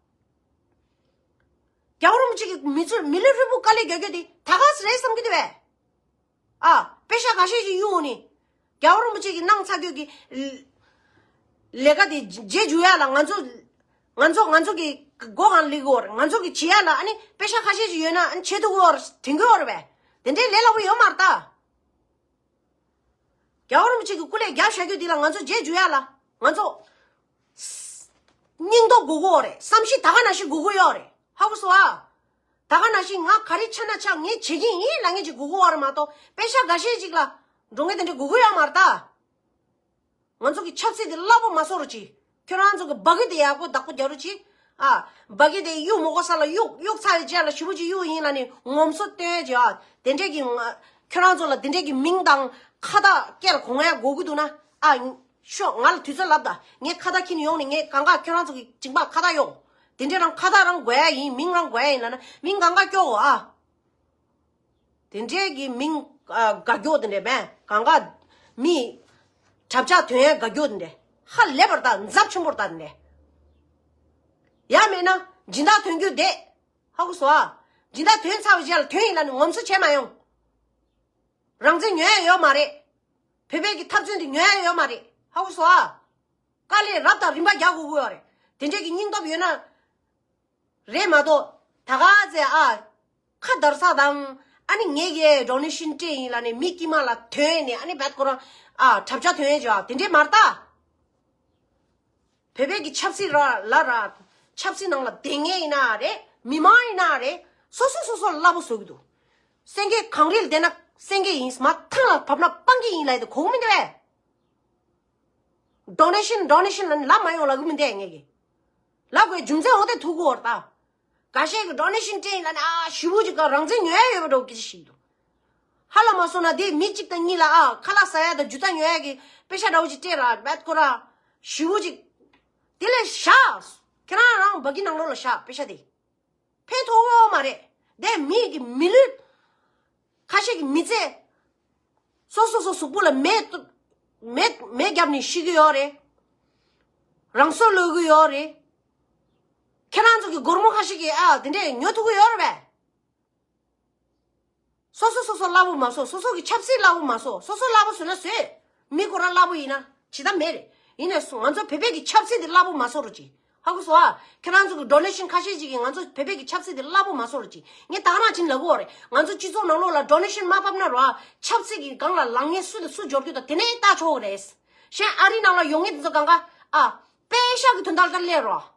རྒྱལ་བ་རིན་པོ་ཆེ་གི་མི་ཚོ་མི་ལུས་ཧྲིལ་པོ་དཀའ་ལས་རྒྱག་རྒྱུ་དེ་ད་ག་ཟེ་རེད་བསམ་གྱི་འདུག་པས། ཨ། པེ་ཤ་ཁ་ཤས་ཤིག་གཡུགས་ནས། རྒྱལ་བ་རིན་པོ་ཆེ་གིས་གནང་ཚར་རྒྱུ་གི་ལས་ཀ་དེ་རྗེས་འཇུག་ཡ་ལ་ང་ཚོ། ང་ཚོ་ང་ཚོ་གི་སྒོ་གང་སླེབས་ཀྱི་ཡོད་རེད། ང་ཚོ་གི་བྱེད་ཡ་ལ་ཨ་ནི་པེ་ཤ་ཁ་ཤས་ཤིག་ཡོད་ན་ཨ་ནི་བྱེད་ཐུབ་ཀྱི་ཡོད་རེད། དྲན་གྱི་ཡོད་རེད་པས། དེ་འདྲའི་ལས་སླ་པོ་ཡོད་མ་རེད་ད། རྒྱལ་བ་རིན་པོ་ཆེ་གི་སྐུ་ལས་རྒྱབ་བཞག་རྒྱུ་འདི་ལ་ང་ཚོ་རྗེས་འཇུག་ཡ་ལ་ང་ཚོ་སྙིང་སྟོབས་དགོས་ཀྱི་ཡོད་རེད། བསམ་ཤེས་ད་ག་ནང་བཞིན་དགོས་ཀྱི་ཡོད་རེད། ཧ་གོ་སོང་ཨ། ད་ག་ནང་བཞིན་ང་ག་རེ་ཆགས་ན་ཆགས་ངས་བྱེད་ཀྱི་ཡིན་ལབ་མཁན་ཅིག་དགོས་ཀྱི་ཡོད་རེད་མ་གཏོགས་པེ་ཤ་འགའ་ཤས་ཅིག་ལ་འགྲོ་མཁན་དེ་འདྲ་དགོས་ཀྱི་ཡོད་མ་རེད་ད། ང་ཚོ་གི་ཆབ་སྲིད་དེ་རླབས་པོ་མ་བཟོ་རོགས་གྱིས། ཁྱོད་རང་ཚོ་གི་སྦ་གི་དེ་ཡག་པོ་བདག་པོ་རྒྱག་རོགས་གྱིས། ཨ། སྦ་གི་དེ་གཡུག་མི་དགོས་ས་ལ་གཡུག་གཡུག་ཚར་བའི་རྗེས་ལ་ཞེ་པོ་ཅིག་གཡུག་ཡིན་ལབ་ནས་ངོམ་སོ་སྟོན་བྱས་ཨ། དེ་འདྲས་ཀྱི་ང་ཁྱོད་རང་ཚོ་ལ་དེ་འདྲས་ཀྱི་མིང་དང་ཁ་བཏགས་སྐད་ལ་གོ་ངའི་དགོས་ཀྱི་འདུག་ན། ཨ། ཤོག་ང་ལ་དུས་ཚོད་ལབ་ད། ངས་ཁ་བཏགས་འཁྱེར་ནས་ཡོང་ནས་ངས་གང་ག་ཁྱོད་རང་ཚོ་གི་མཇིང་པ་ཁ་བཏགས་གཡོག་དེ་འདྲས་རང་ཁ་བཏགས་རང་དགོས་ཡ་ཡིན། མིང་རང་དགོས་ཡ་ཡིན་ལབ་ན་མིང་གང་ག་སྐྱོག་གོ་ཨ། དེ་འདྲའི་གི་མིང་ཨ་དགའ་སྐྱོ་དེ་འདྲ་མེད། གང་ག་མི་གྲབས་ཆག་ཐོན་ཡས་དགའ་སྐྱོ་དེ་འདྲ་ཧ་ལས་པར་ད་འཛབ་ཆེན་པོར་ད་དེ་འདྲ། ཡང་མེད་ན་སྦྱིན་བདག་ཐོན་རྒྱུ་བསྡད། ཧ་གོ་སོང་ཨ། སྦྱིན་བདག་ཐོན་ཚར་བའི་རྗེས་ལ་ཐོན་ཡིན་ལབ་ནས་ངོམ་སོ་བྱས་མ་ཡོང་། རང་བཙན་ཉོ་ཡ་ཡོད་མ་རེད། བོད་པའི་གི་འཐབ་རྩོད་དེ་ཉོ་ཡ་ཡོད་མ་རེད། ཧ་གོ་སོང་ཨ། དཀའ་ལས་རབ་དང་རིམ་པ་རྒྱག་དགོས་ཀྱི་ཡོད་རེད། དེ་འདྲའི་གི་སྙིང་སྟོབས་ཡོད་ན། རེད་མ་གཏོགས། ད་ག་ཚེ་ཨ། ཁ་བརྡར་ས་དང་། ཨ་ནི་ངས་ཀྱི་ཌོ་ནེ་ཤན་སྤྲད་ཡིན་ལབ་ནས་མི་དཀྱུས་མ་ལ་ཐོན་ནས་ཨ་ནི་བད་ཁོ་རང་ཨ་གྲབས་ཆག་ཐོན་ཡས་བྱས་དེ་འདྲས་མ་རེད་ད། བོད་པའི་གི་ཆབ་སྲིད་ར་ལ་ར། ཆབ་སྲིད་ནང་ལ་བསྡད་མཁན་ཡིན་ན་རེད། མི་མང་ཡིན་ན་རེད། སོ་སོ་སོ་སོ་སླ་པོ་བཟོ་གི་འདུག་སེང་གེ་གངས་རི་ལ་བསྡད་ན་སེང་གེ་ཡིན། མར་ཐང་ལ་བབས་ན་སྤང་གི་ཡིན་ལབ་ཡ་དེ་གོ་གི་མི་འདུག་གས། ཌོ་ནེ་ཤན་ཌོ་ནེ་ཤན་ལབ་ནས་ལབ་མ་ཡོང་ལབ་གི་མི་འདུག་གས་ངས་ཀྱིས། ལབ་དགོས་རྒྱུ་མཚན་འོ་དེ་ཐུག་གི་ཡོད་རེད་ད། འགའ་ཤས་ཀྱིས་ཌོ་ནེ་ཤན་སྤྲད་ཡིན་ལབ་ནས་ཨ་ཞེ་པོ་ཅིག་ག་རང་བཙན་ཉོ་ཡ་ཡོད་པ་འདྲ་བོ་སྐད་ཆ་བཤད་ཀྱི་འདུག་ཧ་ལམ་མ་སོང་ན་དེ་མི་གཅིག་དང་གཉིས་ལ་ཨ་ཁ་ལག་ཟ་ཡ་དང་ཇུས་ཏ་ཉོ་ཡ་གི་པེ་ཤ་འདྲ་བོ་ཅིག་སྤྲད་ར་བད་ཁོ་ར་ཞེ་པོ་ཅིག་དེ་ལས་བཞག་ཁྱེད་རང་རང་སྦ་གི་ནང་ལོགས་ལ་བཞག་པེ་ཤ་དེ། ཕན་ཐོགས་ཡོད་མ་རེད། དེ་མི་གི་མི་ལུས། ཁ་ཤས་ཀྱི་མི་ཚེ། སོ་སོ་སོ་གཟུགས་པོ་ལ་མེ་མེ་མེ་བརྒྱབ་ནས་ཤི་གི་ཡོད་རེད། རང་སྲོག་གློད་གི་ཡོད་རེད། ཁྱེད་རང་ཚོ་གི་སྒོར་མོ་ཁ་ཤས་ཀྱིས་ཨ་དེ་འདྲས་ཉོ་ཐུབ་གི་ཡོད་རེད་པས། སོ་སོ་སོ་སོ་སླ་པོ་མ་བཟོ། སོ་སོ་གི་ཆབ་སྲིད་སླ་པོ་མ་བཟོ། སོ་སོ་སླ་པོ་བཟོས་ན་བཟོས། མི་ཁོ་རང་སླ་པོ་ཡིན་ན་ཇི་ལྟ་མེད་རེད། ཡིན་ནས་ང་ཚོ་བོད་པའི་གི་ཆབ་སྲིད་དེ་སླ་པོ་མ་བཟོ་རོགས་གྱིས། ཧ་གོ་སོང་ཨ། ཁྱེད་རང་ཚོ་གི་ཌོ་ནེ་ཤན་ཁ་ཤས་ཅིག་གིས་ང་ཚོ་བོད་པའི་གི་ཆབ་སྲིད་དེ་སླ་པོ་མ་བཟོ་རོགས་གྱིས། ངས་ད་ག་རང་ཕྱིན་ལབ་གོ་རེད། ང་ཚོ་སྤྱི་ཚོགས་ནང་ལོགས་ལ་ཌོ་ནེ་ཤན་མ་ཕབ་ན་རོ། ཆབ་སྲིད་ཀྱི་སྒང་ལ་ལངས་མཁན་སུ་དང་སུ་འབྱོར་རྒྱུ་དང་དེ་ནས་ལྟ་ཆོག་གི་རེད། གཞན་ཨ་རི་ནང་ལ་ཡོང་མཁན་དེ་ཚོ་གང་ག་ཨ། པེ་ཤ་གི་དོན་དག་ལ་སླེབས་རོགས།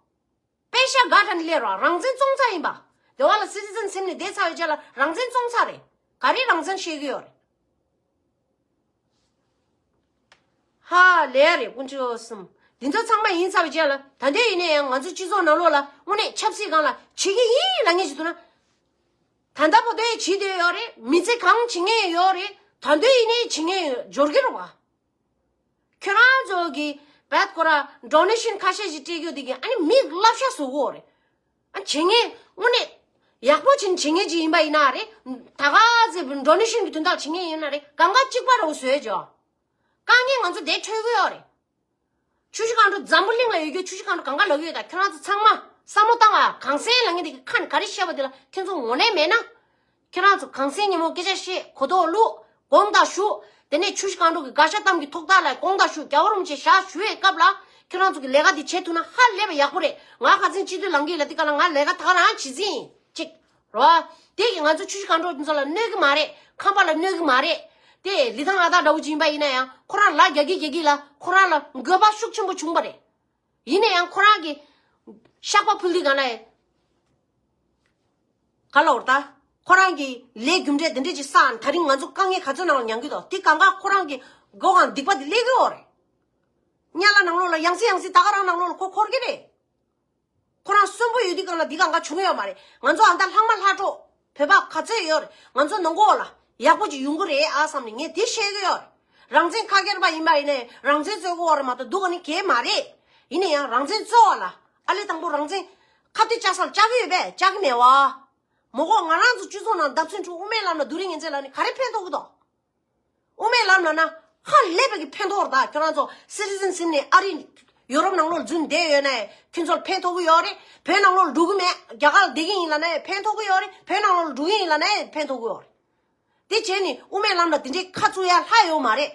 པེ་ཤ་དགའ་དྲན་སླེབས་རོགས། རང་བཙན་བཙོང་ཚར་ཡིན་པ། དེ་བ་ལ་སི་ཊི་ཛན་ཟིན་ནས་བསྡད་ཚར་བའི་རྗེས་ལ་རང་བཙན་བཙོང་ཚར་རེད། ག་རེ་རང་བཙན་བཤད་གི་ཡོད་རེད། ཧ་ལས་རེད་དཀོན་མཆོག་གསུམ། འདི་ཚོ་ཚང་མ་ཡིན་ཚར་བའི་རྗེས་ལ་ད་ལྟ་ཡིན་ན་ཡང་ང་ཚོ་སྤྱི་ཚོགས་ནང་ལོགས་ལ་དངོས་གནས་ཆབ་སྲིད་སྒང་ལ་བྱེད་ཀྱི་ཡིན་ལབ་མཁན་ཞིག་འདུག་ན། ད་ལྟ་བར་དུ་ཡང་བྱེད་བསྡད་ཡོད་རེད། མི་ཚེ་གང་བྱེད་མཁན་ཡོད་རེད། ད་དུང་ཡིན་ན་ཡང་བྱེད་མཁན་ཡོད་འབྱོར་གི་རེད་བ། ཁྱོད་རང་ཚོ་གི་བད་ཁོ་ར་ཌོ་ནེ་ཤན་ཁ་ཤས་ཤིག་སྤྲད་རྒྱུ་དེ་གི་ཨ་ནི་མིག་བསླབ་བྱ་བཟོ་གི་ཡོད་རེད། ཨ་བྱེད་མཁན་དངོས་གནས་ཡག་པོ་བྱེད་བྱེད་མཁན་ཅིག་ཡིན་པ་ཡིན་ན་རེད། ད་ག་ཚེ་ཌོ་ནེ་ཤན་གི་དོན་དག་བྱེད་མཁན་ཡིན་ན་རེད། གང་ག་གཅིག་པ་རེད་བཟོས་ཅོ། དཀའ་ངལ་ང་ཚོ་དེ་འཕྲད་གི་ཡོད་རེད། ཆུ་བཞི་སྒང་དྲུག་འཛམ་བུ་གླིང་ལ་ཡོད་རྒྱུ་ཆུ་བཞི་སྒང་དྲུག་གང་ག་ལབ་ཀྱི་ཡོད་ད། ཁྱོད་རང་ཚོ་ཚང་མ་བསམ་བློ་བཏང་ཨ། གངས་སེང་ལབ་མཁན་དེ་གི་ཁ་ནས་ག་རེ་བཤད་པ་དེ་ལ་ཁྱོད་ཚོ་ངོ་ནས་མེད་ན། ཁྱེད་རང་ཚོ་གངས་སེང་ཉིན་མོ་སྐད་ཆ་བཤད། གོ་རྟོགས་བླུགས། དགོངས་དག་ཞུ། དེ་ནས་ཆུ་བཞི་སྒང་དྲུག་གི་དགའ་ཤ་གཏམ་གྱི་ཐོག་ཐག་ལ་དགོངས་དག་ཞུ། རྒྱལ་བ་རིན་པོ་ཆེ་ཞབས་ཞུ་བའི་སྐབས་ལ་ཁྱེད་རང་ཚོ་གི་ལས་ཀ་འདི་བྱེད་ཐུབ་ན་ཧ་ལས་པ་ཡག་པོ་རེད། ང་ཁ་སང་སྤྱི་འཐུས་ལངས་ཀྱི་ཡིན་ལབ་དེ་ག་ལ་ང་ལས་ཀ་ད་ག་རང་བྱེད་རྩིས་ཡིན་ཅིག་རོ། དེ་གི་ང་ཚོ་ཆུ་བཞི་སྒང་དྲུག་འདི་ཚོ་ལ་གནོད་གི་མ་རེད། ཁམས་པ་ལ་གནོད་གི་མ་རེད། དེ་ལི་ཐང་ཨ་སྟག་འདྲ་བོ་ཅིག་ཡིན་པ་ཡིན་ན་ཡང་ཁོ་རང་ལ་རྒྱག་གི་རྒྱག་གི་ལ་ཁོ་རང་ལ་འགོས་པ་ཤུགས་ཆེན་པོ་བྱུང་བ་རེད། ཡིན་ན་ཡང་ཁོ་རང་གི་བཤགས་པ་ཕུལ་དུས་གང་ལ་ཡང་། ག་ལ་འོར་ད། ཁོ་རང་གི་ལས་རྒྱུ་འབྲས་འདི་འདྲས་ཅིག་བསགས་ད་རིང་ང་ཚོ་དཀའ་ངལ་ག་ཚོད་ནང་ལ་མྱངས་ཀྱི་འདུག་དེ་གང་ག་ཁོ་རང་གི་མགོ་གང་སྡིག་པ་དེ་སླེབས་ཀྱི་ཡོད་རེད། གཉའ་ལ་ནང་ལོགས་ལ་ཡང་སེ་ཡང་སེ་ད་ག་རང་ནང་ལོགས་ལ་ཁོ་འཁོར་གྱི་རེད། ཁོ་རང་གསོན་པོ་ཡོད་དུས་སྒང་ལ་འདི་གང་ག་བྱུང་ཡོད་མ་རེད། ང་ཚོ་ཨ་མདའ་ལྷག་མ་ལྷག་འཕྲོ། བོད་པ་ག་ཚོད་ཡོད་རེད། ང་ཚོ་ནང་ལོགས་ལ་ཡག་པོ་ཅིག་ཡོང་གི་རེད་ཨ་བསམ་ནས་ངས་འདི་བཤད་གི་ཡོད་རེད། རང་བཙན་ཁ་སྐྱེར་པ་ཡིན་པ་ཡིན་ནའི་རང་བཙན་རྩོད་གི་ཡོད་རེད་མ་གཏོགས་སྡུག་ག་ནི་གས་མ་རེད། ཡིན་ན་ཡང་རང་བཙན་རྩོད་པ་ལ་ཨ་ལས་དང་པོ་རང་བཙན་ཁ་གཏད་བཅག་ས་ལ་བཅག་གི་ཡོད་པས་བཅག་གི་མེད་བ། མ་གཏོགས་ང་རང་ཚོ་སྤྱི་ཚོགས་ནང་བརྡབ་ཚུན་ཆུ་དབུ་མའི་ལམ་ལ་བསྡུ་རིན་ངན་ཚད་ལ་ནི་ག་རེ་ཕན་ཐོགས་གི་འདུག་དབུ་མའི་ལམ་ལབ་ན་ཧ་ལས་པ་གི་ཕན་ཐོགས་རེད་ད། ཁྱོད་རང་ཚོ་སི་ཊི་ཛན་ཤིབ་ནས་ཨ་རི་ཡོ་རོབ་ནང་ལོགས་འཛུལ་བསྡད་ཡོད་ན་ཁྱོད་ཚོར་ཕན་ཐོགས་ཀྱི་ཡོད་རེད། བོད་ནང་ལོགས་འགྲོ་གི་མེད། རྒྱ་གར་ལ་བསྡད་ཀྱི་ཡིན་ལབ་ན་ཕན་ཐོགས་ཀྱི་ཡོད་རེད། བོད་ནང་ལོགས་འགྲོ་གི་ཡིན་ལབ་ན་ཕན་ཐོགས་ཀྱི་ཡོད་རེད། དེ་བྱས་ནས་དབུ་མའི་ལམ་ལ་དེ་འདྲའི་ཁ་བཙུགས་ཡ་ལྷག་ཡོད་མ་རེད།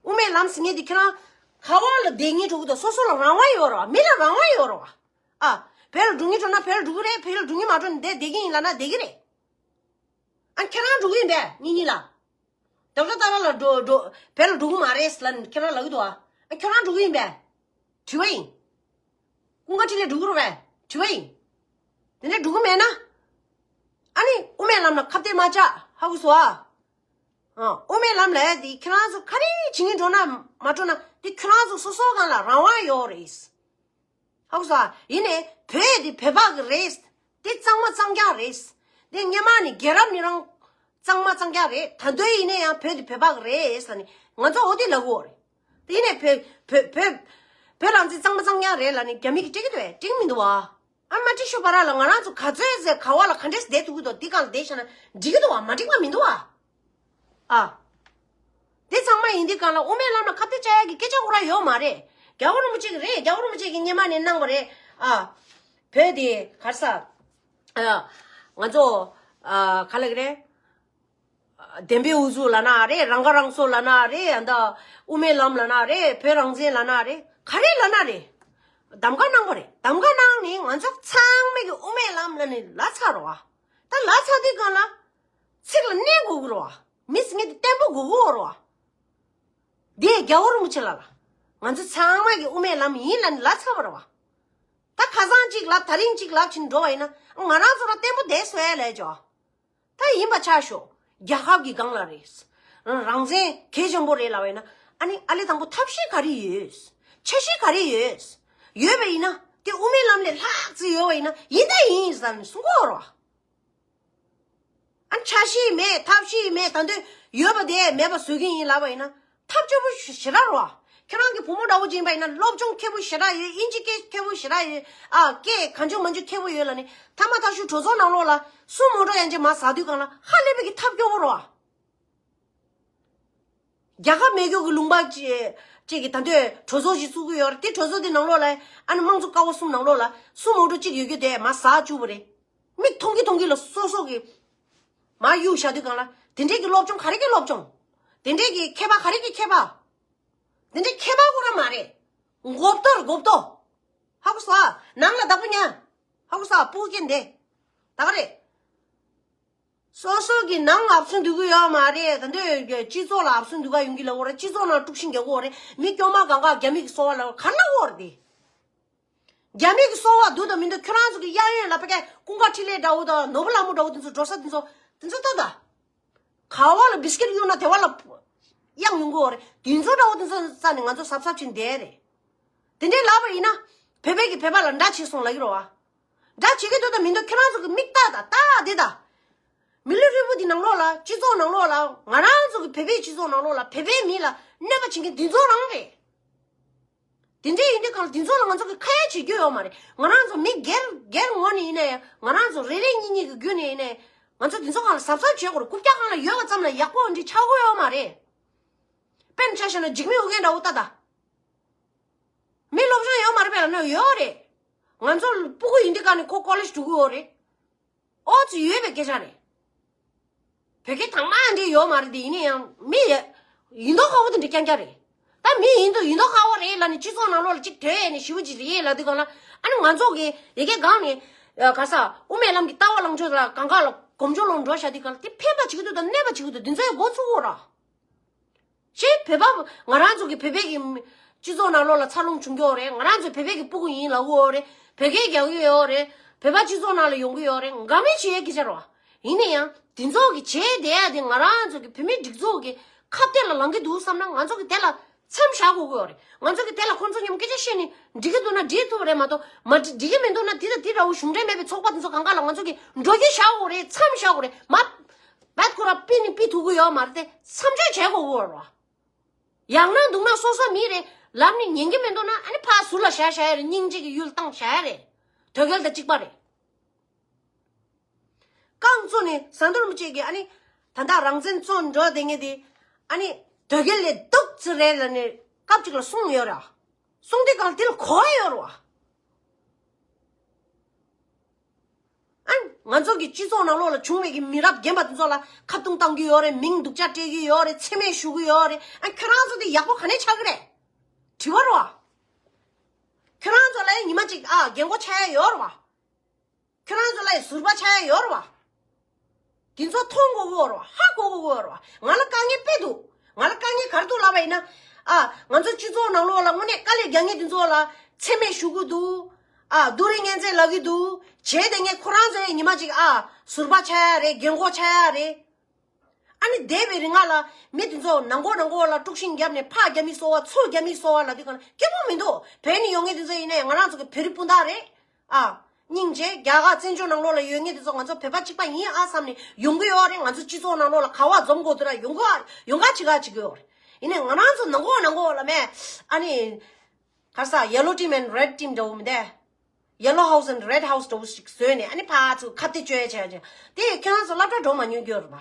དབུ་མའི་ལམ་ཟེར་མཁན་དེ་ཁྱོད་རང་ག་བ་ལ་བསྡད་མཁན་འགྲོ་གི་འདུག་སོ་སོ་ལ་རང་དབང་ཡོད་རེད་བ། མི་ལ་རང་དབང་ཡོད་རེད་བ། ཨ། བོད་ལ་འགྲོ་མཁན་འགྲོ་ན་བོད་ལ་འགྲོ་གི་རེད། བོད་ལ་འགྲོ་མཁན་མ་འགྲོ་ན་འདིར་བསྡད་ཀྱི་ཡིན་ལབ་ན་བསྡད་ཀྱི་རེད། ཨ་ཁྱེད་རང་འགྲོ་གི་ཡིན་པས་གཉིས་གཉིས་ལ། ཌོག་ཊར་ཏཱ་ར་ལ་འགྲོ་འགྲོ་བོད་ལ་འགྲོ་གི་མ་རེད་ལབ་ནས་ཁྱེད་རང་ལབ་ཀྱི་འདུག་ཨ། ཨ་ཁྱེད་རང་འགྲོ་གི་ཡིན་པས། དྲི་བ་ཡིན། ཀུན་དགའ་འཕྲིན་ལས་འགྲོ་གི་རེད་པས། དྲི་བ་ཡིན། དེ་ནས་འགྲོ་གི་མེད་ན། ཨ་ནི་དབུ་མའི་ལམ་ལ་ཁ་གཏད་མ་བཅག་ཧ་གོ་སོང་ཨ། ཨ་དབུ་མའི་ལམ་ལབ་ཡ་དེ་ཁྱེད་རང་ཚོ་ག་རེ་བྱེད་མཁན་འགྲོ་ན་མ་འགྲོ་ན་དེ་ཁྱེད་རང་ཚོ་སོ་སོ་སྒང་ལ་རང་དབང་ཡོད་རེད། ཧ་གོ་སོང་ཨ། ཡིན་ནའི་བོད་དེ་བོད་པ་གི་རེད། དེ་གཙང་མ་གཙང་རྐྱང་རེད། དེ་སྔོན་མ་ནས་རྒྱལ་རབས་ནས་རང་གཙང་མ་གཙང་རྐྱང་རེད། ད་དུང་ཡིན་ན་ཡང་བོད་དེ་བོད་པ་གི་རེད་ལབ་ནས་ང་ཚོ་འོ་དེ་ལབ་གི་ཡོད་རེད། དེ་ཡིན་ནའི་བོད་བོད་བོད་བོད་རང་བཙན་གཙང་མ་གཙང་རྐྱང་རེད་ལབ་ནས་རྒྱ་མི་གིས་འགྲིག་གི་འདུག་གས། འགྲིག་གི་མི་འདུག་བ། ཨ་མ་འགྲིག་ཤོད་པ་ར་ལ་ང་རང་ཚོ་ག་ཚོད་ཟེར་ག་བ་ལ་ག་འདྲས་བསྡད་ཐུབ་ཀྱི་འདུག་དེ་གང་བསྡད་བཞག་ན་འགྲིག་གི་འདུག་བ། མ་འགྲིག་པ་མི་འདུག་བ། ཨ། དེ་ཚང་མ་ཡིན་དུས་གང་ལ་དབུ་མའི་ལམ་ལ་ཁ་གཏད་བཅག་ཡག་གི་སྐད་ཆ་ཁོ་རང་ཡོད་མ་རེད། རྒྱལ་བ་རིན་པོ་ཆེ་གི་རེད། རྒྱལ་བ་རིན་པོ་ཆེ་གི་སྔོན་མ་ནས་གནང་བ་རེད། ཨ། བོད་དེ་ག་རེ་ཟ། ཨ། ང་ཚོ་ཨ། ག་ལབ་ཀྱི་རེད། བདེན་པའི་དབུ་ཚུགས་ལབ་ན་རེད། རང་ཁ་རང་གསོ་ལབ་ན་རེད། ཨ་ད་དབུ་མའི་ལམ་ལབ་ན་རེད། བོད་རང་བཙན་ལབ་ན་རེད། ག་རེ་ལབ་ན་རེད། གདམ་ག་གནང་བ་རེད། གདམ་ག་གནང་ནས་ང་ཚོ་ཚང་མས་གི་དབུ་མའི་ལམ་ལབ་ནས་ལབ་ཚར་རོ། ད་ལབ་ཚར་དུས་གང་ལ། ཚིག་ལ་གནས་དགོས་ཀྱི་རེད་བ། མི་ཟེར་མཁན་དེ་བརྟན་པོ་དགོས་ཀྱི་ཡོད་རེད་བ། འདི་རྒྱལ་བ་རིན་པོ་ཆེ་ལ་ལ། ང་ཚོ་ཚང་མ་གི་དབུ་མའི་ལམ་ཡིན་ལབ་ནས་ལབ་ཚར་བ་རེད་བ། ད་ཁ་སང་གཅིག་ལབ་དེ་རིང་གཅིག་ལབ་བྱས་ནས་འགྲོ་བ་ཡིན་ན་ང་རང་ཚོ་རང་བརྟན་པོ་བསྡད་སྲོལ་ལས་ཅོ། ད་ཡིན་པ་ཆ་ཞོག་རྒྱལ་ཁབ་ཀྱི་སྒང་ལ་རེད། རང་བཙན་གལ་ཆེན་པོ་རེད་ལབ་པ་ཡིན་ན། ཨ་ནི་ཨ་ལེ་དང་པོ་ཐབས་ཤེས་ག་རེ་ཡོད། འཆར་གཞི་ག་རེ་ཡོད། ཡོད་པ་ཡིན་ན་དེ་དབུ་མའི་ལམ་ལས་ལྷག་ཙམ་ཡོད་པ་ཡིན་ན་ཡིན་ད་ཡིན་ཟེར་ནས་གསུང་གི་ཡོད་རེད་བ། ཨ་འཆར་གཞི་མེད་ཐབས་ཤེས་མེད་ད་འདོད་ཡོད་པ་དེ་མེད་པ་བཟོ་གི་ཡིན་ལབ་པ་ཡིན་ན་ཐབས་སྐྱོ་པོ་ཞེ་དྲག་རེད་བ། ཁྱེད་རང་གི་བུ་མོ་འདྲ་བོ་ཅིག་ཡིན་པ་ཡིན་ན་སློབ་སྦྱོང་མཁས་པོ་ཞེ་དྲག་ཡོད། དབྱིན་ཇི་སྐད་མཁས་པོ་ཞེ་དྲག་ཡོད། ཨ་སྐད་གང་བྱུང་མང་བྱུང་མཁས་པོ་ཡོད་ལབ་ནས་ཐ་མ་ཐག་ཤུ་གྲོས་ཚོགས་ནང་ལོགས་ལ་སུ་མོ་ཊ་ཡང་ཅིག་མར་ཟག་དུས་སྒང་ལ་ཧ་ལས་པའི་གི་ཐབས་སྐྱོ་བོ་རེད་བ། རྒྱལ་ཁབ་མེད་རྒྱུ་གི་ལུང་པ་ཅིག་ཅིག་གི་ད་འདོད་གྲོས་ཚོགས་ཤིག་བཙུགས་ཀྱི་ཡོད་རེད། དེ་གྲོས་ཚོགས་དེ་ནང་ལོགས་ལ་ཨ་ནི་དམངས་གཙོ་ཀ་བ་གསུམ་ནང་ལོགས་ལ་སུ་མོ་ཊ་གཅིག་ཡོད་རྒྱུ་དེ་མར་ཟག་བཅུག་པ་རེད། མིག་མཐོང་གི་མཐོང་གི་ལ་སོ་སོ་གི་མར་གཡུག་བཞག་དུས་སྒང་ལ་དེ་འདྲས་ཀྱི་སློབ་སྦྱོང་ག་རེ་གི་སློབ་སྦྱོང་། དེ་འདྲས་ཀྱི་མཁས་པ་ག་རེ་གི་མཁས་པ། དེ་འདྲས་མཁས་པ་ཁོ་རང་མ་རེད། མགོ་བཏོ་རེད་མགོ་བཏོ། ཧ་གོ་སོང་ཨ། ནང་ལ་བདག་པོ་ཉར། ཧ་གོ་སོང་ཨ། སྤུ་གུ་སྐྱེ་འདི་ད་ག་རེད། སོ་སོ་གི་ནང་ལ་ཨབ་སུན་འདུག་གི་ཡོད་མ་རེད། ད་འདོད་སྤྱི་ཚོགས་ལ་ཨབ་སུན་འདུག་ག་ཡོང་གི་ལ་འོ་རེད། སྤྱི་ཚོགས་ནང་དཀྲུག་ཤིང་རྒྱག་གི་འོ་རེད། མི་སྐྱོ་མ་གང་ག་རྒྱ་མི་གི་སོ་བ་ལ་ག་ལ་འོ་རེད་དེ། རྒྱ་མི་གི་སོ་བ་འདུག་དང་མི་འདུག་ཁྱོད་རང་ཚོ་གི་གཡས་གཡོན་ལ་ཕ་གི་ཀུན་དགའ་འཕྲིན་ལས་འདྲ་བོ་དང་ནོར་བུ་ལྷ་མོ་འདྲ་བོ་དེ་ཚོ་འགྲོ་ས་དེ་ཚོ་དེ་ཚོ་ལྟ་ད། ག་བ་ལ་བིས་ཀིཊ་གཡུག་ན་དེ་བ་ལ་གཡང་ཡོང་གི་འོ་རེད། དེ་ཚོ་འདྲ་བོ་དེ་ཚོ་རྩ་ནས་ང་ཚོ་གཟབ་གཟབ་བྱས་ནས་བསྡད་རེད། དེ་འདྲའི་ལབ་པ་ཡིན་ན་བོད་པའི་གི་བོད་པ་ལ་འདྲ་བྱེད་སོང་ལབ་ཀྱི་རེད་བ། འདྲ་བྱེད་ཀྱི་འདུག་དང་མི་འདུག་ཁྱོད་རང་ཚོ་གི་མིག་ལྟ་ད་ལྟ་དེ་ད། མི་ལུས་རིལ་བུ་འདི་ནང་ལོགས་ལ་སྤྱི་ཚོགས་ནང་ལོགས་ལ་ང་རང་ཚོ་གི་བོད་པའི་སྤྱི་ཚོགས་ནང་ལོགས་ལ་བོད་པའི་མི་ལ་གནོད་པ་བྱེད་མཁན་འདི་ཚོ་རང་རེད། དེ་འདྲའི་ཡིན་དུས་གང་ལ་དེ་ཚོ་ལ་ང་ཚོ་གི་ཁ་ཡ་བྱེད་རྒྱུ་ཡོད་མ་རེད། ང་རང་ཚོ་མི་སྒེར་སྒེར་ངོས་ནས་ཡིན་ན་ཡང་ང་རང་ཚོ་རེ་རེ་གཉིས་གཉིས་ཀྱི་བརྒྱུད་ནས་ཡིན་ན་ཡང་ང་ཚོ་དེ་ཚོ་གང་ལ་གཟབ་གཟབ་བྱེད་དགོས་རེད། རྐུབ་བཀྱག་སྒང་ལ་ཡོད་པ་ཙམ་ལ་ཡག་པོ་འདི་ཆགས་ཀྱི་ཡོད་མ་རེད། དཔེར་ན་ཆ་བཞག་ན་འཇིགས་མེད་ཨོ་རྒྱན་འདྲ་བོ་ལྟ་ད། མི་སློབ་སྦྱོང་ཡོད་མ་རེད་པས་ལབ་ན་ཡོད་རེད། ང་ཚོ་སྤུ་གུ་ཡིན་དུས་གང་ནས་ཁོ་ཀོ་ལེཇ་འགྲོ་གི་ཡོད་རེད། ཨོ་ཙི་ཡོད་པའི་སྐད་ཆ་རེད། བོད་སྐད་དང་མ་འདྲེས་ཡོད་མ་རེད་དེ། ཡིན་ན་ཡང་མི་ཡ་ཡིན་མདོག་ཁ་པོ་དེ་འདྲ་རྐྱང་རྐྱང་རེད། ད་མི་ཡིན་མདོག་ཡིན་མདོག་ཁ་པོ་རེད་ལབ་ནས་སྤྱི་ཚོགས་ནང་ལོགས་ལ་གཅིག་དོན་ཡས་ནས་ཞི་བ་གཅིག་རེད་ལབ་དུས་གང་ལ་ཨ་ནི་ང་ཚོ་གི་ཡ་གི་སྒང་ནས་ག་ས་དབུ་མའི་ལམ་གྱི་ལྟ་བ་ལངས་ཕྱོགས་ལ་གང་ག་ལ་གོམ་བགྲོད་ལོག་འགྲོ་བཞག་དུས་གང་ལ་དེ་ཕན་པ་བྱེད་ཀྱི་འདུག་དང་གནོད་པ་བྱེད་ཀྱི་འདུག་འདི་ཚོ་ཡང་འགོ་ཚུགས་དགོས་ར། ཞེས་བོད་པ་ང་རང་ཚོ་གི་བོད་པའི་གི་སྤྱི་ཚོགས་ནང་ལོགས་ལ་འཚར་ལོངས་བྱུང་གི་ཡོད་རེད། ང་རང་ཚོ་བོད་པའི་གི་སྤུ་གུ་ཡིན་ལབ་ཀྱི་ཡོད་རེད། བོད་སྐད་རྒྱག་གི་ཡོད་རེད། བོད་པ་སྤྱི་ཚོགས་ནང་ལ་ཡོང་གི་ཡོད་རེད། འགའ་མི་བྱེད་ཡས་ཀྱི་ཆ་རེད་བ། ཡིན་ན་ཡང་དེ་ཚོ་གི་བྱས་བསྡད་ཡ་དེ་ང་རང་ཚོ་གི་བོད་མིའི་སྒྲིག་འཛུགས་གི་ཁ་གཏད་ལ་ལངས་ཀྱི་འདུག་བསམ་ན་ང་ཚོ་གི་དེ་ལ་མཚམས་བཞག་དགོས་ཀྱི་ཡོད་རེད། ང་ཚོ་གི་དེ་ལ་ཁོང་ཚོ་མཉམ་སྐད་ཆ་བཤད་ནས་འགྲིག་གི་འདུག་ན་འགྲིག་ཐུབ་པ་རེད་མ་གཏོགས་མ་འགྲིག་གི་མི་འདུག་ན་དེ་དང་དེ་འདྲ་བོ་གཞུང་འབྲེལ་མེད་པའི་ཚོགས་པ་དེ་ཚོ་གང་ག་ལ་ང་ཚོ་གི་འགྲོ་རྒྱུ་བཞག་དགོས་རེད། མཚམས་བཞག་དགོས་རེད་མ། བད་ཁོ་ར་པི་ནི་པི་ཐུག་གི་ཡོད་མ་རེད་དེ་མཚམས་འཇོག་བྱེད་དགོས་ཀྱི་ཡོད་རེད་བ། ཡང་ན་འདུག་ན་སོ་སོ་མི་རེད། ལབ་ནས་ཉན་གྱི་མི་འདུག་ན་ཨ་ནི་ཕར་ཟུར་ལ་བཞག་བཞག་ཡ་རེད། སྙིང་རྗེ་གི་ཡུལ་བཏང་བཞག་ཡ་རེད། དོལ་རྒྱལ་དང་གཅིག་པ་རེད། རྐང་བཙུགས་ནས་ཟམ་གདོང་རིན་པོ་ཆེ་གིས་ཨ་ནི་ད་ལྟ་རང་བཙན་རྩོད་འགྲོ་བསྡད་མཁན་དེ་ཨ་ནི་དོལ་རྒྱལ་ལས་སྡུག་ཙམ་རེད་ལབ་ནས་སྐབས་གཅིག་ལ་གསུངས་ཡོད་ར། གསུངས་དུས་གང་དེ་ལ་གོ་བ་ཡོད་ར་བ། ཨ་ང་ཚོ་གི་སྤྱི་ཚོགས་ནང་ལོགས་ལ་བྱུང་བའི་གི་མི་རབས་རྒན་པ་དེ་ཚོ་ལ་ཁ་རྡུང་བཏང་གི་ཡོད་རེད། མིང་སྡུག་ཅག་སྤྲད་ཀྱི་ཡོད་རེད། མཚན་སྨད་ཞུ་གི་ཡོད་རེད། ཨ་ཁྱོད་རང་ཚོ་དེ་ཡག་པོ་ག་ནས་ཆགས་ཀྱི་རེད། དྲི་བ་རེད་བ། ཁྱོད་རང་ཚོ་ལ་ཉི་མ་གཅིག་ཨ་རྒན་གོག་ཆགས་ཡ་ཡོད་རེད་བ། ཁྱོད་རང་ཚོ་ལ་ཟུར་པ་ཆགས་ཡ་ཡོད་རེད་བ། དེ་ཚོ་མཐོང་དགོས་ཀྱི་ཡོད་རེད་བ། ཧ་གོ་དགོས་ཀྱི་ཡོད་རེད་བ། ང་ལ་དཀའ་ངལ་དཔེ་འདུག་ང་ལ་དཀའ་ངལ་ག་རེ་འདུག་ལབ་པ་ཡིན་ན། ཨ་ང་ཚོ་སྤྱི་ཚོགས་ནང་ལོགས་ལ་དངོས་གནས་དཀའ་ལས་རྒྱག་མཁན་དེ་ཚོ་ལ་མཚན་སྨད་ཞུ་གི་འདུག་ཨ་སྡུག་རུས་ངན་ཚད་ལབ་ཀྱི་འདུག་བྱས་དེ་ངས་ཁོ་རང་ཚོ་ཡང་ཉི་མ་གཅིག་ཨ་ཟུར་པ་ཆགས་ཡ་རེད། རྒན་གོག་ཆགས་ཡ་རེད། ཨ་ནི་འདས་པའི་རིང་ལ་མི་དེ་ཚོ་ནང་སྒོ་ནང་སྒོ་ལ་དཀྲུག་ཤིང་བརྒྱབ་ནས་ཕར་རྒྱ་མི་སོ་བ་ཚུར་རྒྱ་མི་སོ་བ་ལབ་དུས་གང་ལ་སྐྱིད་པོ་མི་འདུག་བོད་ནས་ཡོང་མཁན་དེ་ཚོ་ཡིན་ནའི་ང་རང་ཚོ་གི་བོད་རིགས་སྤུན་ཟླ་རེད། ཨ། སྙིང་རྗེ། རྒྱ་གར་བཙན་བྱོལ་ནང་ལོགས་ལ་ཡོད་མཁན་དེ་ཚོ་ང་ཚོ་བོད་པ་གཅིག་པ་ཡིན་ཨ་བསམ་ནས་ཡོང་གི་ཡོད་རེད། ང་ཚོ་སྤྱི་ཚོགས་ནང་ལོགས་ལ་ག་བ་འཛོམས་དགོས་དུས་ར་ཡོང་གི་ཡོང་ག་ཅིག་ག་ཅིག་གི་ཡོད་རེད། ཡིན་ནའི་ང་རང་ཚོ་ནང་སྒོ་ནང་སྒོ་ལ་མེད་ཨ་ནི། ག་ས་yellow team and red team འདྲ་བོ་མི་འདུག Yellow House and Red House འདྲ་བོ་ཞིག་བཟོས་ནས་ཨ་ནི་ཕར་ཚུར་ཁ་གཏད་གཅོག་ཡ་བྱས་བྱས། དེ་ཁྱེད་རང་ཚོ་སློབ་གྲྭ་འགྲོ་མ་མྱོང་རྒྱུ་རེད་པ།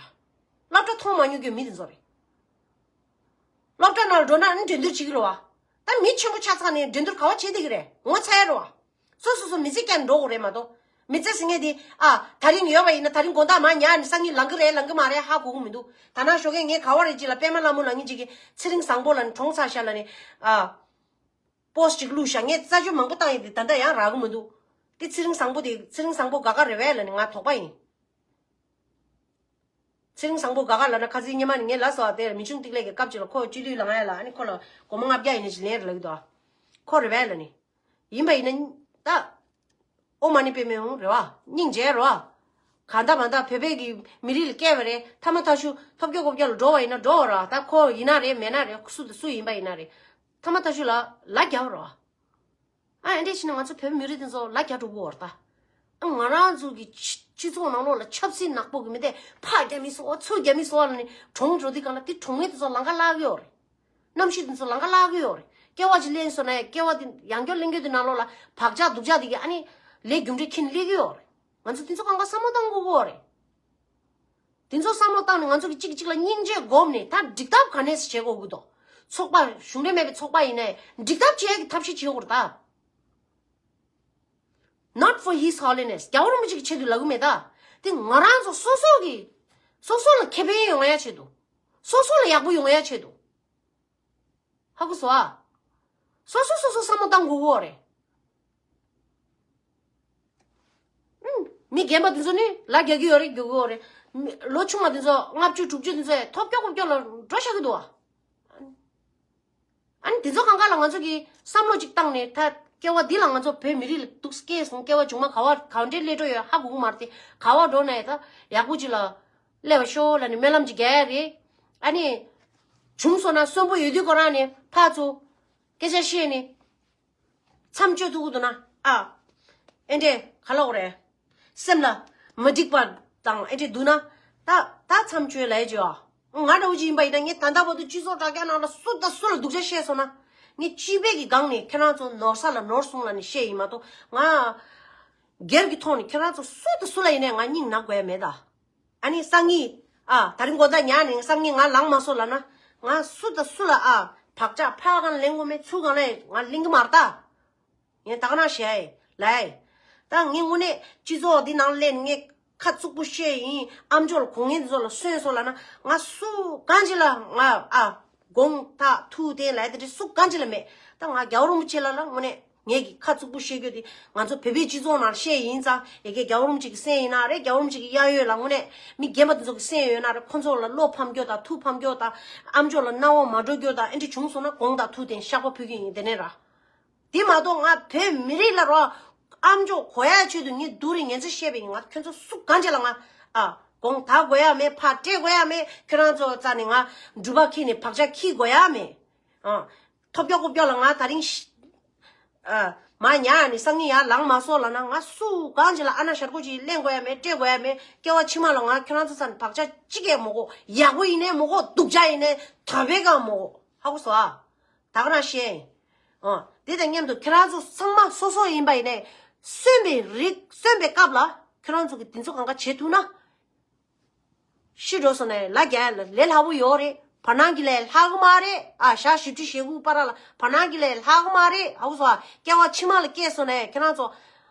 སློབ་གྲྭ་མཐོང་མ་མྱོང་རྒྱུ་མི་དེ་ཚོ་རེད། སློབ་གྲྭ་ནང་ལ་འགྲོ་ན་ཨ་ནི་འགྲན་བསྡུར་བྱེད་ཀྱི་རེད་པ། ད་མི་ཆེན་པོ་ཆགས་ཚར་ནས་འགྲན་བསྡུར་ག་བ་བྱེད་བསྡད་ཀྱི་རེད། ངོ་ཚ་ཡ་རེད་པ། སོ་སོ་སོ་མི་ཚེ་བསྐྱལ་ནས་འགྲོ་དགོས་རེད་མ་གཏོགས། མི་ཚེ་ཟེར་མཁན་དེ་ཨ་ད་རིང་ཡོད་པ་ཡིན་ན་ད་རིང་དགོང་དག་མར་ཉལ་ནས་སང་ཉིན་ལང་གི་རེད་ལང་གི་མ་རེད་ཧ་གོ་གི་མི་འདུག་ད་ནང་ཞོགས་ཀས་ངས་ག་བ་རེད་ཅིག་ལ་པད་མ་ལྷ་མོ་ལབ་མཁན་ཅིག་གིས་ཚེ་རིང་བཟང་པོ་ལབ་ནས་གྲོངས་ཚར་ཤག་ལབ་ནས་ཨ། པོ་སི་ཊི་ཅིག་བླུགས་ཤག་ངས་རྩད་གཅོད་མང་པོ་བཏང་ཡིན་དེ་ད་ལྟ་ཡང་རག་གི་མི་འདུག་དེ་ཚེ་རིང་བཟང་པོ་དེ་ཚེ་རིང་བཟང་པོ་དགའ་དགའ་རེད་པས་ལབ་ནས་ང་དོགས་པ་ཡིན། ཚེ་རིང་བཟང་པོ་དགའ་དགའ་ལབ་ན། ཁ་སང་སྔོན་མ་ནས་ངས་ལབ་སོང་བ། དེ་མི་ཆུང་ཏིག་ལེ་གི་སྐབས་ཅིག་ལ་ཁོ་སྤྱི་འཐུས་ལངས་ཡ་ལ། ཨ་ནི་ཁོ་ལ་སྒོར་མོ་ལྔ་བརྒྱ་ཡིན་ནའི་ཅིག་ལེན་རེད་ལབ་ཀྱི་འདུག་ཁོ་རེད་པས་ལབ་ནི། ཡིན་པ་ཡིན་ན་ད། ཨོཾ་མ་ཎི་པདྨེ་ཧཱུྃ་རེད་བ། སྙིང་རྗེ་རེད་བ། གང་ལྟར་མ་ལྟར་བོད་པའི་གི་མི་རིགས་ལ་སྐྱེས་པ་རེད། ཐ་མ་ཐ་ཤུ་ཐོབ་སྐྱོ་ཀོབ་སྐྱོ་ལ་འགྲོ་བ་ཡིན་ན་འགྲོ་བ་རེད་བ། ད་ཁོ་ཡིན་ན་རེད། མེད་ན་རེད། སུ་དང་སུ་ཡིན་པ་ཡིན་ན་རེད། ཐ་མ་ཐ་ཤུ་ལ་ལ་རྒྱ་བ་རེད་བ། ཨ་ཨེ་འདྲས་བྱས་ན་ང་ཚོ་བོད་མི་རིགས་དེ་ཚོ་ལ་རྒྱ་འགྲོ་གི་ཡོད་རེད་ད། ཨ་ང་རང་ཚོ་གི་སྤྱི་སྤྱི་ཚོགས་ནང་ལོགས་ལ་ཆབ་སྲིད་ནག་པོ་གི་མི་དེ་ཕར་རྒྱ་མི་གསོ་བ་ཚུར་རྒྱ་མི་གསོ་བ་ལ་ནི་གྲོངས་འགྲོ་དུས་སྒང་ལ་དེ་གྲོངས་མི་དེ་ཚོ་ལམ་ཁ་བརླག་གི་ཡོད་རེད། རྣམ་ཤེས་དེ་ཚོ་ལམ་ཁ་བརླག་གི་ཡོད་རེད། སྐྱེ་བ་ཅིག་ལེན་སོང་ན་ཡང་སྐྱེ་བ་དེ་ཡང་བསྐྱར་ལེན་རྒྱུ་དེ་ནང་ལོགས་ལ་བག་ཆགས་སྡུག་ཅག་དེ་གི་ཨ་ནི་ལས་རྒྱུ་འབྲས་ཁྱེར་ནས་སླེབས་ཀྱི་ཡོད་རེད། ང་ཚོ་དེ་ཚོ་གང་ག་བསམ་བློ་གཏོང་དགོས་ཀྱི་ཡོད་རེད། དེ་ཚོ་བསམ་བློ་བཏང་ནས་ང་ཚོ་གི་གཅིག་གིས་གཅིག་ལ་སྙིང་རྗེ་སྒོམ་ནས་ད་འགྲིག་ཐབས་ག་ནས་བྱེད་དགོས་ཀྱི་འདུག་ཚོགས་པ་གཞུང་འབྲེལ་མེད་པའི་ཚོགས་པ་ཡིན་ནའི་འགྲིག་ཐབས་བྱེད་ཡག་གི་ཐབས་ཤེས་བྱེད་དགོས་རེད་ད། Not for His Holiness. རྒྱལ་བ་རིན་པོ་ཆེ་གི་ཆེད་དུ་ལབ་ཀྱི་མེད་ད། དེ་ང་རང་ཚོ་སོ་སོ་གི་སོ་སོ་ལ་ཁེ་ཕན་ཡོང་ཡ་ཆེད་དུ། སོ་སོ་ལ་ཡག་པོ་ཡོང་ཡ་ཆེད་དུ། ཧ་གོ་སོང་ཨ། སོ་སོ་སོ་སོ་བསམ་བློ་བཏང་དགོས་ཀྱི་ཡོད་རེད། ཨུམ། མི་རྒན་པ་དེ་ཚོ་ནི་ལ་རྒྱག་གི་ཡོད་རེད། རྒྱག་གི་ཡོད་རེད། མི་ལོ་ཆུང་བ་དེ་ཚོ་ལྔ་བཅུ་དྲུག་ཅུ་དེ་ཚོ་ཐོབ་སྐྱོ་ཀོབ་སྐྱོ་ལ་འགྲོ་བཞག་གི་འདུག་ཨ། ཨ་ནི་དེ་ཚོ་གང་ག་ལ་ང་ཚོ་གིས་བསམ་བློ་ཅིག་བཏང་ནས། ད་སྐྱེ་བ་འདི་ལ་ང་ཚོ་བོད་མི་རིགས་ལ་འདུག་སྐྱེས་སོང་། སྐྱེ་བ་མཇུག་མ་ག་བ་ག་འདྲའི་སླེབས་འགྲོ་ཡོད་ཧ་གོ་གི་མ་རེད་དེ། ག་བ་འགྲོ་ན་ཡང་ད་ཡག་པོ་ཅིག་ལ་སླེབས་པ་ཤོག་ལབ་ནས་སྨོན་ལམ་ཅིག་རྒྱག་ཡ་རེད། ཨ་ནི་བྱུང་སོང་ན་གསོན་པོ་ཡོད་དུས་ཁོ་རང་ནས་ཕར་ཚུར་སྐད་ཆ་བཤད་ནས། མཚམས་གཅོད་ཐུབ་ཀྱི་འདུག་ན། ཨ། ཨེ་འདྲས་ག་ལབ་དགོས་རེད། སེམས་ལ་མ་འགྲིག་པ་དང་ཨེ་འདྲས་འདུག་ན། ད་ད་མཚམས་གཅོད་ལབ་ཡ་བྱོས་ཨ། ང་འདྲ་བོ་ཅིག་ཡིན་པ་ཡིན་ན། ངས་ད་ལྟ་བར་དུ་སྤྱི་ཚོགས་དྲ་རྒྱ་ནང་ལ་སུ་དང་སུ་ལ་སྡུག་ཅག་བཤད་སོང་ན། ངས་སྤྱི་པའི་གི་སྒང་ནས་ཁྱེད་རང་ཚོ་ནོར་ས་ལ་ནོར་སོང་ལབ་ནས་བཤད་ཡིན་མ་གཏོགས། ང་སྒེར་གྱི་ཐོག་ནས་ཁྱེད་རང་ཚོ་སུ་དང་སུ་ལ་ཡིན་ནའི་ང་སྙིང་ན་དགོས་ཡ་མེད་ད། ཨ་ནི་སང་ཉིན། ཨ། དེ་རིང་དགོང་དག་ཉལ་ནས་སང་ཉིན་ང་ལངས་མ་སོང་ལབ་ན། ང་སུ་དང་སུ་ལ། ཨ། བག་ཆགས་ཕར་གང་ལེན་དགོས་མེད། ཚུར་གང་ལེན། ང་ལེན་གྱི་མ་རེད་ད། ངས་ད་ག་ནང་བཤད་ཡ་ལབ་ཡ། ད་ངས་དངོས་གནས་སྤྱི་ཚོགས་འདི་ནང་སླེབས་ནས་ངས་ཁ་བཙུགས་པོ་བཤད་ཡིན། ཨ་མཆོག་ལ་གོ་ངན་འདི་ཚོ་ལ་སོན་སོང་ལབ་ན། ང་སུ་གང་ཅིག་ལ་ང་། ཨ། དགོངས་དག་ཐུགས་བདེན་ལབ་ཡ་དེ་འདྲ་སུ་གང་ཅིག་ལ་མེད། ད་ང་རྒྱལ་བ་རིན་པོ་ཆེ་ལ་ལ་དངོས་གནས། ངས་ཀྱི་ཁ་བཙུགས་པོ་བཤད་རྒྱུ་དེ། ང་ཚོ་བོད་པའི་སྤྱི་ཚོགས་ནང་བཤད་ཡིན་ཙང་། ཡ་གི་རྒྱལ་བ་རིན་པོ་ཆེ་གི་སེམས་ཡིན་ན་རེད། རྒྱལ་བ་རིན་པོ་ཆེ་གི་གཡས་གཡོན་ལ་དངོས་གནས་མི་རྒན་པ་དེ་ཚོ་གི་སེམས་ཡོད་ན་རེད། ཁོ་ཚོ་ལ་བློ་ཕམ་རྒྱུ་དང་ཐུགས་ཕམ་རྒྱུ་དང་། ཨ་མཆོག་ལ་སྣང་བ་མ་འགྲོ་རྒྱུ་དང་། ཨེ་འདྲ་བྱུང་སོང་ན་དགོངས་དག་ཐུགས་བདེན་བཤགས་པ་ཕུལ་གྱི་ཡིན། དེ་ནས་ར། དེ་མ་གཏོགས་ང་བོད་མི་རིགས་ལ་རོ། ཨ་མཆོག་གོ་ཡ་ཆེད་དུ་ངས་སྡུག་རུས་ངན་ཚད་བཤད་པ་ཡིན། ང་ཁྱོད་ཚོ་སུ་གང་ཅིག་ལ་ང་། ཨ། དགོངས་དག་དགོས་ཡ་མེད། ཕར་སྤྲད་དགོས་ཡ་མེད། ཁྱོད་རང་ཚོ་རྩ་ནས་ང་སྒྲུབ་པ་ཁྱེར་ནས་བག་ཆགས་འཁྱེར་དགོས་ཡ་མེད། ཨ། ཐོབ་སྐྱོ་ཀོབ་སྐྱོ་ལ་ང་དེ་རིང་ཤི། ཨ། མ་ཉལ་ནས་སང་ཉིན་ཡར་ལངས་མ་སོང་ལབ་ན། ང་སུ་གང་ཅིག་ལ་ཨ་ན་ཞར་གོ་ཅིག་ལེན་དགོས་ཡ་མེད། སྤྲད་དགོས་ཡ་མེད། སྐྱེ་བ་ཕྱི་མ་ལ་ང་ཁྱོད་རང་ཚོ་རྩ་ནས་བག་ཆགས་གཅིག་ཀྱང་མ་དགོས། ཡག་པོ་ཡིན་ནའི་མ་དགོས། སྡུག་ཅག་ཡིན་ནའི་ད་བས་ཀྱང་མ་དགོས། ཧ་གོ་སོང་ཨ། ད་ག་རང་བཤད་ཡིན། ཨ། དེ་དང་མཉམ་དུ་ཁྱེད་རང་ཚོ་ཚང་མ་སོ་སོ་ཡིན་པ་ཡིན་ནའི། གསོན་པའི་རིགས། གསོན་པའི་སྐབས་ལ་ཁྱེད་རང་ཚོ་གིས་དེ་ཚོ་གང་ག་བྱེད་ཐུབ་ན། ཤི་འགྲོ་སོང་ནའི་ལ་རྒྱ་ལ་ལས་སླ་པོ་ཡོད་རེད། བར་སྣང་གི་ལས་སླ་གི་མ་རེད། ཨ། ཞག་བཞི་བཅུ་ཞེ་དགུ་བར་ལ་བར་སྣང་གི་ལས་སླ་གི་མ་རེད། ཧ་གོ་སོང་ཨ། སྐྱེ་བ་ཕྱི་མ་ལ་སྐྱེས་སོང་ནའི་ཁྱེད་རང་ཚོ་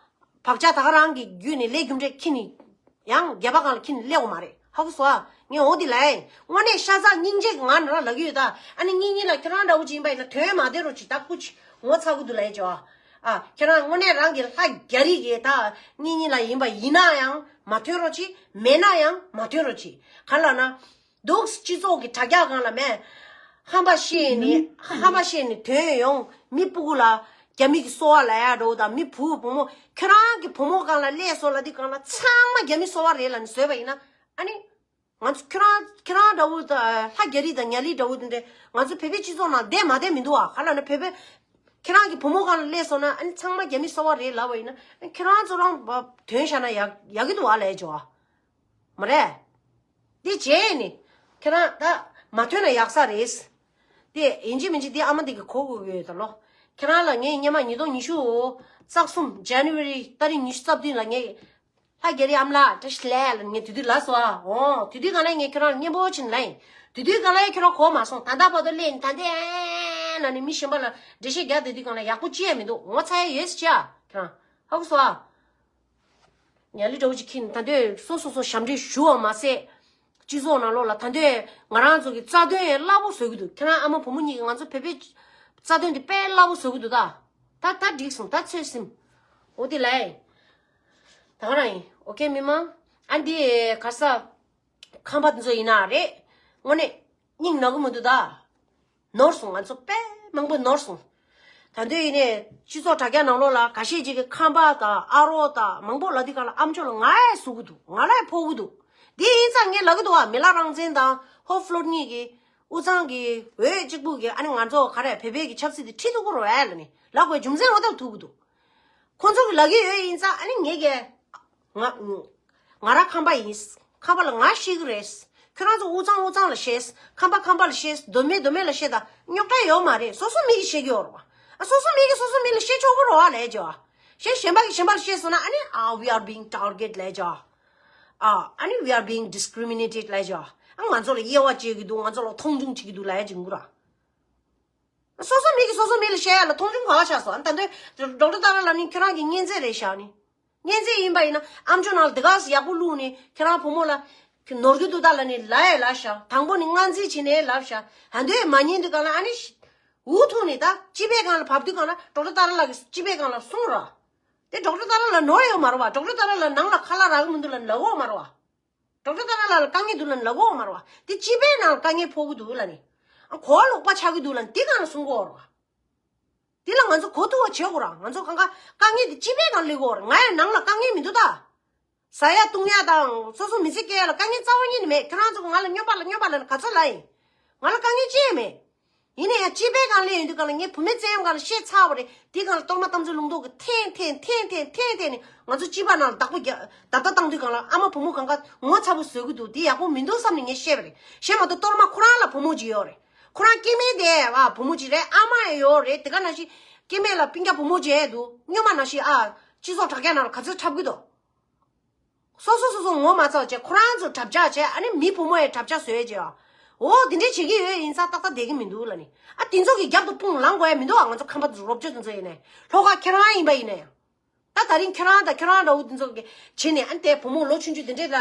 བག་ཆགས་ད་ག་རང་གི་བརྒྱུད་ནས་ལས་རྒྱུ་འབྲས་ཁྱེར་ནས་ཡང་རྒྱ་པ་སྒང་ལ་ཁྱེར་ནས་སླེབས་དགོས་མ་རེད། ཧ་གོ་སོང་ཨ། ངས་འོ་དེ་ལབ་ཡིན། དངོས་གནས་ཤ་ཚ་སྙིང་རྗེ་གི་ང་ནི་རང་ལབ་ཀྱི་ཡོད་ད། ཨ་ནི་སྙིང་ཉེ་ལ་ཁྱེད་རང་འདྲ་བོ་ཅིག་ཡིན་པ་ཡིན་ན་དོན་མ་དོན་རོགས་ཅིག་ད་སྐུ་ཅིག་ངོ་ཚ་གི་འདུག་ལབ་ཡིན་ཅོ་ཨ། ཨ། ཁྱེད་རང་དངོས་གནས་རང་གི་ལྷ་རྒྱ་རིགས་ཀྱི་ད་སྙིང་ཉེ་ལ་ཡིན་པ་ཡིན་ན་ཡང་མ་དོན་རོགས་ཅིག་མེད་ན་ཡང་མ་དོན་རོགས་ཅིག་ག་ལབ་ན། འདུག་སྤྱི་ཚོགས་ཀྱི་དྲ་རྒྱ་སྒང་ལ་མེད། ཧམ་པ་བཤད་ནས་ཧམ་པ་བཤད་ནས་དོན་ཡོང་། མི་སྤུ་གུ་ལ་རྒྱ་མི་གི་གསོ་བ་ལབ་ཡ་འདྲ་བོ་དང་། མི་བུ་བུ་མོ་ཁྱེད་རང་གི་བུ་མོ་སྒང་ལ་སླེབས་སོང་ལབ་དུས་སྒང་ལ་ཚང་མ་རྒྱ་མི་གསོ་བ་རེད་ལབ་ནས་བཟོས་པ་ཡིན་ན། ཨ་ནི། ང་ཚོ་ཁྱེད་རང་ཁྱེད་རང་འདྲ་བོ་དང་། ལྷ་རྒྱ་རིགས་དང་ཉ་ལི་འདྲ་བོ་དེ་འདྲ་ང་ཚོ་བོད་པའི་སྤྱི་ཚོགས་ནང་བསྡད་མ་བསྡད་མི་འདུག་ཨ། ག་ལབ་ན་བོད་པའི་ཁྱེད་རང་གི་བུ་མོ་སྒང་ལ་སླེབས་སོང་ན། ཨ་ནི་ཚང་མ་རྒྱ་མི་གསོ་བ་རེད་ལབ་པ་ཡིན་ན། ཨ་ནི་ཁྱེད་རང་ཚོ་རང་དོན་བཞག་ན་ཡག་ཡག་གི་འདུག་ཨ་ལབ་ཡ་ཅོ་ཨ། མ་རེད། འདི་བྱས་ནས་ཁྱེད་རང་ད་མ་ཐོན་ན་ཡག་ས་རེད། དེ་ཡིན་གཅིག་མིན་གཅིག་དེ་ཨ་མ་དེ་གི་གོ་དགོས་ཀྱི་ཡོད་ད་ལོ། ཁྱེད་རང་ལ་ངས་སྔོན་མ་ཉིས་སྟོང་ཉི་ཤུ་རྩ་གསུམ་January ཏ་རིག་ཉི་ཤུ་རྩ་བདུན་ལ་ངས། ལྷ་རྒྱ་རི་ཨ་མ་ལགས་བཀྲ་ཤིས་བདེ་ལེགས་ལབ་ནས་ངས་དེ་དུས་ལབ་སོང་ཨ། འོ། དེ་དུས་སྒང་ལ་ངས་ཁྱེད་རང་སྙན་པོ་བྱས་ནས་ལབ་ཡིན། དེ་དུས་སྒང་ལ་ཁྱེད་རང་གོ་མ་སོང་། ད་ལྟ་བར་དུ་སླེབས་ནས་ད་ལྟའི་ཨེ་ལབ་ནས་མི་གཞན་པ་ལ་འགྲེལ་བཤད་རྒྱག་བསྡད་དུས་སྒང་ལ་ཡག་པོ་ཅི་ཡང་མི་འདུག་ངོ་ཚ་ཡ་ཡོད་ཟེར་བྱས་ཨ། ཁྱེད་རང་ཧ་གོ་སོང་ཨ། ཉ་ལི་འདྲ་བོ་ཅིག་ཁྱེར་ནས་ད་ལྟའི་སོ་སོ་སོ་ཞབས་འདྲེན་ཞུ་བ་མ་ཟད། སྤྱི་ཚོགས་ནང་ལོགས་ལ་ད་ལྟའི་ང་རང་ཚོ་གི་རྩ་དོན་ཡང་སླ་པོ་བཟོ་གི་འདུག་ཁྱེད་རང་ཨ་མ་བུ་མོ་གཉིས་ཀྱིས་ང་ཚོ་བོད་པའི་རྩ་དོན་དེ་དཔེ་སླ་པོ་བཟོ་གི་འདུག་ད། ད་ད་འགྲིག་སོང་། ད་ཚོད་ཟིན། འོ་དེ་ལབ་ཡིན། ད་ག་རང་ཡིན། ཨོ་ཁེ་མི་མང་། ཨ་འདི་ག་ས། ཁམས་པ་དེ་ཚོ་ཡིན་ན་རེད། དངོས་གནས་སྙིང་ན་གི་མི་འདུག་ད། ནོར་སོང་། ང་ཚོ་དཔེ་མང་པོ་ནོར་སོང་། ད་དུང་ཡིན་ནའི་སྤྱི་ཚོགས་དྲ་རྒྱ་ནང་ལོགས་ལ་ཁ་ཤས་ཅིག་གིས་ཁམས་པ་དང་ཨ་རོགས་དང་མང་པོ་ལབ་དུས་སྒང་ལ་ཨ་མཆོག་ལ་ང་ཡང་ཟུག་གི་འདུག་ང་ལ་ཡང་ཕོག་གི་འདུག་དེ་ཡིན་ཙང་ངས་ལབ་གི་འདུག་བ། མི་ལ་རང་བཙན་དང་ཧོབ་ལྷོ་གཉིས་ཀྱིས་དབུས་གཙང་གི་འོས་གཅིག་པུ་གི་ཨ་ནི་ང་ཚོ་ག་རེ་བོད་པའི་གི་ཆབ་སྲིད་དེ་ཁྲིད་ཐུབ་ཀྱི་རེད་བས་ལབ་ནི་ལབ་དགོས་རྒྱུ་མཚན་འོ་ད་ཐུག་གི་འདུག་ཁོ་ཚོ་གི་ལབ་ཀྱི་ཡོད་ཡིན་ཙང་ཨ་ནི་ངས་ཀྱི་ང་ང་རང་ཁམས་པ་ཡིན། ཁམས་པ་ལ་ང་ཤེས་ཀྱི་རེད། ཁྱོད་རང་ཚོ་དབུས་གཙང་དབུས་གཙང་ལ་བཤད། ཁམས་པ་ཁམས་པ་ལ་བཤད། མདོ་སྨད་མདོ་སྨད་ལ་བཤད་ད་རྙོག་དྲ་ཡོད་མ་རེད། སོ་སོ་མི་གིས་བཤད་ཀྱི་ཡོད་རེད་བ། ཨ་སོ་སོ་མི་གིས་སོ་སོ་མི་ལ་བཤད་ཆོག་གི་རེད་བ་ལབ་ཀྱི་བ། གཞན་གཞན་པ་གིས་གཞན་པ་ལ་བཤད་སོང་ན་ཨ་ནི་ཨ་we are being target ལབ་ཀྱི་བ། ཨ་ཨ་ནི་we are being discriminated ལབ་ཀྱི་བ། ཨ་ང་ཚོ་ལ་དབྱེ་བ་འབྱེད་ཀྱི་འདུག་ང་ཚོ་ལ་མཐོང་ཆུང་བྱེད་ཀྱི་འདུག་ལབ་ཡ་ཅིག་ཡོང་གི་ར། སོ་སོ་མི་གིས་སོ་སོ་མི་ལ་བཤད་ཡ་ལ་མཐོང་ཆུང་ག་པར་ཆགས་སོང་། ཨ་ད་འདོད་ཌོག་ཊར་ཏཱ་ར་ལབ་ནི་ཁྱོད་རང་གི་གཉེན་ཚན་རེད་བཞག་ནི། གཉེན་ཚན་ཡིན་པ་ཡིན་ན་ཨ་མཆོག་ནང་ལ་དེ་ག་ཡག་པོ་བླུགས་ནས་ཁྱེད་རང་བུ་མོ་ལ་ནོར་རྒྱུ་འདུག་ད་ལབ་ནས་ལབ་ཡས་ལབ་ཤག་དང་པོ་ནས་མངའ་མཛད་བྱས་ནས་ལབ་ཤག་ཧ་འདོད་མ་ཉན་དུས་སྒང་ལ་ཨ་ནི་འུ་ཐུག་ནས་ད་སྤྱི་པའི་སྒང་ལ་བབས་དུས་སྒང་ལ་ཌོག་ཊར་ཏཱ་ར་ལགས་ཀྱིས་སྤྱི་པའི་སྒང་ལ་གསུངས་ར། དེ་ཌོག་ཊར་ཏཱ་ར་ལགས་ནོར་ཡོད་མ་རེད་བ། ཌོག་ཊར་ཏཱ་ར་ལགས་ནང་ལ་ཁ་ལག་རག་གི་མི་འདུག་ལབ་ནས་ལབ་ཡོད་མ་རེད་བ། ཌོག་ཊར་ཏཱ་ར་ལགས་ལ་དཀའ་ངལ་འདུག་ལབ་ནས་ལབ་ཡོད་མ་རེད་བ། དེ་སྤྱི་པའི་ནང་ལ་དཀའ་ངལ་ཕོག་གི་འདུག་ལབ་ནས། ཨ་གོ་ལོག་པ་ཆགས་ཀྱི་འདུག་ལབ་ནས་དེ་སྒང་ལ་གསུང་གི་ཡོད་རེད་བ། དེ་ལ་ང་ཚོ་གོ་ཐུབ་པ་བྱེད་དགོས་ར། ང་ཚོ་གང་ག་དཀའ་ངལ་དེ་སྤྱི་པའི་ནང་སླེབས་ཀྱི་ཡོད་རེད། ང་ཡང་ནང་ལ་དཀའ་ངལ་མི་འདུག་ད། ཟ་ཡ་བཏུང་ཡ་དང་སོ་སོ་མི་ཚེ་སྐྱེལ་ཡ་ལ་དཀའ་ངལ་རྩ་བ་ཉིད་ནས་མེད། ཁྱེད་རང་ཚོ་གིས་ང་ལ་སྨྱོན་པ་ལ་སྨྱོན་པ་ལབ་ནས་ག་ཚོད་ལབ་ཡིན། ང་ལ་དཀའ་ངལ་ཅི་ཡང་མེད། ཡིན་ན་ཡང་སྤྱི་པའི་སྒང་སླེབས་ཡོང་དུས་སྒང་ལ་ངས་བུད་མེད་བཙན་གཡེམ་སྒང་ལ་བཤད་ཚར་བ་རེད། དེའི་སྒང་ལ་གཏོར་མ་རྟ་མགོ་ལུང་རྟོགས་ཀྱིས་འཐེན་འཐེན་འཐེན་འཐེན་འཐེན་ནས་ང་ཚོ་སྤྱི་པ་ནང་ལ་བདག་པོ་རྒྱག་བརྡབ་བརྡབ་བཏང་དུས་སྒང་ལ་ཨ་མ་བུ་མོ་གང་ག་ངོ་ཚ་པོ་བཟོ་གི་འདུག་དེ་ཡག་པོ་མི་འདུག་བསམ་ནས་ངས་བཤད་པ་རེད། གཞན་མ་གཏོགས་གཏོར་མ་ཁོ་རང་ལ་བུ་མོ་གཅིག་ཡོད་རེད། ཁོ་རང་སྐྱེ་དམན་དེ་བ་བུ་མོ་གཅིག་རེད། ཨ་མ་ཡང་ཡོད་རེད། དེ་ག་ནང་བཞིན་སྐྱེ་དམན་ལ་སྤུན་ཀྱག་བུ་མོ་གཅིག་ཡང་འདུག་སྔོན་མ་ནང་བཞིན་ཨ་སྤྱི་ཚོགས་དྲ་རྒྱ་ནང་ལ་ག་ཚོད་འཁྲབ་གི་འདུག་སོ་སོ་སོ་སོ་ངོ་མ་ཚ་བྱས་ཁོ་རང་ཚོ་གྲབས་ཆག་བྱས། ཨ་ནི་མི་བུ་མོ་ཡང་གྲབས་ཆག་བཟོས་བྱས། འོ་འདི་འདྲས་བྱེད་ཀྱི་ཡོད་ཡིན་ཙང་ཏག་ཏག་བསྡད་ཀྱི་མི་འདུག་ལབ་ནི། ཨ་དེ་ཚོ་གི་རྒྱབ་ཏུ་དཔུང་ལངས་དགོས་ཡ་མི་འདུག་ཨ་ང་ཚོ་ཁམས་པ་ཚོ་རོབ་ཅོ་དེ་ཚོ་ཡིན་ནའི་ལྷོ་ཁ་ཁྱེད་རང་ཡིན་པ་ཡིན་ནའི། ད་ད་རིང་ཁྱེད་རང་དང་ཁྱེད་རང་འདྲ་བོ་དེ་ཚོ་གི་བྱས་ནས་ཨ་ནི་དེ་བུ་མོ་ལོ་ཆུང་ཆུང་དེ་འདྲས་ལ་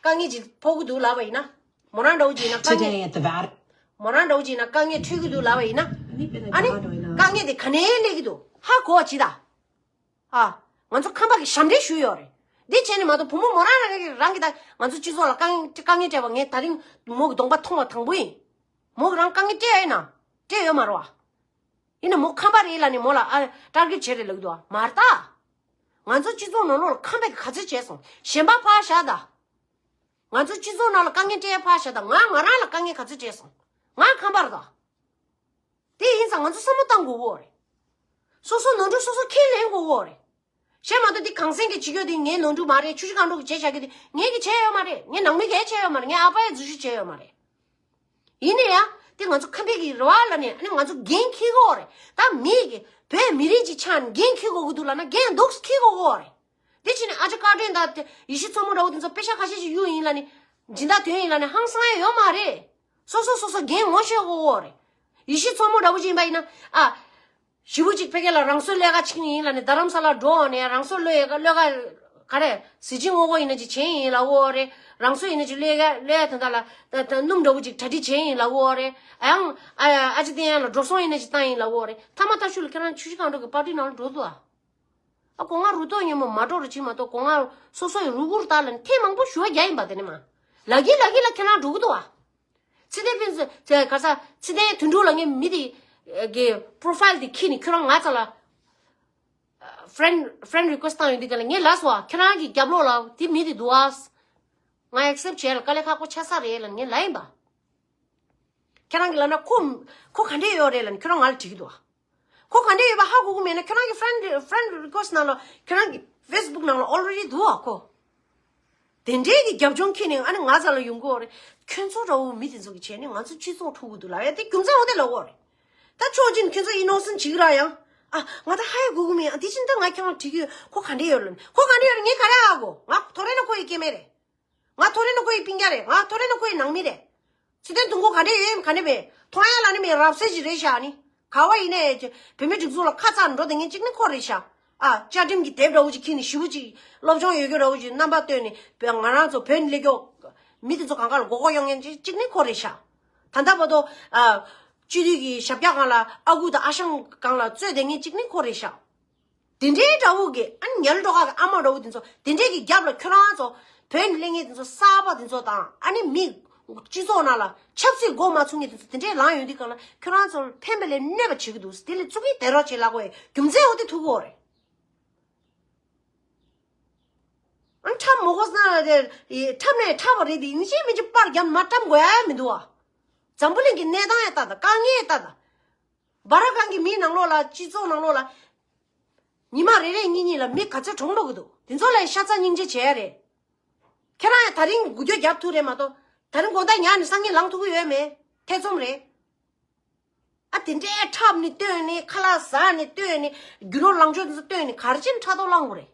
དཀའ་ངལ་ཅིག་ཕོག་གི་འདུག་ལབ་པ་ཡིན་ན། མོ་རང་འདྲ་བོ་ཅིག་ཡིན་ན་དཀའ་ངལ། མོ་རང་འདྲ་བོ་ཅིག་ཡིན་ན་དཀའ་ངལ་འཕྲད་ཀྱི་འདུག་ལབ་པ་ཡིན་ན། ཨ་ནི་དཀའ་ངལ་དེ་ག་ནས་སླེབས་ཀྱི་འདུག་ཧ་གོ་བ་བྱེད་ད། ཨ། ང་ཚོ་ཁམས་པ་གི་ཞབས་འདྲེན་ཞུས་ཡོད་རེད། འདི་བྱས་ནས་མ་གཏོགས་བུ་མོ་མོ་རང་རང་གི་རང་གི་ད་ང་ཚོ་སྤྱི་ཚོགས་ལ་དཀའ་ངལ་དཀའ་ངལ་སྤྲད་པ་ངས་ད་རིང་མོ་གི་གདོང་པ་མཐོང་བ་དང་པོ་ཡིན། མོ་གི་རང་དཀའ་ངལ་སྤྲད་ཡ་ཡིན་ན་སྤྲད་ཡོད་མ་རེད་བ། ཡིན་ན་མོ་ཁམས་པ་རེད་ལབ་ནས་མོ་ལ་ཨ་ཊར་གེཊ་བྱས་རེད་ལབ་ཀྱི་འདུག་བ། མ་རེད་ད། ང་ཚོ་སྤྱི་ཚོགས་ནང་ལོགས་ལ་ཁམས་པ་གི་ག་ཚོད་བྱས་སོང་། གཞན་པ་ཕར་བཞག་ད། ང་ཚོ་སྤྱི་ཚོགས་ནང་ལ་དཀའ་ངལ་སྤྲད་ཡ་ཕར་བཞག་ད། ང་ང་རང་ལ་དཀའ་ངལ་ག་ཚོད་སྤྲད་སོང་། ང་ཁམས་པ་རེད་ད། དེ་ཡིན་ཙང་ང་ཚོ་བསམ་བློ་བཏང་དགོས་ཀྱི་ཡོད་རེད། སོ་སོ་ནོར་འཁྲུལ་སོ་སོ་ཁས་ལེན་དགོས་ཀྱི་ཡོད་རེད། གཞན་མ་གཏོགས་འདི་གངས་སེང་གིས་བྱེད་རྒྱུ་དེ་ངའི་ནོར་འཁྲུལ་མ་རེད། ཆུ་བཞི་སྒང་དྲུག་གིས་བྱས་བཞག་རྒྱུ་དེ་ངས་ཀྱིས་བྱས་ཡོད་མ་རེད། ངའི་ནང་མི་གིས་བྱས་ཡོད་མ་རེད། ངའི་ཨ་ཕ་ཡིས་འཛུལ་ཞུགས་བྱས་ཡོད་མ་རེད། ཡིན་ན་ཡང་དེ་ང་ཚོ་ཁམས་པའི་གི་རེ་བ་ལ་ནས་ཨ་ནི་ང་ཚོ་འགན་འཁྱེར་དགོས་རེད། ད་མི་གི་བོད་མི་རིགས་ཀྱི་ཆ་ནས་འགན་འཁྱེར་དགོས་ཀྱི་འདུག་ལབ་ན་འགན་འདུག་འཁྱེར་དགོས་ཀྱི་ཡོད་རེད། དེ་ཕྱིན་ནས་ཨ་ཅག་བཀའ་དྲིན་དང་དེ་ཡེ་ཤེས་མཚོ་མོ་འདྲ་བོ་དེ་ཚོ་པེ་ཤག་ཁ་ཤས་ཤིག་གཡུགས་ཡིན་ལབ་ནས་སྦྱིན་བདག་ཐོན་ཡིན་ལབ་ནས་ཧང་སང་ཡ་ཡོད་མ་རེད། སོ་སོ་སོ་སོ་འགན་ངོ་ཤེས་དགོས་ཀྱི་ཡོད་རེད། ཡེ་ཤེས་མཚོ་མོ་འདྲ་བོ་ཅིག་ཡིན་པ་ཡིན་ན་ཨ། ཞེ་པོ་ཅིག་ཕ་གི་ལ་རང་སྲོག་བློས་ཀ་ཅིག་ཡིན་ལབ་ནས་རྡ་རམ་ས་ལ་འགྲོ་འོང་ནས་རང་སྲོག་བློས་ཀ་བློས་ཀ་ག་རེ་གཟི་བྱིན་སྔོན་འགོག་ཡིན་ན་ཅིག་བྱས་ཡིན་ལབ་ཀྱི་ཡོད་རེད། རང་སྲོག་ཡིན་ན་ཅིག་བློས་ཀ་བློས་ཡ་དོན་དག་ལ་ད་ད་སྣུམ་འདྲ་བོ་ཅིག་གྲ་སྒྲིག་བྱས་ཡིན་ལབ་ཀྱི་ཡོད་རེད། ཨ་ཡང་ཨ་ཨ་ཅེ་བསྟན་ཡ་ལ་འགྲོ་སོང་ཡིན་ན་ཅིག་བཏང་ཡིན་ལབ་ཀྱི་ཡོད་རེད། མཐའ་མ་མཐའ་གཞུག་ལ་ཁྱེད་རང་ཆུ་བཞི་སྒང་དྲུག་གི་པར་ཊི་ནང་ལ་འགྲོ་འདུག་ཨ། ཨ་ཁོ་ང་རུ་ཏོག་ཉོན་མོངས་མ་འགྲོ་རུ་ཕྱིན་མ་གཏོགས་ཁོ་ང་སོ་སོ་ཡི་རུ་གུར་དག་ལ་ནི་ཐེངས་མང་པོ་ཞུ་བ་རྒྱག་ཡིན་པ་དེ་ནི་མ། ལག་གི་ལག་གི་ལ་ཁྱེད་རང་འགྲོ་གི་འདུག་ཨ། ཚེ་བརྟན་ཕུན་ཚོགས་ཚེ་ག་ས་ཚེ་བརྟན་དོན་གྲུབ་ལ་ངས་མི་དེ་གི་པོ་རོ་ཕའིལ་དེ་ཁྱེར་ནས་ཁྱོད་རང་ང་ཚ་ལ་ཕྲེན་ཕྲེན་རི་ཀུ་ཨེ་སི་བཏང་ཡོང་དུས་ག་ལ་ངས་ལབ་སོང་ཨ། ཁྱེད་རང་གི་རྒྱབ་ལོགས་ལ་དེ་མི་དེ་འདུག་ཨ། ང་ཨེག་སེབ་བྱས་ལ་དཀའ་ལས་ཁག་པོ་ཆགས་ས་རེད་ལབ་ངས་ལབ་ཡིན་པ། ཁྱེད་རང་གི་ལབ་ན་ཁོ་ཁོ་ག་འདྲས་ཡོད་རེད་ལབ་ནས་ཁྱོད་རང་ང་ལ་དྲིས་ཀྱི་འདུག་ཨ། ཁོ་ག་འདྲས་ཡོད་པ་ཧ་གོ་གི་མེད་ན་ཁྱོད་རང་གི་ཕྲེན་ཕྲེན་རི་ཀུ་ཨེ་སི་ནང་ལ་ཁྱོད་རང་གི་ཕེ་སི་བུག་ནང་ལ་ཨོལ་རེ་ཌི་འདུག་ཨ་ཁོ། དེ་འདྲའི་གི་རྒྱབ་ལྗོངས་ཁྱེར་ནས་ཨ་ནི་ང་ཚ་ལ་ཡོང་གི་ཡོད་རེད། ཁྱོད་ཚོ་འདྲ་བོ་མི་དེ་ཚོ་གི་བྱས་ནས་ང་ཚོ་སྤྱི་ཚོགས་འཁྲུག་གི་འདུག་ལབ་ཡ་དེ་རྒྱུ་མཚན་འོ་དེ་ལབ་ཡོད་རེད། ད་ཕྱོགས་གཅིག་ནས་ཁྱོད་ཚོ་ཨི་ནོ་སེན་ཊི་བྱེད་ཀྱི་ར་ཡང་། ཨ་ང་ད་ཧ་ཡ་གོ་གི་མེད། ཨ་དེ་བཞིན་ད་ང་ཁྱེད་རང་དྲིས་ཀྱི་ཡོད། ཁོ་ག་འདྲས་ཡོད་ལབ་ནས། ཁོ་ག་འདྲས་ཡོད་རེད་ངས་ག་རེ་ཧ་གོ། ང་ཐོ་རེ་ན་ཁོ་ཡི་སྐྱེ་དམན་རེད། ང་ཐོ་རེ་ན་ཁོ་ཡི་སྤུན་ཀྱག་རེད། ང་ཐོ་རེ་ན་ཁོ་ཡི་ནང་མི་རེད། ཚེ་བརྟན་དུས་འཁོར་ག་འདྲས་ཡོད་ཡིན་ག་འདྲས་མེད། མཐོང་ཡ་ལ་ནི་མེད། རབ་གསལ་ཞིག་རེད་ཤག་ནི། ག་བ་ཡིན་ནའི་བོད་མི་སྒྲིག་འཛུགས་ལ་ཁ་ཚ་འགྲོ་བསྡད་མཁན་གཅིག་ནི་ཁོ་རེད་ཤག་ཨ་བཅའ་ཁྲིམས་ཀྱི་དེབ་འདྲ་བོ་ཅིག་ཁྱེར་ནས་ཞེ་པོ་ཅིག་སློབ་སྦྱོང་ཡོད་རྒྱུ་འདྲ་བོ་ཅིག་རྣམ་པ་སྟོན་ནས་བོད་ང་རང་ཚོ་བོད་ནས་སླེབས་མཁན་མི་དེ་ཚོ་གང་ག་ལ་མགོ་སྐོར་གཡོག་མཁན་གཅིག་གཅིག་ནི་ཁོ་རེད་ཤག་ད་ལྟ་བར་དུ་ཨ་སྤྱི་འཐུས་ཀྱི་ཞབས་བཀྱག་སྒང་ལ་ཨ་ཁུ་དང་ཨ་ཞང་སྒང་ལ་རྩོད་བསྡད་མཁན་གཅིག་ནི་ཁོ་རེད་ཤག་དེ་འདྲའི་འདྲ་བོ་གི་ཨ་ནི་ཉལ་འགྲོ་ག་གི་ཨ་མ་འདྲ་བོ་དེ་ཚོ་དེ་འདྲའི་གི་རྒྱབ་ལ་ཁྱོད་རང་ཚོ་ བོད་ནས་སླེབས་མཁན་དེ་ཚོ་གསར་པ་དེ་ཚོ་དང་ཨ་ནི་མི་སྤྱི་ཚོགས་ནང་ལ་ཆབ་སྲིད་མགོ་མ་ཚོས་མཁན་དེ་ཚོ་དེ་འདྲས་ལངས་ཡོང་དུས་སྒང་ལ་ཁྱོད་རང་ཚོར་ཕན་པ་ལས་གནོད་པ་བྱེད་ཀྱི་འདུག་དེ་ལས་ཙུག་གི་དེ་རོགས་བྱེད་ལབ་དགོས་ཡ་རྒྱུ་མཚན་འོ་དེ་ཐུག་གི་ཡོད་རེད། ཨ་ཁྲམ་མ་དགོས་ན་དེ་ཁྲམ་ནས་ཁྲམ་པ་རེད་དེ་ཡིན་གཅིག་མིན་གཅིག་པར་བརྒྱབ་མ་ཁྲམ་དགོས་ཡ་མི་འདུག་བ། འཛམ་བུ་གླིང་གི་གནས་སྟངས་ཡང་ལྟ་དང་དཀའ་ངལ་ཡང་ལྟ་དང་། སྦ་ར་གང་གི་མིའི་ནང་ལོགས་ལ་སྤྱི་ཚོགས་ནང་ལོགས་ལ། ཉི་མ་རེ་རེ་གཉིས་གཉིས་ལ་མི་ག་ཚོད་གྲོངས་འགྲོ་གི་འདུག་དེ་ཚོ་ལ་ཤ་ཚ་སྙིང་རྗེ་བྱས་རེད། ཁྱེད་རང་ཡང་ད་རིང་འགུལ་སྐྱོད་རྒྱབ་ཐུབ་རེད་མ་གཏོགས་ད་རིང་དགོང་དག་ཉལ་ནས་སང་ཉིན་ལངས་ཐུབ་ཀྱི་ཡོད་མེད་ཐེ་ཚོམ་རེད། ཨ་དེ་འདྲའི་འཁྲབ་ནས་བཏོན་ནས་ཁ་ལག་ཟ་ནས་བཏོན་ནས་རྒྱུ་ནོར་ལངས་ཕྱོགས་དེ་ཚོ་བཏོན་ནས་ག་རེ་བྱས་ནས་ཕྲག་དོག་ལངས་དགོས་རེད།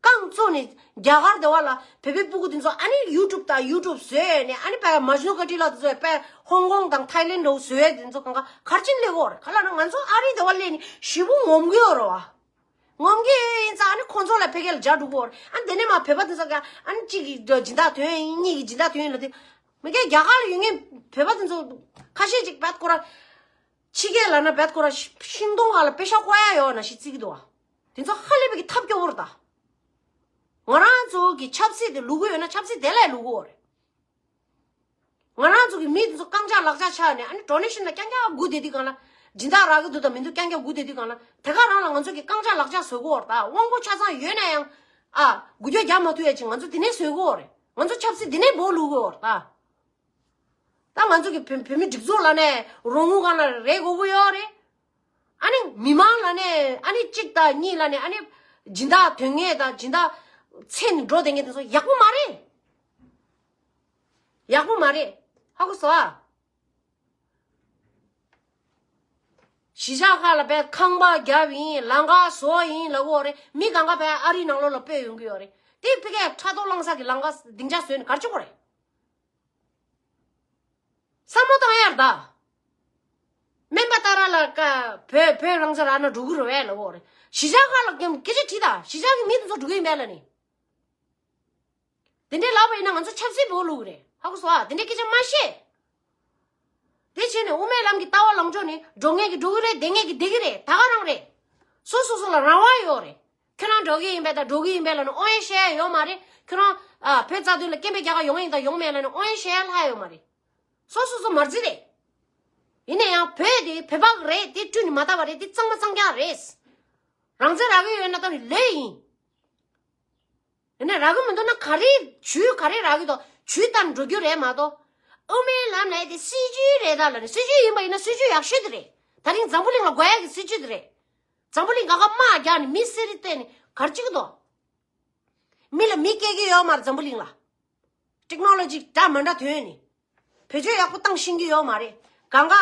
རྐང་བཙུགས་ནས་རྒྱ་གར་དེ་བ་ལ་བོད་པའི་སྤུ་གུ་དེ་ཚོ་ཨ་ནི་ཡུ་ཊུབ་དང་ཡུ་ཊུབ་བཟོས་ནས་ཨ་ནི་པའི་མ་ཇུ་ཀ་ཊི་ལ་དེ་ཚོ་པའི་ཧོང་ཀོང་དང་ཐའི་ལེན་འདྲ་བོ་བཟོས་དེ་ཚོ་གང་ག་ག་རེ་བྱས་ནས་སླེབས་ཀྱི་ཡོད་རེད། ག་ལབ་ན་ང་ཚོ་ཨ་རི་དེ་བ་སླེབས་ནས་ཞེ་པོ་ངོམ་གྱི་ཡོད་རེད་བ། ངོམ་གྱི་ཡིན་ཙང་ཨ་ནི་ཁོང་ཚོ་ལ་ཕ་གི་ལ་འཇགས་འགྲོ་གི་ཡོད་རེད། ཨ་ནི་དེ་ནས་མ་བོད་པ་དེ་ཚོ་ག་ཨ་ནི་གཅིག་གི་སྦྱིན་བདག་དོན་ཡིན་གཉིས་ཀྱི་སྦྱིན་བདག་དོན་ཡིན་ལབ་དུས་མི་སྒེར་རྒྱ་གར་ལ་ཡོད་མཁན་བོད་པ་དེ་ཚོ་ཁ་ཤས་ཅིག་བད་ཁོ་ར་ཕྱི་རྒྱལ་ལ་ན་བད་ཁོ་ར་ཤིང་སྡོང་སྒང་ལ་པེ་ཤ་བཀོག་ཡ་ཡོད་ན་ཞིག་བརྩི་གི་འདུག་བ། དེ་ཚོ་ཧ་ལས་པའི་གི་ཐབས་སྐྱོ་བོ་རེད་ད། ང་རང་ཚོ་གི་ཆབ་སྲིད་དེ་བླུག་གི་ཡོད་ན་ཆབ་སྲིད་དེ་ལ་བླུག་གི་ཡོད་རེད། ང་རང་ཚོ་གི་མི་དེ་ཚོ་རྐང་ལྕགས་ལག་ལྕགས་ཆགས་ནས་ཨ་ནི་ཌོ་ནེ་ཤན་ལ་རྐྱང་རྐྱང་སྒུག་བསྡད་དུས་སྒང་ལ་སྦྱིན་བདག་རག་གི་འདུག་དང་མི་འདུག་རྐྱང་རྐྱང་སྒུག་བསྡད་དུས་སྒང་ལ་དེ་ག་རང་ལ་ང་ཚོ་གི་རྐང་ལྕགས་ལག་ལྕགས་བཟོ་གི་ཡོད་རེད་ད། དབང་པོ་ཆ་ཚང་ཡོད་ན་ཡང་ཨ་འགུལ་སྐྱོད་རྒྱག་མ་ཐུབ་ཡ་ཅིག་ང་ཚོ་དེ་ནས་བཟོ་གི་ཡོད་རེད། ང་ཚོ་ཆབ་སྲིད་དེ་ནས་འབོ་བླུག་གི་ཡོད་རེད་ད། ད་ང་ཚོ་གི་བོད་བོད་མི་སྒྲིག་འཛུགས་ལ་ནས་རོགས་དངུལ་སྒང་ལ་རེ་དགོས་ཀྱི་ཡོད་རེད། ཨ་ནི་མི་མང་ལ་ནས་ཨ་ནི་གཅིག་དང་གཉིས་ལ་ནས་ཨ་ནི་སྦྱིན་བདག་དོན་གཉེར་དང་སྦྱིན་བདག་ཚེ་ནས་འགྲོ་བསྡད་མཁན་དེ་ཚོ་ཡག་པོ་མ་རེད། ཡག་པོ་མ་རེད། ཧ་གོ་སོང་ཨ། གཞིས་ཆགས་ཁག་ལ་བས་ཁང་པ་བརྒྱབ་ཡིན་ལམ་ཁ་བཟོ་ཡིན་ལབ་ཀྱི་ཡོད་རེད། མི་གང་ག་བས་ཨ་རིའི་ནང་ལོགས་ལ་སྤོས་ཡོང་གི་ཡོད་རེད། དེ་ཕ་གིའི་ཕྲག་དོག་ལངས་ས་གི་ལམ་ཁ་སྡིངས་ཆ་བཟོས་ནས་ག་རེ་བྱེད་དགོས་རེད། བསམ་བློ་བཏང་ཡར་ད། སྨན་པ་ཏཱ་ར་ལ་ཀ་བོད་བོད་རང་ས་ར་ན་འགྲོ་གི་རེད་བས་ལབ་ཀྱི་ཡོད་རེད། གཞིས་ཆགས་ཁག་ལ་སྐད་ཆ་དྲིས་ད། གཞིས་ཆགས་ཀྱི་མི་དེ་ཚོ་འགྲོ་གི་ཡིན་པས་ལབ་ནི། དེ་འདྲའི་ལབ་པ་ཡིན་ན་ང་ཚོ་ཆབ་སྲིད་འབོ་ལུགས་རེད། ཧ་གོ་སོང་ཨ། དེ་འདྲའི་སྐད་ཆ་མ་བཤད། དེ་བྱས་ནས་དབུ་མའི་ལམ་གྱི་ལྟ་བ་ལངས་ཕྱོགས་ནི་འགྲོ་མཁན་གྱི་འགྲོ་གི་རེད། བསྡད་མཁན་གྱི་བསྡད་ཀྱི་རེད། ད་ག་རང་རེད། སོ་སོ་སོ་ལ་རང་དབང་ཡོད་རེད། ཁྱོད་རང་འགྲོ་གི་ཡིན་པས་ད་འགྲོ་གི་ཡིན་པས་ལབ་ནས་ཨོ་ཡེ་བཤད་ཡ་ཡོད་མ་རེད། ཁྱོད་རང་ཨ་བོད་རྩ་དོན་ལ་སྐད་འབོད་རྒྱག་ག་ཡོང་ཡིན་ད་ཡོང་མེད་ལབ་ནས་ཨོ་ཡེ་བཤད་ཡ་ལྷག་ཡོད་མ་རེད། སོ་སོ་སོ་མ་རྩིས་རེད། ཡིན་ན་ཡང་བོད་དེ་བོད་པ་རེད། དེ་བསྐྲུན་ནས་མ་བཏང་བ་རེད། དེ་གཙང་མ་གཙང་རྐྱང་རེད། རང་བཙན་རག་གི་ཡོད་ན་ད་ནི་ལོས་ཡིན། ཡིན་ན་རག་གི་མི་འདུག་ན་ག་རེ་ཇུས་ག་རེ་རག་གི་འདུག་ཇུས་ལྟར་འགྲོ་རྒྱུ་རེད་མ་གཏོགས། དབུ་མའི་ལམ་ལབ་དེ་སྲིད་ཇུས་རེད་ད་ལབ་ནས། སྲིད་ཇུས་ཡིན་པ་ཡིན་ན་སྲིད་ཇུས་ཡག་ཤོས་དེ་རེད། ད་རིང་འཛམ་བུ་གླིང་ལ་དགོས་ཡག་གི་སྲིད་ཇུས་དེ་རེད། འཛམ་བུ་གླིང་ག་ག་དམག་རྒྱག་ནས་མི་བསད་རེས་བལྟས་ནས་ག་རེ་བྱེད་ཀྱི་འདུག་མི་ལ་མི་སྐྱེ་གི་ཡོད་མ་རེད་འཛམ་བུ་གླིང་ལ། ཊེག་ནོ་ལོ་ཇི་འདྲ་མི་འདྲ་ཐོན་ནས། བེད་སྤྱོད་ཡག་པོ་བཏང་ཤེས་ཀྱི་ཡོད་མ་རེད། གང་ག་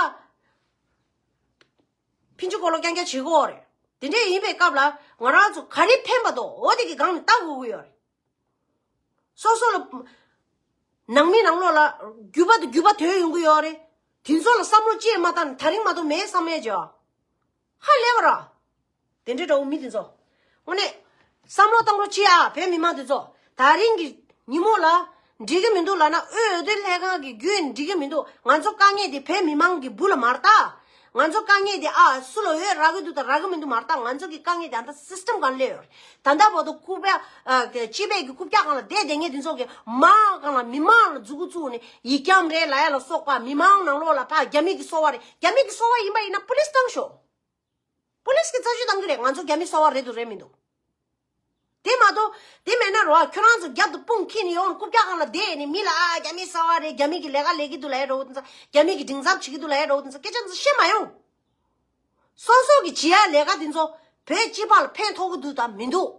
ཕིན་ཆུ་གོ་ལོ་རྐྱང་རྐྱང་བྱེད་ཀྱི་ཡོད་རེད། དེ་འདྲས་ཡིན་པའི་སྐབས་ལ་ང་རང་ཚོ་ག་རེ་ཕན་པ་འདུག་འོ་དེ་གི་སྒང་ནས་ལྟ་དགོས་ཀྱི་ཡོད་རེད། སོ་སོ་ལ་ནང་མི་ནང་ལོགས་ལ་རྒྱུད་པ་དང་རྒྱུད་པ་ཐོན་ཡོང་གི་ཡོད་རེད། དེ་ཚོ་ལ་བསམ་བློ་ཅི་ཡང་མ་བཏང་ནས་ད་རིང་མ་གཏོགས་མེད་བསམ་ཡས་བྱས། ཧ་ལས་པ་ར། དེ་འདྲའི་འདྲ་བོ་མི་དེ་ཚོ། དངོས་གནས། བསམ་བློ་བཏང་རོགས་བྱེད་ཨ་བོད་མི་མང་དེ་ཚོ། ད་རིང་གི་ཉིན་མོ་ལ། འགྲིག་གི་མི་འདུག་ལབ་ན་འོས་བསྡུ་ལྷན་ཁང་གི་བརྒྱུད་འགྲིག་གི་མི་འདུག་ང་ཚོ་དཀའ་ངལ་དེ་བོད་མི་མང་གི་སྦུག་ལ་མ་རེད་ད། ང་ཚོ་དཀའ་ངལ་དེ་ཨ་སུ་ལ་འོས་རག་གི་འདུག་དང་རག་གི་མི་འདུག་མ་རེད་ད། ང་ཚོ་གི་དཀའ་ངལ་དེ་ཨ་ད་སི་སི་ཊེམ་སྒང་སླེབས་ཡོད་རེད། ད་ལྟ་བར་དུ་རྐུབ་བཀྱག་ཨ་སྤྱི་པའི་གི་རྐུབ་བཀྱག་སྒང་ལ་བསྡད་བསྡད་མཁན་དེ་ཚོ་གི་མང་སྒང་ལ་མི་མང་ལ་མཛུ་གུ་བཙུགས་ནས་ཡིག་སྐྱམ་རེད་ལབ་ཡ་ལ་སོགས་པ་མི་མང་ནང་ལོགས་ལ་ཕར་རྒྱ་མི་གི་སོ་པ་རེད། རྒྱ་མི་གི་སོ་པ་ཡིན་པ་ཡིན་ན་པུ་ལིས་བཏང་ཤོག་པུ་ལིས་ཀྱིས་རྩད་གཅོད་གཏང་གི་རེད། ང་ཚོ་རྒྱ་མི་སོ་པ་རེད་འདུག་རེད་མི་འདུག་དེ་མ་གཏོགས་དེ་མེད་ན་རོ་ཁྱོད་རང་ཚོ་རྒྱབ་ཏུ་དཔུང་འཁྱེར་ནས་ཡོང་རྐུབ་བཀྱག་སྒང་ལ་བསྡད་ནས་མི་ལ་ཨ་རྒྱ་མི་སོ་པ་རེད། རྒྱ་མི་གི་ལས་ཀ་ལས་ཀྱི་འདུག་ལབ་ཡ་འདྲ་བོ་དེ་ཚོ། རྒྱ་མི་གི་མགྲིན་ཚབ་བྱེད་ཀྱི་འདུག་ལབ་ཡ་འདྲ་བོ་དེ་ཚོ་སྐད་ཆ་དེ་ཚོ་བཤད་མ་ཡོང་། སོ་སོ་གི་བྱེད་ཡ་ལས་ཀ་དེ་ཚོ་བོད་སྤྱི་པ་ལ་ཕན་ཐོགས་ཀྱི་འདུག་དང་མི་འདུག་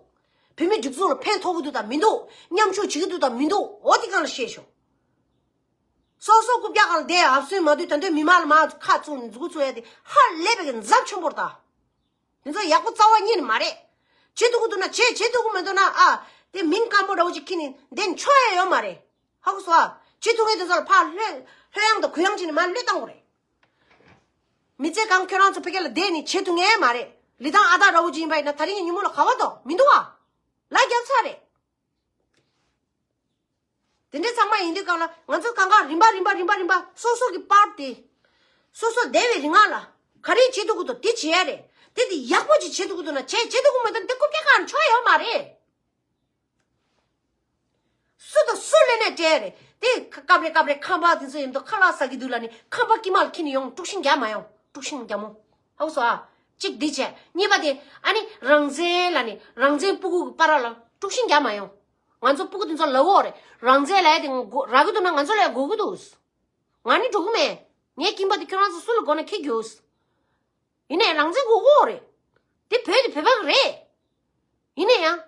བོད་མི་སྒྲིག་འཛུགས་ལ་ཕན་ཐོགས་ཀྱི་འདུག་དང་མི་འདུག་མཉམ་ཞུགས་བྱེད་ཀྱི་འདུག་དང་མི་འདུག་འོ་དེ་སྒང་ལ་བཤད་ཤོག་སོ་སོ་རྐུབ་བཀྱག་སྒང་ལ་བསྡད་ཡ་ཨབ་སུའི་མ་དུས་ད་དུས་མི་མང་ལ་མར་ཁ་བཙུགས་ནས་མཛུ་གུ་བཙུགས་ཡ་དེ་ཧ་ལས་པའི་གི་འཛབ་ཆེན་པོ་རེད་ད། དེ་ཚོ་ཡག་པོ་རྩ་བ་ཉིད་ནས་མ་རེད། བྱེད་ཐུབ་ཀྱི་འདུག་ན་བྱེད། བྱེད་ཐུབ་ཀྱི་མི་འདུག་ན་ཨ་དེ་མིང་སྐམ་པོ་འདྲ་བོ་ཅིག་འཁྱེར་ནས་བསྡད་ནས་ཆོག་ཡ་ཡོད་མ་རེད། ཧ་གོ་སོང་ཨ། བྱེད་ཐུབ་མཁན་དེ་ཚོ་ལ་ཕར་ལྷོད་ལྷོད་ཡངས་དང་གུ་ཡངས་བྱས་ནས་མར་གློད་བཏང་དགོས་རེད། མི་ཚེ་གང་ཁྱོད་རང་ཚོ་ཕ་གི་ལ་བསྡད་ནས་བྱེད་ཐུབ་མཁན་མ་རེད། ལི་ཐང་ཨ་སྟག་འདྲ་བོ་ཅིག་ཡིན་པ་ཡིན་ན་ད་རིང་གི་ཉིན་མོ་ལ་ག་བ་འདུག་མི་འདུག་ཨ། ལ་རྒྱབ་ཚར་རེད། དེ་འདྲའི་ཚང་མ་ཡིན་དུས་སྒང་ལ་ང་ཚོ་གང་ག་རིམ་པ་རིམ་པ་རིམ་པ་རིམ་པ་སོ་སོ་གི་པར་དེ། སོ་སོ་བསྡད་པའི་རིང་ལ་ག་རེ་བྱེད་ཐུབ་ཀྱི་འདུག་དེ་བྱེད་ཡ་རེད། དེ་དེ་ཡག་པོ་ཅིག་བྱེད་ཐུབ་ཀྱི་འདུག་ན་བྱེད། བྱེད་ཐུབ་ཀྱི་མི་འདུག་དེ་རྐུབ་བཀྱག་སྒང་ལ་ཆོག་ཡོད་མ་རེད། སུ་དང་སུ་ལས་ནས་སྤྲད་རེད། དེ་སྐབས་རེ་སྐབས་རེ་ཁང་པ་དེ་ཚོ་ཡིན་དུས་ཁ་ལག་ཟ་གི་འདུག་ལ་ནི་ཁང་པ་དཀྱིལ་མ་ལ་ཁྱེར་ནས་ཡོང་། དཀྲུག་ཤིང་རྒྱག་མ་ཡོང་། དཀྲུག་ཤིང་རྒྱག་མོ། ཧ་གོ་སོང་ཨ། གཅིག་འདི་བྱས། གཉིས་པ་དེ་ཨ་ནི་རང་བཙན་ལ་ནི་རང་བཙན་སྤུ་གུ་གི་བར་ལ་དཀྲུག་ཤིང་རྒྱག་མ་ཡོང་། ང་ཚོ་སྤུ་གུ་དེ་ཚོ་ལབ་ཡོད་རེད། རང་བཙན་ལབ་ཡ་དེ་ང་དགོ་རག་གི་འདུག་ན་ང་ཚོ་ལ་ཡ་དགོས་ཀྱི་འདུག་ང་ནི་འགྲོ་གི་མེད། ངའི་ཁྱིམ་པ་དེ་ཁྱོད་རང་ཚོ་སུ་ལ་དགོས་ན་ཁྱེར་རྒྱུགས། ཡིན་ནའི་རང་བཙན་དགོས་ཀྱི་ཡོད་རེད། དེ་བོད་དེ་བོད་པ་རེད། ཡིན་ན་ཡང་།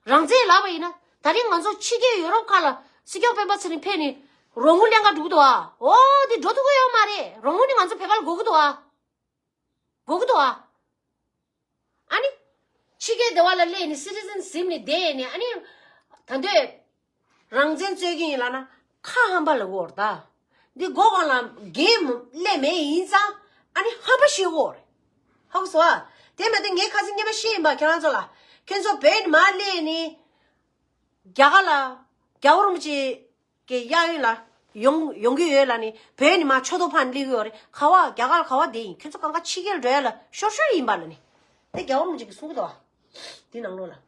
རང་བཙན་ལབ་པ་ཡིན་ན། ད་རིང་ང་ཚོ་ཕྱི་རྒྱལ་ཡོ་རོབ་ཁག་ལ་སྲིད་སྐྱོང་སྤེན་པ་ཚེ་རིང་ཕེབས་ནས་རོགས་དངུལ་ལེན་ག་འགྲོ་གི་འདུག་ཨ། འོ་དེ་འགྲོ་ཐུབ་ཀྱི་ཡོད་མ་རེད། རོགས་དངུལ་ནི་ང་ཚོ་བོད་པ་ལ་དགོས་ཀྱི་འདུག་ཨ། དགོས་ཀྱི་འདུག་ཨ། ཨ་ནི། ཕྱི་རྒྱལ་སྡེ་བ་ལ་སླེབས་ནས་སི་ཊི་ཛན་ཟིན་ནས་བསྡད་ནས་ཨ་ནི། ད་འདོད། རང་བཙན་རྩོད་ཀྱི་ཡིན་ལབ་ན་ཁ་ཧམ་པ་ལ་གོ་ར་ད། འདི་མགོ་སྒང་ལ་འགན་སླེབས་མེད་ཡིན་ཙང་ཨ་ནི་ཧམ་པ་བཤད་གོ་རེད། ཧ་གོ་སོང་ཨ། དེ་མ་གཏོགས་ངས་ཁ་སང་སྔོན་མ་བཤད་ཡིན་པ་ཁྱེད་རང་ཚོ་ལ། ཁྱོད་ཚོ་བོད་ནས་མར་སླེབས་ནས་རྒྱ་གར་ལ་རྒྱལ་བ་རིན་པོ་ཆེ་གི་གཡས་གཡོན་ལ་ཡོང་ཡོང་གི་ཡོད་ལབ་ནས་བོད་ནས་མར་ཆོས་ཐོག་ཕར་སླེབས་ཀྱི་ཡོད་རེད། ག་བ་རྒྱ་གར་ག་བ་བསྡད་ཡིན། ཁྱོད་ཚོ་གང་ག་ཕྱི་རྒྱལ་འགྲོ་ཡ་ལ་ཤོར་ཤོར་ཡིན་པ་ལ་ནི། དེ་རྒྱལ་བ་རིན་པོ་ཆེ་གིས་གསུང་གི་འདུག་ཨ། དེ་ནང་ལོགས་ལ།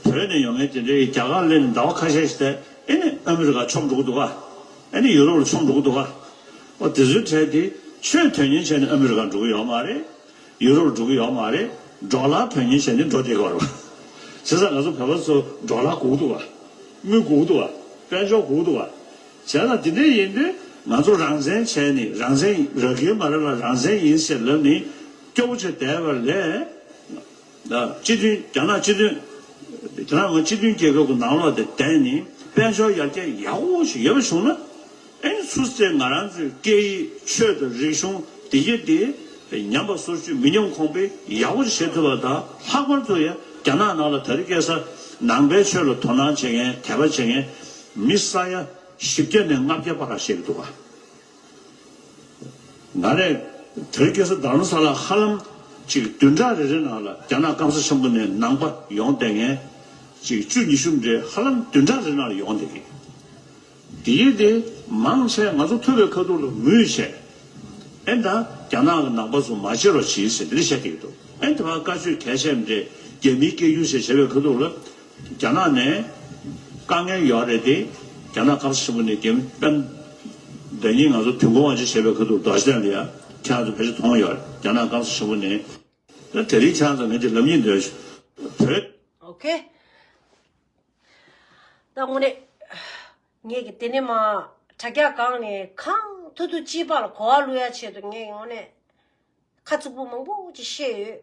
བོད་ནས་ཡོང་མཁན་དེ་འདྲའི་རྒྱ་གར་སླེབས་ནས་ཟླ་བ་ཁ་ཤས་ཤིག་བསྡད། ཨེ་ནི་ཨ་མི་རི་ཀ་མཆོངས་འགྲོ་གི་འདུག་ག་ཨེ་ནི་ཡུ་རོབ་ལ་མཆོངས་འགྲོ་གི་འདུག་ག་ཨོ་དེ་ཚོའི་གྲས་དེ་ཆོས་དོན་གཉེར་བྱས་ནས་ཨ་མི་རི་ཀ་འགྲོ་གི་ཡོད་མ་རེད། ཡུ་རོབ་ལ་འགྲོ་གི་ཡོད་མ་རེད། ཌོ་ལར་དོན་གཉེར་བྱས་ནས་འགྲོ་བསྡད་ཀྱི་ཡོད་རེད་པ། བྱས་ཙང་ང་ཚོ་བོད་པ་ཚོ་ཌོ་ལར་དགོས་ཀྱི་འདུག་ག་དངུལ་དགོས་ཀྱི་འདུག་ག་དཔལ་འབྱོར་དགོས་ཀྱི་འདུག་ག་བྱས་ཙང་དེ་འདྲ་ཡིན་དུས་ང་ཚོ་རང་བཙན་བྱས་ནས་རང་བཙན་རག་གི་མ་རེད་ལ་རང་བཙན་ཡིན་ཟེར་ལབ་ནས་སྐྱོ་པོ་བྱས་བསྡད་པ་ལས། སྤྱི་མཐུན་རྒྱ་ནག་སྤྱི་མཐུན། དེ་རང་ང་སྤྱི་མཐུན་རྒྱལ་ཁབ་ཀྱི་ནང་ལོགས་དེ་བསྡད་ནས་དཔལ་འབྱོར་ཡར་རྒྱས་ཡག་པོ་ཞིག་ཡོད་པ་བྱུང་ན། ཨེ་ནི་ཚུར་ཚེ་ང་རང་ཚོའི་སྐད་ཡིག་ཆོས་དང་རིག་གཞུང་དེ་གྱད་དེ་ཉམས་པ་སོར་ཆུད་མི་ཉམས་གོང་འཕེལ་ཡག་པོ་ཞིག་བྱེད་ཐུབ་པ་དང་། ལྷག་པར་དུ་ཡང་རྒྱ་ནག་ནང་ལ་དེ་རིང་ཁ་སང་ནང་པའི་ཆོས་ལ་དོ་སྣང་བྱེད་མཁན་དད་པ་བྱེད་མཁན་མི་ས་ཡ་བཞི་བརྒྱ་ནས་ལྔ་བརྒྱ་བར་ལ་བཤད་ཀྱི་འདུག་ག་ང་རས་དེ་རིང་ཁ་སང་རྡ་རམ་ས་ལ་ཧ་ལམ་ཅིག་བདུན་ཕྲག་རེ་རེ་ནང་ལ་རྒྱ་ནག་སྐམ་ས་ཆེན་པོ་ནས་ནང་པ་ཡོང་བསྡད་མཁན་ཅིག་བཅུ་ཉི་ཤུ་འདྲ་ཧ་ལམ་བདུན་ཕྲག་རེ་ནང་ལ་ཡོང་བསྡད་མཁན། དེ་ཡིན་དེ་མང་ཆེ་ང་ཚོ་ཐུབ་པའི་ཁ་ཐུག་ལ་ངུས་བྱས། ཨེ་ད་རྒྱ་ནག་གི་ནང་པ་ཚོ་མ་བྱེད་རོགས་བྱེད་ཟེར་དེ་འདྲ་བཤད་ཀྱི་འདུག་ཨེ་དེ་བར་བཀའ་ཆོས་གལ་ཆེན་འདྲ་རྒྱ་མིའི་སྐད་སྒྱུར་བྱས་བྱས་པའི་ཁ་ཐུག་ལ། རྒྱ་ནག་ནས་དཀའ་ངལ་ཡོད་རེད་དེ། རྒྱ་ནག་སྐམ་ས་ཆེན་པོ་ནས་རྒྱ་མི་དཔོན་ཟླ་ཉིན་ང་ཚོ་དུས་འཁོར་དབང་ཆེན་བྱས་པའི་ཁ་ཐུག་རྡོ་རྗེ་གདན་ལ་ཡ་ཁྱེད་རང་ཚོ་ཕལ་ཆེར་མཐོང་ཡོད་རེད། རྒྱ་ནག་སྐམ་ས་ཆེན་པོ་ནས་ད་དེ་རིང་ཁྱེད་རང་ཚོ་ངས་ཅིག་ལབ་སྙིང་འདོད། བོད། ཨོ་ཁེ། ད་དངོས་གནས། ངས་ཀྱི་དེ་ནས་མ་དྲ་རྒྱ་སྒང་ནས་གང་ཐུབ་ཐུབ་སྤྱི་པ་ལ་གོ་བ་བླུག་ཡ་ཆེད་དུ་ངས་དངོས་གནས་ཁ་ཚུགས་པོ་མང་པོ་ཅིག་བཤད་ཡོད།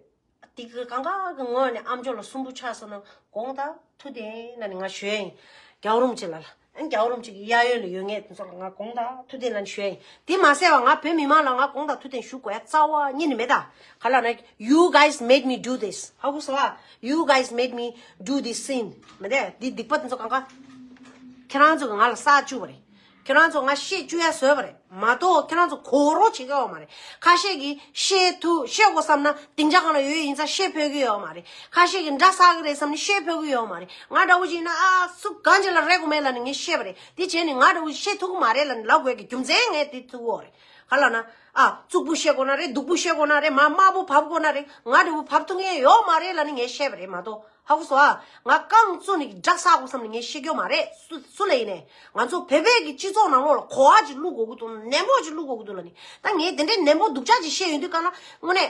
དེ་གི་གང་ག་གི་ངོས་ནས་ཨ་མཆོག་ལ་སུན་པོ་ཆགས་སོང་ན་དགོངས་དག་ཐུགས་བདེན་ལབ་ནས་ང་ཞུ་ཡ་ཡིན། རྒྱལ་བ་རིན་པོ་ཆེ་ལ་ལ་ཨ་རྒྱལ་བ་རིན་པོ་ཆེ་གི་གཡས་གཡོན་ལ་ཡོད་ངས་དེ་ཚོ་ལ་ང་དགོངས་དག་ཐུགས་བདེན་ལབ་ནས་ཞུ་ཡ་ཡིན། དེ་མ་ཟད་པ་ང་བོད་མི་མང་ལ་ང་དགོངས་དག་ཐུགས་བདེན་ཞུ་དགོས་ཡ་རྩ་བ་ཉིད་ནས་མེད་ད། ག་ལ་ན། You guys made me do this. ཧ་གོ་སོང་ཨ། You guys made me do this sin. མི་འདས་འདི་སྡིག་པ་དེ་ཚོ་གང་ག་ཁྱེད་རང་ཚོ་གི་ང་ལ་བསགས་བཅུག་པ་རེད། ཁྱེད་རང་ཚོ་ང་ཤེས་བཅུག་ཡ་བཟོས་པ་རེད་མ་གཏོགས། ཁྱེད་རང་ཚོ་གོ་རོགས་བྱེད་ཀྱི་ཡོད་མ་རེད། ཁ་ཤས་ཀྱིས་ཤེས་ཐུབ་ཤེས་དགོས་བསམ་ན་སྡིངས་ཆ་སྒང་ལ་ཡོད་ཡིན་ཙང་ཤེས་ཕོད་ཀྱི་ཡོད་མ་རེད། ཁ་ཤས་ཀྱིས་འདྲ་བསགས་ཀྱི་རེད་བསམ་ན་ཤེས་ཕོད་ཀྱི་ཡོད་མ་རེད། ང་འདྲ་བོ་ཅིག་ཡིན་ན་ཨ་སུ་གང་ཅིག་ལ་རེ་དགོས་མེད་ལབ་ནས་ངས་བཤད་པ་རེད། དེ་བྱས་ནས་ང་འདྲ་བོ་ཤེས་ཐུབ་ཀྱི་མ་རེད་ལབ་ནས་ལབ་དགོས་ཀྱི་རྒྱུ་མཚན་ངས་དེ་ཐུག་གི་ཡོད་རེད། ག་ལ་ན། ཨ། གཙུག་པུ་བཤད་དགོས་ན་རེད། སྡུག་པུ་བཤད་དགོས་ན་རེད། མ་དམར་པོ་བབས་དགོས་ན་རེད། ང་འདྲ་བོ་བབས་ཐུབ་མཁན་ཡོད་མ་རེད་ལབ་ནས་ངས་བཤད་པ་རེད་མ་གཏོགས། ཧ་གོ་སོང་ཨ། ང་རྐང་བཙུགས་ནས་དགྲ་བསགས་དགོས་བསམ་ནས་ངས་བཤད་རྒྱུ་མ་རེད། སུ་སུ་ལ་ཡིན་ནའི་ང་ཚོ་བོད་པའི་གི་སྤྱི་ཚོགས་ནང་ལོགས་ལ་གོ་བ་ཅིག་བླུག་དགོས་ཀྱི་འདུག་ནན་པོ་ཅིག་བླུག་དགོས་ཀྱི་འདུག་ལབ་ནས། ད་ངས་དེ་འདྲའི་ནན་པོ་སྡུག་ཅག་ཅིག་བཤད་ཡོང་དུས་ག་ལ་དངོས་གནས།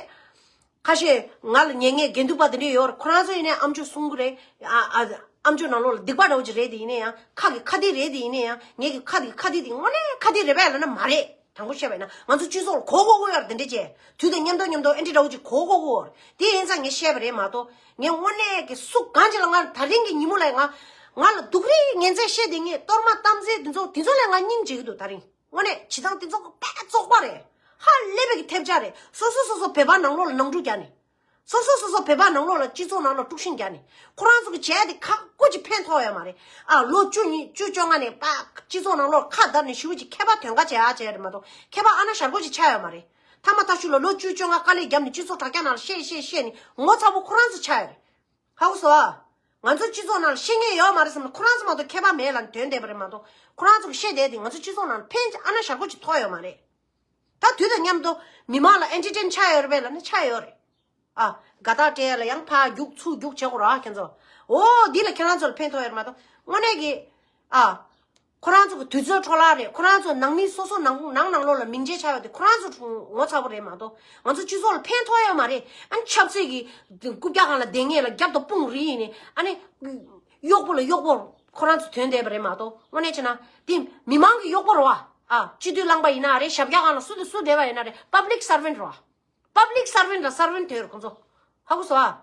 ཁ་ཤས་ང་ལ་ཉན་མཁན་དགེ་འདུན་པ་དེ་འདྲ་ཡོད་རེད། ཁོ་རང་ཚོ་ཡིན་ནའི་ཨ་མཆོག་གསུང་གི་རེད། ཨ་ཨ་ཨ་མཆོག་ནང་ལོགས་ལ་སྡིག་པ་འདྲ་བོ་ཅིག་རེད་དེ་ཡིན་ན་ཡང་། ཁ་གི་ཁ་བདེ་རེད་དེ་ཡིན་ན་ཡང་། ངེད་ཀྱི་ཁ་གི་ཁ་བདེ་དེ་དངོས་གནས་ཁ་བདེ་རེད་པས་ལབ་ན་མ་རེད། དྲང་པོ་བཤད་པ་ཡིན་ན་ང་ཚོ་སྤྱི་ཚོགས་ལ་གོ་གོ་གོ་ཡོད་རེད། དེ་འདྲ་བྱས་དུས་དང་མཉམ་དུ་མཉམ་དུ་ཨེ་འདྲ་འདྲ་བོ་ཅིག་གོ་གོ་གོ་ཡོད་རེད། དེ་ཡིན་ཙང་ངས་བཤད་པ་རེད་མ་གཏོགས། ངས་དངོས་གནས་ཀྱི་སུ་གང་ཅིག་ལ་ང་དེ་རིང་གི་ཉིན་མོ་ལ་ང་ང་ལ་སྡུག་རུས་ངན་ཚད་བཤད་དེ་ངས་གཏོར་མ་གཏམ་ཚད་དེ་ཚོ་དེ་ཚོ་ལས་ང་སྙིང་རྗེ་གི་འདུག་ད་རིང་། དངོས་གནས་བྱེད་སྟངས་དེ་ཚོ་དཔེ་བཙོག་པ་རེད། ཧ་ལས་པའི་གི་ཐེབས་ཆག་རེད། སོ་སོ་སོ་སོ་བོད་པ་ནང་ལོགས་ལ་ནང་འཁྲུག་རྒྱག་ནས། སོ་སོ་སོ་སོ་བོད་པ་ནང་ལོགས་ལ་སྤྱི་ཚོགས་ནང་ལ་དཀྲུག་ཤིང་རྒྱག་ནས། ཁོ་རང་ཚོ་གི་བྱས་དེ་ཁག་པོ་ཅིག་ཕན་ཐོགས་ཡོད་མ་རེད། ཨ་ལོ་བཅུ་གཉིས་བཅུ་བཅོ་ལྔ་ནས་པ་སྤྱི་ཚོགས་ནང་ལོགས་ཁ་བརྡབས་ནས་ཞེ་པོ་ཅིག་མཁས་པ་དོན་ག་བྱེད་ཨ་བྱས་རེད་མ་གཏོགས་མཁས་པ་ཨ་ན་ཞར་པོ་ཅིག་ཆགས་ཡོད་མ་རེད། ཐ་མ་ཐག་ཆོད་ལ་ལོ་བཅུ་བཅོ་ལྔ་དཀའ་ལས་བརྒྱབ་ནས་སྤྱི་ཚོགས་དྲ་རྒྱ་ནང་ལ་བཤད་བཤད་བཤད་ནས་ངོ་ཚ་པོ་ཁོ་རང་ཚོ་ཆགས་ཡོད་རེད། ཧ་གོ་སོང་ཨ། ང་ཚོ་སྤྱི་ཚོགས་ནང་ལ་ཤེས་མཁན་ཡོད་མ་རེད་བསམ་ན་ཁོ་རང་ཚོ་མ་གཏོགས་མཁས་པ་མེད་ལབ་ནས་འདོན་བསྡད་པ་རེད་མ་གཏོགས། ཁོ་རང་ཚོ་གི་བཤད་བསྡད་དེ་ང་ཚོ་སྤྱི་ཚོགས་ནང་ལ་ཕན་ཨ་ན་ཞར་པོ་ཅིག་ཐོགས་ཡོད་མ་རེད། ད་དུས་དང་མཉམ་དུ་མི་མང་ལ་ཨེན་ཊར་ཊེན་ཆགས་ཡོད་རེད་པས་ལབ་ན་ཆགས་ཡོད་རེད། ཨ། དགའ་རྟགས་སྤྲད་ཡ་ལ་ཡང་ཕར་རྒྱུག་ཚུར་རྒྱུག་བྱེད་དགོས་ར་ཁྱེད་ཚོ། འོ་འདི་ལ་ཁྱེད་རང་ཚོ་ལ་ཕན་ཐོགས་ཡོད་མ་གཏོགས་དངོས་གནས་ཀྱི་ཨ། ཁོ་རང་ཚོ་གི་དུས་ཚོད་འཕྲོ་བརླག་རེད། ཁོ་རང་ཚོ་ནང་མི་སོ་སོ་ནང་ནང་ནང་ལོགས་ལ་མིང་ཆད་ཆགས་ཡོད་དེ་ཁོ་རང་ཚོ་ངོ་ཚ་པོ་རེད་མ་གཏོགས་ང་ཚོ་སྤྱི་ཚོགས་ལ་ཕན་ཐོགས་ཡོད་མ་རེད། ཨ་ནི་ཆབ་སྲིད་ཀྱི་རྐུབ་བཀྱག་སྒང་ལ་བསྡད་མཁན་ལ་རྒྱབ་དང་དཔུང་རེད་ཡིན་ནི་ཨ་ནི་གཡོག་པོ་ལ་གཡོག་པོ་ཁོ་རང་ཚོ་དོན་བསྡད་པ་རེད་མ་གཏོགས་དངོས་གནས་བྱས་ན་དེ་མི་མང་གི་གཡོག་པོ་རེད་བ། ཨ་སྤྱི་འཐུས་རླངས་པ་ཡིན་ན་རེད། ཞབས་བཀྱག་སྒང་ལ་སུ་དང་སུ་བསྡད་པ་ཡིན་ན་རེད། པབ་ལིག་སར་ཝན་རེད་བ། པབ་ལིག་སར་ཝན་ལ་སར་ཝན་དོན་ཁོང་ཚོ་ཧ་གོ་སོང་ཨ།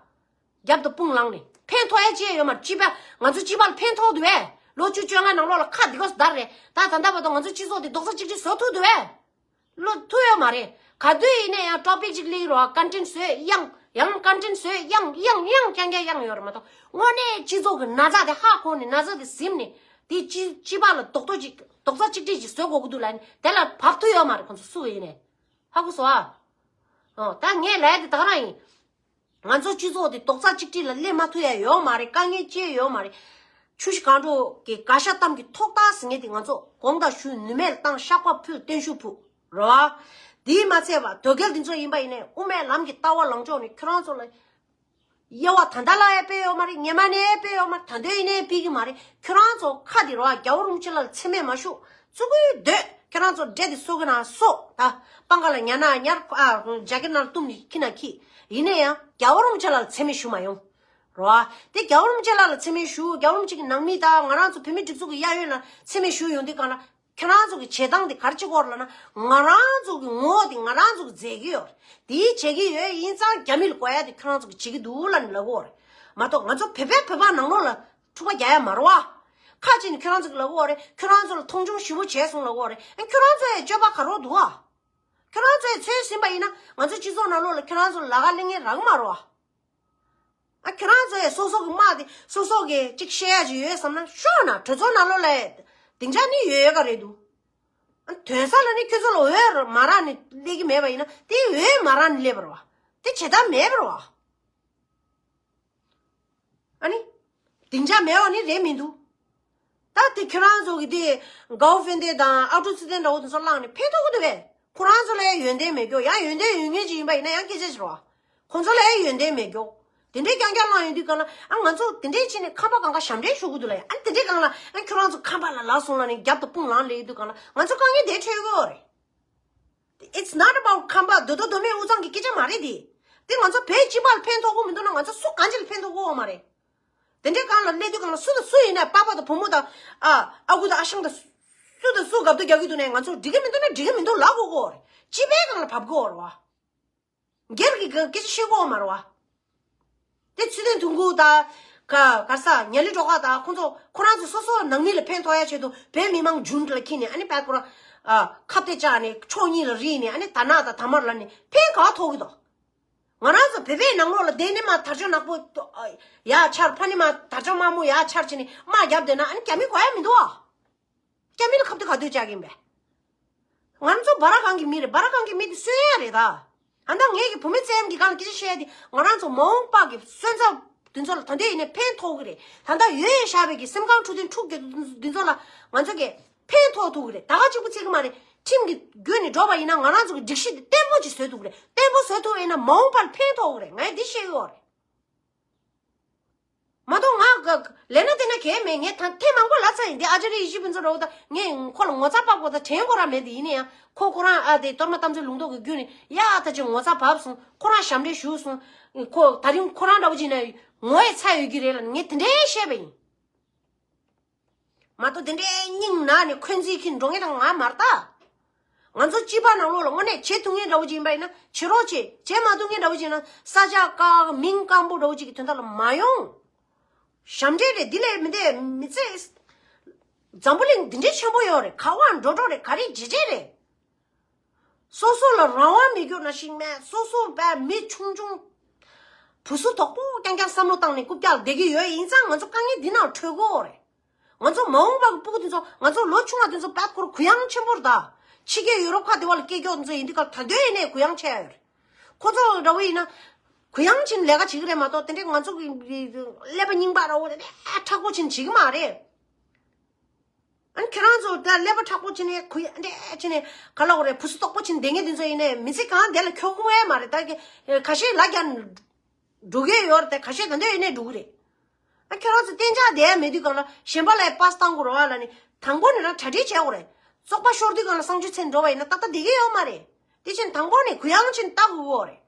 རྒྱབ་ཏུ་དཔུང་ལངས་ནས་ཕན་ཐོགས་ཡ་ཅི་ཡང་ཡོད་མ་རེད། སྤྱི་པ་ང་ཚོ་སྤྱི་པ་ལ་ཕན་ཐོགས་འདུག་བས། ལོ་བཅུ་བཅོ་ལྔ་ནང་ལོགས་ལ་ཁ་འདི་གོ་སྡར་རེད། ད་ད་ལྟ་བར་དུ་ང་ཚོ་སྤྱི་ཚོགས་འདི་རྡོག་རྩ་གཅིག་སྒྲིལ་བཟོ་ཐུབ་འདུག་བས། ལོ་ཐུབ་ཡོད་མ་རེད། ག་དུས་ཡིན་ནའི་ཡང་ཊོ་པིག་ཅིག་གླེང་རོགས་ཀོན་ཊེན་ཊི་བཟོས་ཡང་ཡང་ཀོན་ཊེན་ཊི་བཟོས་ཡང་ཡང་ཡང་རྐྱང་རྐྱང་ཡང་ཡོད་རེད་མ་གཏོགས་དངོས་གནས་སྤྱི་ཚོགས་ཀྱི་ན་ཚ་དེ་ཧ་གོ་ནས་ན་ཚ་དེ་ཟིན་ནས་དེ་སྤྱི་སྤྱི་པ་ལ་རྡོག་རྡོག་ཅིག་རྡོག་རྩ་གཅིག་སྒྲིལ་ཅིག་བཟོ་དགོས་ཀྱི་འདུག་ལབ་ནས་དེ་ལ་བབས་ཐུབ་ཡོད་མ་རེད། ཁོང་ཚོ་སུ་ཡིན་ནའི་ཧ་གོ་སོང་ཨ། ཨོ་ད་ངས་ལབ་ཡ་དེ་ད་ག་རང་ཡིན། ང་ཚོ་སྤྱི་ཚོགས་དེ་རྡོག་རྩ་གཅིག་སྒྲིལ་ལ་སླེབས་མ་ཐུབ་ཡ་ཡོད་མ་རེད། དཀའ་ངལ་ཅི་ཡང་ཡོད་མ་རེད། ཆུ་བཞི་སྒང་དྲུག་གི་དགའ་ཤ་གཏམ་གྱི་ཐོག་ཐག་ཟེར་མཁན་དེ་ང་ཚོ་དགོངས་དག་ཞུ། ནུས་མེད་ལ་བཏང་། བཤགས་པ་ཕུལ། བརྟན་བཞུགས་ཕུལ་རོ། དེས་མ་ཚད་པ་དོལ་རྒྱལ་འདི་ཚོ་ཡིན་པ་ཡིན་ནའི་དབུ་མའི་ལམ་གྱི་ལྟ་བ་ལངས་ཕྱོགས་ནས་ཁྱོད་རང་ཚོ་ལ་དབྱེ་བ་ད་ལྟ་ལ་ཡང་སྤེལ་ཡོད་མ་རེད། སྔོན་མ་ནས་ཡང་སྤེལ་ཡོད་མ་རེད། ད་ལྟ་ཡིན་ནའི་སྤེལ་གྱི་མ་རེད། ཁྱོད་རང་ཚོ་ཁ་འདི་རོ་རྒྱལ་བ་རིན་པོ་ཆེ་ལ་མཚན་སྨད་མ་ཞུ། ཙུ་གུའི་འདོད་ཁྱོད་རང་ཚོ་འདྲེ་དེ་སོ་གི་ན་སོ། ད་སྤང་ཁ་ལ་ཉལ་ན་ཉལ། ཨ་རྒྱ་གི་ནང་ལ་བཏུམ་ནས་ཁྱི་ན་ཁྱི། ཡིན་ན་ཡང་རྒྱལ་བ་རིན་པོ་ཆེ་ལ་མཚན་སྨད་ཞུ་མ་ཡོང་། རོ། དེ་རྒྱལ་བ་རིན་པོ་ཆེ་ལ་ལ་མཚན་སྨད་ཞུ། རྒྱལ་བ་རིན་པོ་ཆེ་གི་ནང་མི་དང་ང་རང་ཚོ་བོད་མི་སྒྲིག་འཛུགས་ཀྱི་གཡས་གཡོན་ལ་མཚན་སྨད་ཞུ་ཡོང་དུས་གང་ལ་ཁྱོད་རང་ཚོ་གི་བྱེད་སྟངས་དེ་ག་རེ་བྱེད་ཀྱི་ཡོད་རེད་ལབ་ན་ང་རང་ཚོ་གི་ངོ་བོ་དེ་ང་རང་ཚོ་གི་མཛད་ཀྱི་ཡོད་རེད། དེའི་བྱེད་ཀྱི་ཡོད་ཡིན་ཙང་རྒྱ་མི་ལ་གོ་ཡ་དེ་ཁྱོད་རང་ཚོ་གི་བྱེད་ཀྱི་འདུག་ལབ་ནས་ལབ་ཀྱི་ཡོད་རེད་མ་གཏོགས་ང་ཚོ་བོད་པའི་བོད་པ་ནང་ལོགས་ལ་འཁྲུག་པ་རྒྱག་ཡ་མ་རེད་བ། ཁ་ཅིག་ནས་ཁྱོད་རང་ཚོ་གི་ལབ་ཀྱི་ཡོད་རེད། ཁྱོད་རང་ཚོ་ལ་མཐོང་ཆུང་ཞེ་པོ་བྱས་སོང་ལབ་ཀྱི་ཡོད་རེད། ཨ་ཁྱོད་རང་ཚོ་ཡ་སྤྱོད་པ་ག་རེ་འདུག་བ། ཁྱོད་རང་ཚོས་ཚོད་ཟིན་པ་ཡིན་ན་ང་ཚོ་སྤྱི་ཚོགས་ནང་ལོགས་ལ་ཁྱོད་རང་ཚོ་ལ་ལ་ཀ་གླེང་མཁན་རག་གི་མ་རེད་བ། ཨ་ཁྱོད་རང་ཚོས་སོ་སོ་གི་དམག་དེ་སོ་སོ་གི་ཅིག་བཤད་ཡ་ཅིག་ཡོད་བསམ་ན་ཤོག་ན་གྲོས་ཚོགས་ནང་ལོགས་ལ་སྡིངས་ཆ་ནི་ཡོད་ཡོད་ག་རེད་འདུག་ཨ་དོན་ས་ལ་ནི་ཁྱོད་ཚོ་ལ་འོས་མ་རག་ནི་སླེབས་ཀྱི་མེད་པ་ཡིན་ན་དེ་འོས་མ་རག་ནི་སླེབས་པ་རེད་བ། དེ་བྱེད་ཐབས་མེད་པ་རེད་བ། ཨ་ནི། སྡིངས་ཆ་མེད་པ་ནི་རེད་མི་འདུག་ད་དེ་ཁྱོད་རང་ཚོ་གི་དེ་གའོ་ཧྥེན་ཏེ་དང་ཨ་ཀྲུག་ཚེ་བརྟན་འདྲ་བོ་དེ་ཚོ་བླངས་ནས་ཕན་ཐོགས་གི་འདུག་པས། ཁོ་རང་ཚོ་ལ་ཡང་ཡོན་ཏན་མེད་རྒྱུ། ཡང་ཡོན་ཏན་ཡོད་མཁན་ཅིག་ཡིན་པ་ཡིན་ན་ཡང་སྐད་ཆ་ཞིག་རེད་བ། ཁོ་ཚོ་ལ་ཡང་ཡོན་ཏན་མེད་རྒྱུ། དེ་འདྲའི་རྐྱང་རྐྱང་བླངས་ཡོང་དུས་གང་ལ་ཨ་ང་ཚོ་དེ་འདྲའི་བྱས་ནས་ཁམས་པ་གང་ག་ཞབས་འདྲེན་ཞུ་གི་འདུག་ལ་ཡ། ཨ་དེ་འདྲའི་གང་ལ་ཨ་ཁྱོད་རང་ཚོ་ཁམས་པ་ལ་ལབ་སོང་ལབ་ནས་རྒྱབ་ཏུ་དཔུང་ལངས་སླེབས་ཡོང་དུས་གང་ལ་ང་ཚོ་དཀའ་ངལ་དེ་འཕྲད་ཀྱི་ཡོད་རེད། It's not about ཁམས་པ་མདོ་སྟོད་མདོ་སྨད་དབུས་གཙང་གི་སྐད་ཆ་མ་རེད་དེ། དེ་ང་ཚོ་བོད་སྤྱི་པ་ལ་ཕན་ཐོགས་ཀྱི་མི་འདུག་ན་ང་ཚོ་སུ་གང་ཅི་ལ་ཕན་ཐོགས་ཀྱི་ཡོད་མ་རེད། དེ་འདྲའི་སྒང་ལ་སླེབས་དུས་སྒང་ལ་སུ་དང་སུ་ཡིན་ནའི་པ་ཕ་དང་བུ་མོ་དང་ཨ་ཨ་ཁུ་དང་ཨ་ཞང་དང་སུ་དང་སུ་འགབ་ཏུ་རྒྱག་གི་འདུག་ནའི་ང་ཚོ་འགྲིག་གི་མི་འདུག་ན་འགྲིག་གི་མི་འདུག་ལབ་དགོས་ཀྱི་ཡོད་རེད། སྤྱི་པའི་སྒང་ལ་བབས་དགོས་ཀྱི་ཡོད་རེད་བ། སྒེར་གྱི་སྐད་ཆ་བཤད་དགོས་མ་རེད་བ། དེ་ཚུལ་ལྡན་དོན་གྲུབ་དང་ག་ག་ས་ཉ་ལི་སྒྲོལ་དཀར་དང་ཁོང་ཚོ་ཁོ་རང་ཚོ་སོ་སོ་ནང་མི་ལ་ཕན་ཐོགས་ཡ་ཆེད་དུ་བོད་མི་མང་མཇུག་ལ་འཁྱེར་ནས་ཨ་ནི་པད་ཀོ་ར་ཨ་ཁ་གཏད་བཅག་ནས་ཕྱོགས་གཉིས་ལ་རིལ་ནས་ཨ་ནི་དར་ནག་དང་དར་དམར་ལབ་ནས་ཕན་ག་ཐོགས་ཀྱི་འདུག་ང་རང་ཚོ་བོད་པའི་ནང་ལོགས་ལ་དེ་ནི་མ་དར་ལྕོག་ནག་པོ་ཡར་འཕྱར། ཕ་ནི་མ་དར་ལྕོག་དམར་མོ་ཡར་འཕྱར་བྱས་ནས་དམག་བརྒྱབ་བསྡད་ན་ཨ་ནི་རྒྱ་མི་གོ་ཡ་མི་འདུག་ཨ། རྒྱ་མི་ལ་ཁ་གཏད་ག་དུས་བཅག་གིན་པས། ང་ཚོ་སྦ་ར་གང་གི་མི་རེད། སྦ་ར་གང་གི་མི་དེ་གསོད་ཡ་རེད་ད། ཨ་ད་ངས་ཀྱི་བུད་མེད་བཙན་གྱི་སྒང་ལ་སྐད་ཆ་བཤད་ཡ་དེ་ང་རང་ཚོ་མ་འོངས་པ་གི་སོན་རྩ་དེ་ཚོ་ལ་ད་ལྟ་ཡིན་ནའི་ཕན་ཐོགས་ཀྱི་རེད། ད་ལྟ་ཡོད་ཡོད་བཞག་པའི་གི་སེམས་ཁམས་འཕྲོད་བསྟེན་འཁྲུག་རྒྱུ་དེ་ཚོ་ལ་ང་ཚོ་གི་ཕན་ཐོགས་ཐུབ་ཀྱི་རེད། ད་ག་གཅིག་པུ་ཚིག་གི་མ་རེད། ཁྲིམས་ཀྱི་བརྒྱུད་ནས་འགྲོ་བ་ཡིན་ན་ང་རང་ཚོ་གི་སྒྲིག་གཞི་དེ་བརྟན་པོ་ཅིག་བཟོས་ཐུབ་ཀྱི་རེད། བརྟན་པོ་བཟོས་ཐུབ་པ་ཡིན་ན་མ་འོངས་པར་ཕན་ཐོགས་ཀྱི་རེད། ངས་འདི་བཤད་ཀྱི་ཡོད་རེད། མ་གཏོགས་ང་ག་ལས་ན་དེ་ན་གལ་མེད། ངས་ད་ཐེངས་མང་པོ་ལབ་ཚར་ཡིན། འདི་ཨ་ཅར་ཡེ་ཤེས་ཕུན་ཚོགས་འདྲ་བོ་ད་ངས་ཁོ་ལ་ངོ་ཚ་བབས་དགོས་ད་དྲན་ཁོ་རང་མེད་དེ། ཡིན་ན་ཡང་ཁོ་ཁོ་རང་ཨ་དེ་གཏོར་མ་དམ་ཚིག་ལུང་རྟོགས་ཀྱི་བརྒྱུད་ནས་ཡ་ད་ཅིག་ངོ་ཚ་བབས་སོང་། ཁོ་རང་ཞབས་འདྲེན་ཞུས་སོང་། ཁོ་ད་རིང་ཁོ་རང་འདྲ་བོ་ཅིག་ན་ངོ་ཡི་ཚ་ཡོད་ཀྱི་རེད་ལབ་ནས་ངས་དེ་འདྲའི་བཤད་པ་ཡིན། མ་གཏོགས་དེ་འདྲའི་སྙིང་ན་ནས་འཁོན་འཛིན་གྱིས་འགྲོ་ངེས་དང་ང་མ་རེད་ད། ང་ཚོ་སྤྱི་པ་ནང་ལོགས་ལ་དངོས་གནས་བྱེད་ཐུབ་ངེས་འདྲ་བོ་ཅིག་ཡིན་པ་ཡིན་ན་བྱེད་རོགས་བྱེད། བྱེད་མ་ཐུབ་ངེས་འདྲ་བོ་ཅིག་ཡིན་ན་ས་ཆ་བཀག་མིང་སྐམ་པོ་འདྲ་བོ་ཅིག་གི་དོན་དག་ལ་མ་ཡོང་། ཞབས་འདྲེན་རེད། འདི་ལས་མི་འདས་མི་ཚེ། འཛམ་བུ་གླིང་འདི་འདྲའི་ཆེན་པོ་ཡོད་རེད། ག་བར་འགྲོ་འགྲོ་རེད། ག་རེ་བྱེད་བྱེད་རེད། སོ་སོ་ལ་རང་དབང་མེད་རྒྱུ་ནང་བཞིན་མེད། སོ་སོ་བས་མི་ཆུང་ཆུང་བུ་སུ་དོག་པོ་རྐྱང་རྐྱང་བསམ་བློ་བཏང་ནས་རྐུབ་བཀྱག་བསྡད་ཀྱི་ཡོད་ཡིན་ཙང་ང་ཚོ་དཀའ་ངལ་འདི་ནང་འཕྲད་དགོས་རེད། ང་ཚོ་མ་འོངས་པ་གི་སྤུ་གུ་དེ་ཚོ་ང་ཚོ་ལོ་ཆུང་བ་དེ་ཚོ་དཔེ་ཁོ་རང་གུ་ཡངས་ཆེན་པོ་རེད་ད། ཕྱི་རྒྱལ་ཡུ་རོབ་ཁག་དེ་བ་ལ་སྐྱེས་མགྱོགས་དེ་ཚོ་ཡིན་དུས་ཀ་ད་དུང་ཡིན་ནའི་གུ་ཡངས་ཆེ་ཡ་ཡོད་རེད། ཁོ་ཚོ་འདྲ་བོ་ཡིན་ན་གུ་ཡངས་ཕྱིན་ལས་ཀ་བྱེད་ཀྱི་རེད་མ་གཏོགས་དེ་འདྲའི་ང་ཚོ་གི་ཀླད་པ་རྙིང་པ་འདྲ་བོ་དེ་འདྲའི་མཁྲེགས་པོ་ཕྱིན་བྱེད་ཀྱི་མ་རེད། ཨ་ནི་ཁྱེད་རང་ཚོ་ད་ཀླད་པ་མཁྲེགས་པོ་བྱས་ནས་གུ་ཡངས་འདྲ་བྱས་ནས་ག་ལབ་དགོས་རེད། བུ་སུ་དོག་པོ་བྱས་ནས་བསྡད་མཁན་དེ་ཚོ་ཡིན་ནའི་མི་ཚེ་གང་དེ་ལ་འཁྱོག་གི་ཡོད་མ་རེད། ད་ཁ་ཤས་ལ་རྒྱ་འགྲོ་གི་ཡོད་རེད། ད་ཁ་ཤས་ད་འདོད་ཡིན་ནའི་འགྲོ་གི་རེད། ཨ་ཁྱོད་རང་ཚོ་གཏན་འཇགས་བསྡད་ཡ་མེད་དུས་གང་ལ་གཞན་པ་ལ་པཱ་སི་བཏང་དགོས་རེད་བ་ལབ་ནས། དང་པོ་ནས་རང་གྲ་སྒྲིག་བྱེད་དགོས་རེད། བཙོག་པ་ཤོར་དུས་གང་ལ་གསང་སྤྱོད་ཚེ་འགྲོ་བ་ཡིན་ན་ཏག་ཏག་བསྡད་ཀྱི་ཡོད་མ་རེད། དེ་ཕྱིན་དང་པོ་ནས་གུ་ཡངས་ཕྱིན་ལྟ་དགོས་ཀྱི་ཡོད་རེད།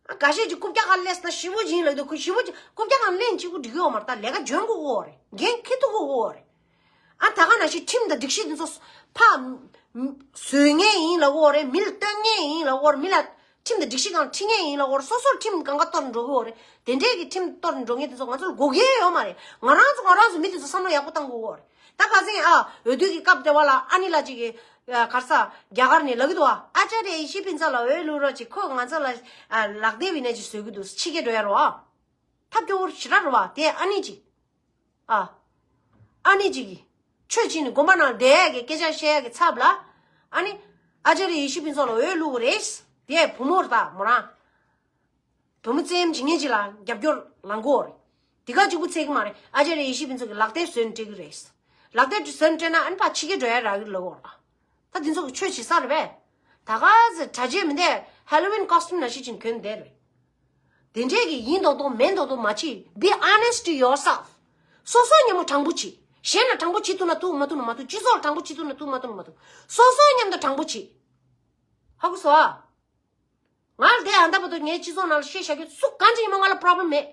ཨ་འགའ་ཤས་ཀྱིས་རྐུབ་བཀྱག་སྒང་སླེབས་ན་ཞེ་པོ་ཡིན་ལབ་འདུག་ཁོ་ཞེ་པོ་ཅིག་རྐུབ་བཀྱག་སྒང་སླེབས་ན་གཅིག་པུ་འགྲིག་གི་ཡོད་མ་རེད། ད་ལས་ཀ་འཇོན་དགོས་ཀྱི་ཡོད་རེད། འགན་འཁྱེར་ཐུབ་དགོས་ཀྱི་ཡོད་རེད། ཨ་ད་ག་ནང་བཞིན་ཁྲིམས་དང་སྒྲིག་གཞི་དེ་ཚོ་ཕར་བཟོ་མཁན་ཡིན་ལབ་ཀྱི་ཡོད་རེད། མི་ལ་སྟོན་མཁན་ཡིན་ལབ་ཀྱི་ཡོད་རེད། མི་ལ་ཁྲིམས་དང་སྒྲིག་གཞི་སྒང་ཁྲིད་མཁན་ཡིན་ལབ་ཀྱི་ཡོད་རེད། སོ་སོར་ཁྲིམས་སྒང་ག་གཏོར་འགྲོ་གི་ཡོད་རེད། དེ་འདྲས་ཀྱི་ཁྲིམས་གཏོར་འགྲོ་མཁན་དེ་ཚོ་ང་ཚོར་དགོས་ཀྱི་ཡོད་མ་རེད། ང་རང་ཚོ་ང་རང་ཚོ་མི་དེ་ཚོ་བསམ་བློ་ཡག་པོ་བཏང་དགོས་ཀྱི་ཡོད་རེད། ད་ཁ་སང་ཨ་འོས་བསྡུ་གི་སྐབས་དེ་བ་ལ་ཨ་ནི་ལགས་ཅིག་གིས་ག་རེ་ཟ་རྒྱ་གར་ནས་ལབ་ཀྱི་འདུག་ཨ་ཨ་ཅཱརྱ་ཡེ་ཤེས་ཕུན་ཚོགས་ལ་འོས་བླུག་རོགས་བྱེད། ཁོས་ང་ཚོ་ལ་ཨ་ལག་དེབ་ཡིན་ནའི་ཅིག་བཟོ་གི་འདུག་ཕྱི་རྒྱལ་འགྲོ་ཡ་རེད་བ། ཐབས་སྐྱོ་བོ་ཞེ་དྲག་རེད་བ། དེ་ཨ་ནི་ཅིག་ཨ་ཨ་ནི་ཅིག་གིས་ཆོས་བྱས་ནས་དགོན་པ་ནང་བསྡད་ཡ་གི་སྐད་ཆ་བཤད་ཡ་གི་ཚབ་ལ་ཨ་ནི་ཨ་ཅཱརྱ་ཡེ་ཤེས་ཕུན་ཚོགས་ལ་འོས་བླུག་གི་རེད། དེ་བུ་མོ་རེད། ད་མོ་རང་བུ་མོ་བཙན་གཡེམ་བྱེད་མཁན་ཅིག་ལ་རྒྱབ་སྐྱོར་ལངས་ཀྱི་ཡོད་རེད། དེ་ག་གཅིག་པུ་ཚད་ཀྱི་མ་རེད། ཨ་ཅཱརྱ་ཡེ་ཤེས་ཕུན་ཚོགས་ཀྱིས་ལག་དེབ་བཟོས་ནས་སྤྲད་ཀྱི་རེད། ལག་དེབ་བཟོས་ནས་སྤྲད་ན་ཨ་ནི་ཕར་ཕྱི་རྒྱལ་འགྲོ་ཡ་རག་གི་ལབ་ཀྱི་ཡོད་རེད། ད་དེ་ཚོ་གི་ཆོས་བྱེད་ས་རེད་པས། ད་ག་ཚོད་གྲྭ་ཆས་མི་འདྲ་Halloween costume ནང་བཞིན་ཅིག་གྱོན་བསྡད་རེད། དེ་འདྲས་ཀྱི་ཡིན་མདོག་མདོག་མིན་མདོག་མདོག་མ་བྱེད། Be honest to yourself. སོ་སོ་མཉམ་པོ་དྲང་པོ་བྱེད། གཞན་ལ་དྲང་པོ་བྱེད་ཐུབ་ན་ཐུབ། མ་ཐུབ་ན་མ་ཐུབ། སྤྱི་ཚོགས་ལ་དྲང་པོ་བྱེད་ཐུབ་ན་ཐུབ། མ་ཐུབ་ན་མ་ཐུབ། སོ་སོ་མཉམ་དུ་དྲང་པོ་བྱེད། ཧ་གོ་སོང་ཨ། ང་ལ་དེ་ཨ་ད་བར་དུ་ངའི་སྤྱི་ཚོགས་ནང་ལ་བཤད་བཞག་རྒྱུ་སུ་གང་ཅིག་ཡིན་མོ་ང་ལ་problem མེད།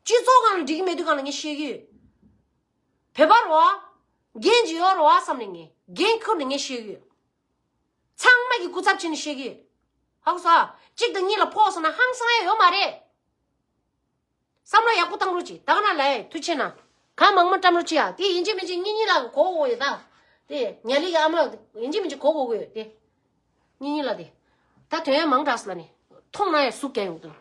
སྤྱི་ཚོགས་སྒང་ལ་འགྲིག་གི་མེད་དུས་སྒང་ལ་ངས་བཤད་ཀྱི་ཡོད། བོད་པ་རེད་བ། འགན་ཅིག་ཡོད་རེད་བ་བསམ་ནས་ངས་འགན་ཁུར་ནས་ངས་བཤད་ཀྱི་ཡོད། ཚང་མ་གི་སྐུ་ཚབ་བྱས་ནས་བཤད་ཀྱི་ཡོད། ཧ་གོ་སོང་ཨ། གཅིག་དང་གཉིས་ལ་ཕོག་སོང་ན་ཧང་སང་ཡ་ཡོད་མ་རེད། བསམ་བློ་ཡག་པོ་བཏང་རོགས་གྱིས། ད་ག་ན་ལ་ཡ་ཐུགས་ཆེ་གནང་། གང་མང་མང་བཀྲམ་རོགས་གྱིས་ཡ། དེ་ཡིན་གཅིག་མིན་གཅིག་གཉིས་གཉིས་ལ་གོ་གོ་ཡོད་ད། དེ་ཉ་ལི་གི་ཨ་མ་ཡིན་གཅིག་མིན་གཅིག་གོ་གོ་གི་ཡོད་དེ། གཉིས་གཉིས་ལ་དེ། ད་དོན་ཡ་མང་དྲགས་ལ་ནི། མཐོང་ན་ཡ་ཟུག་རྒྱག་ཡོང་དུ།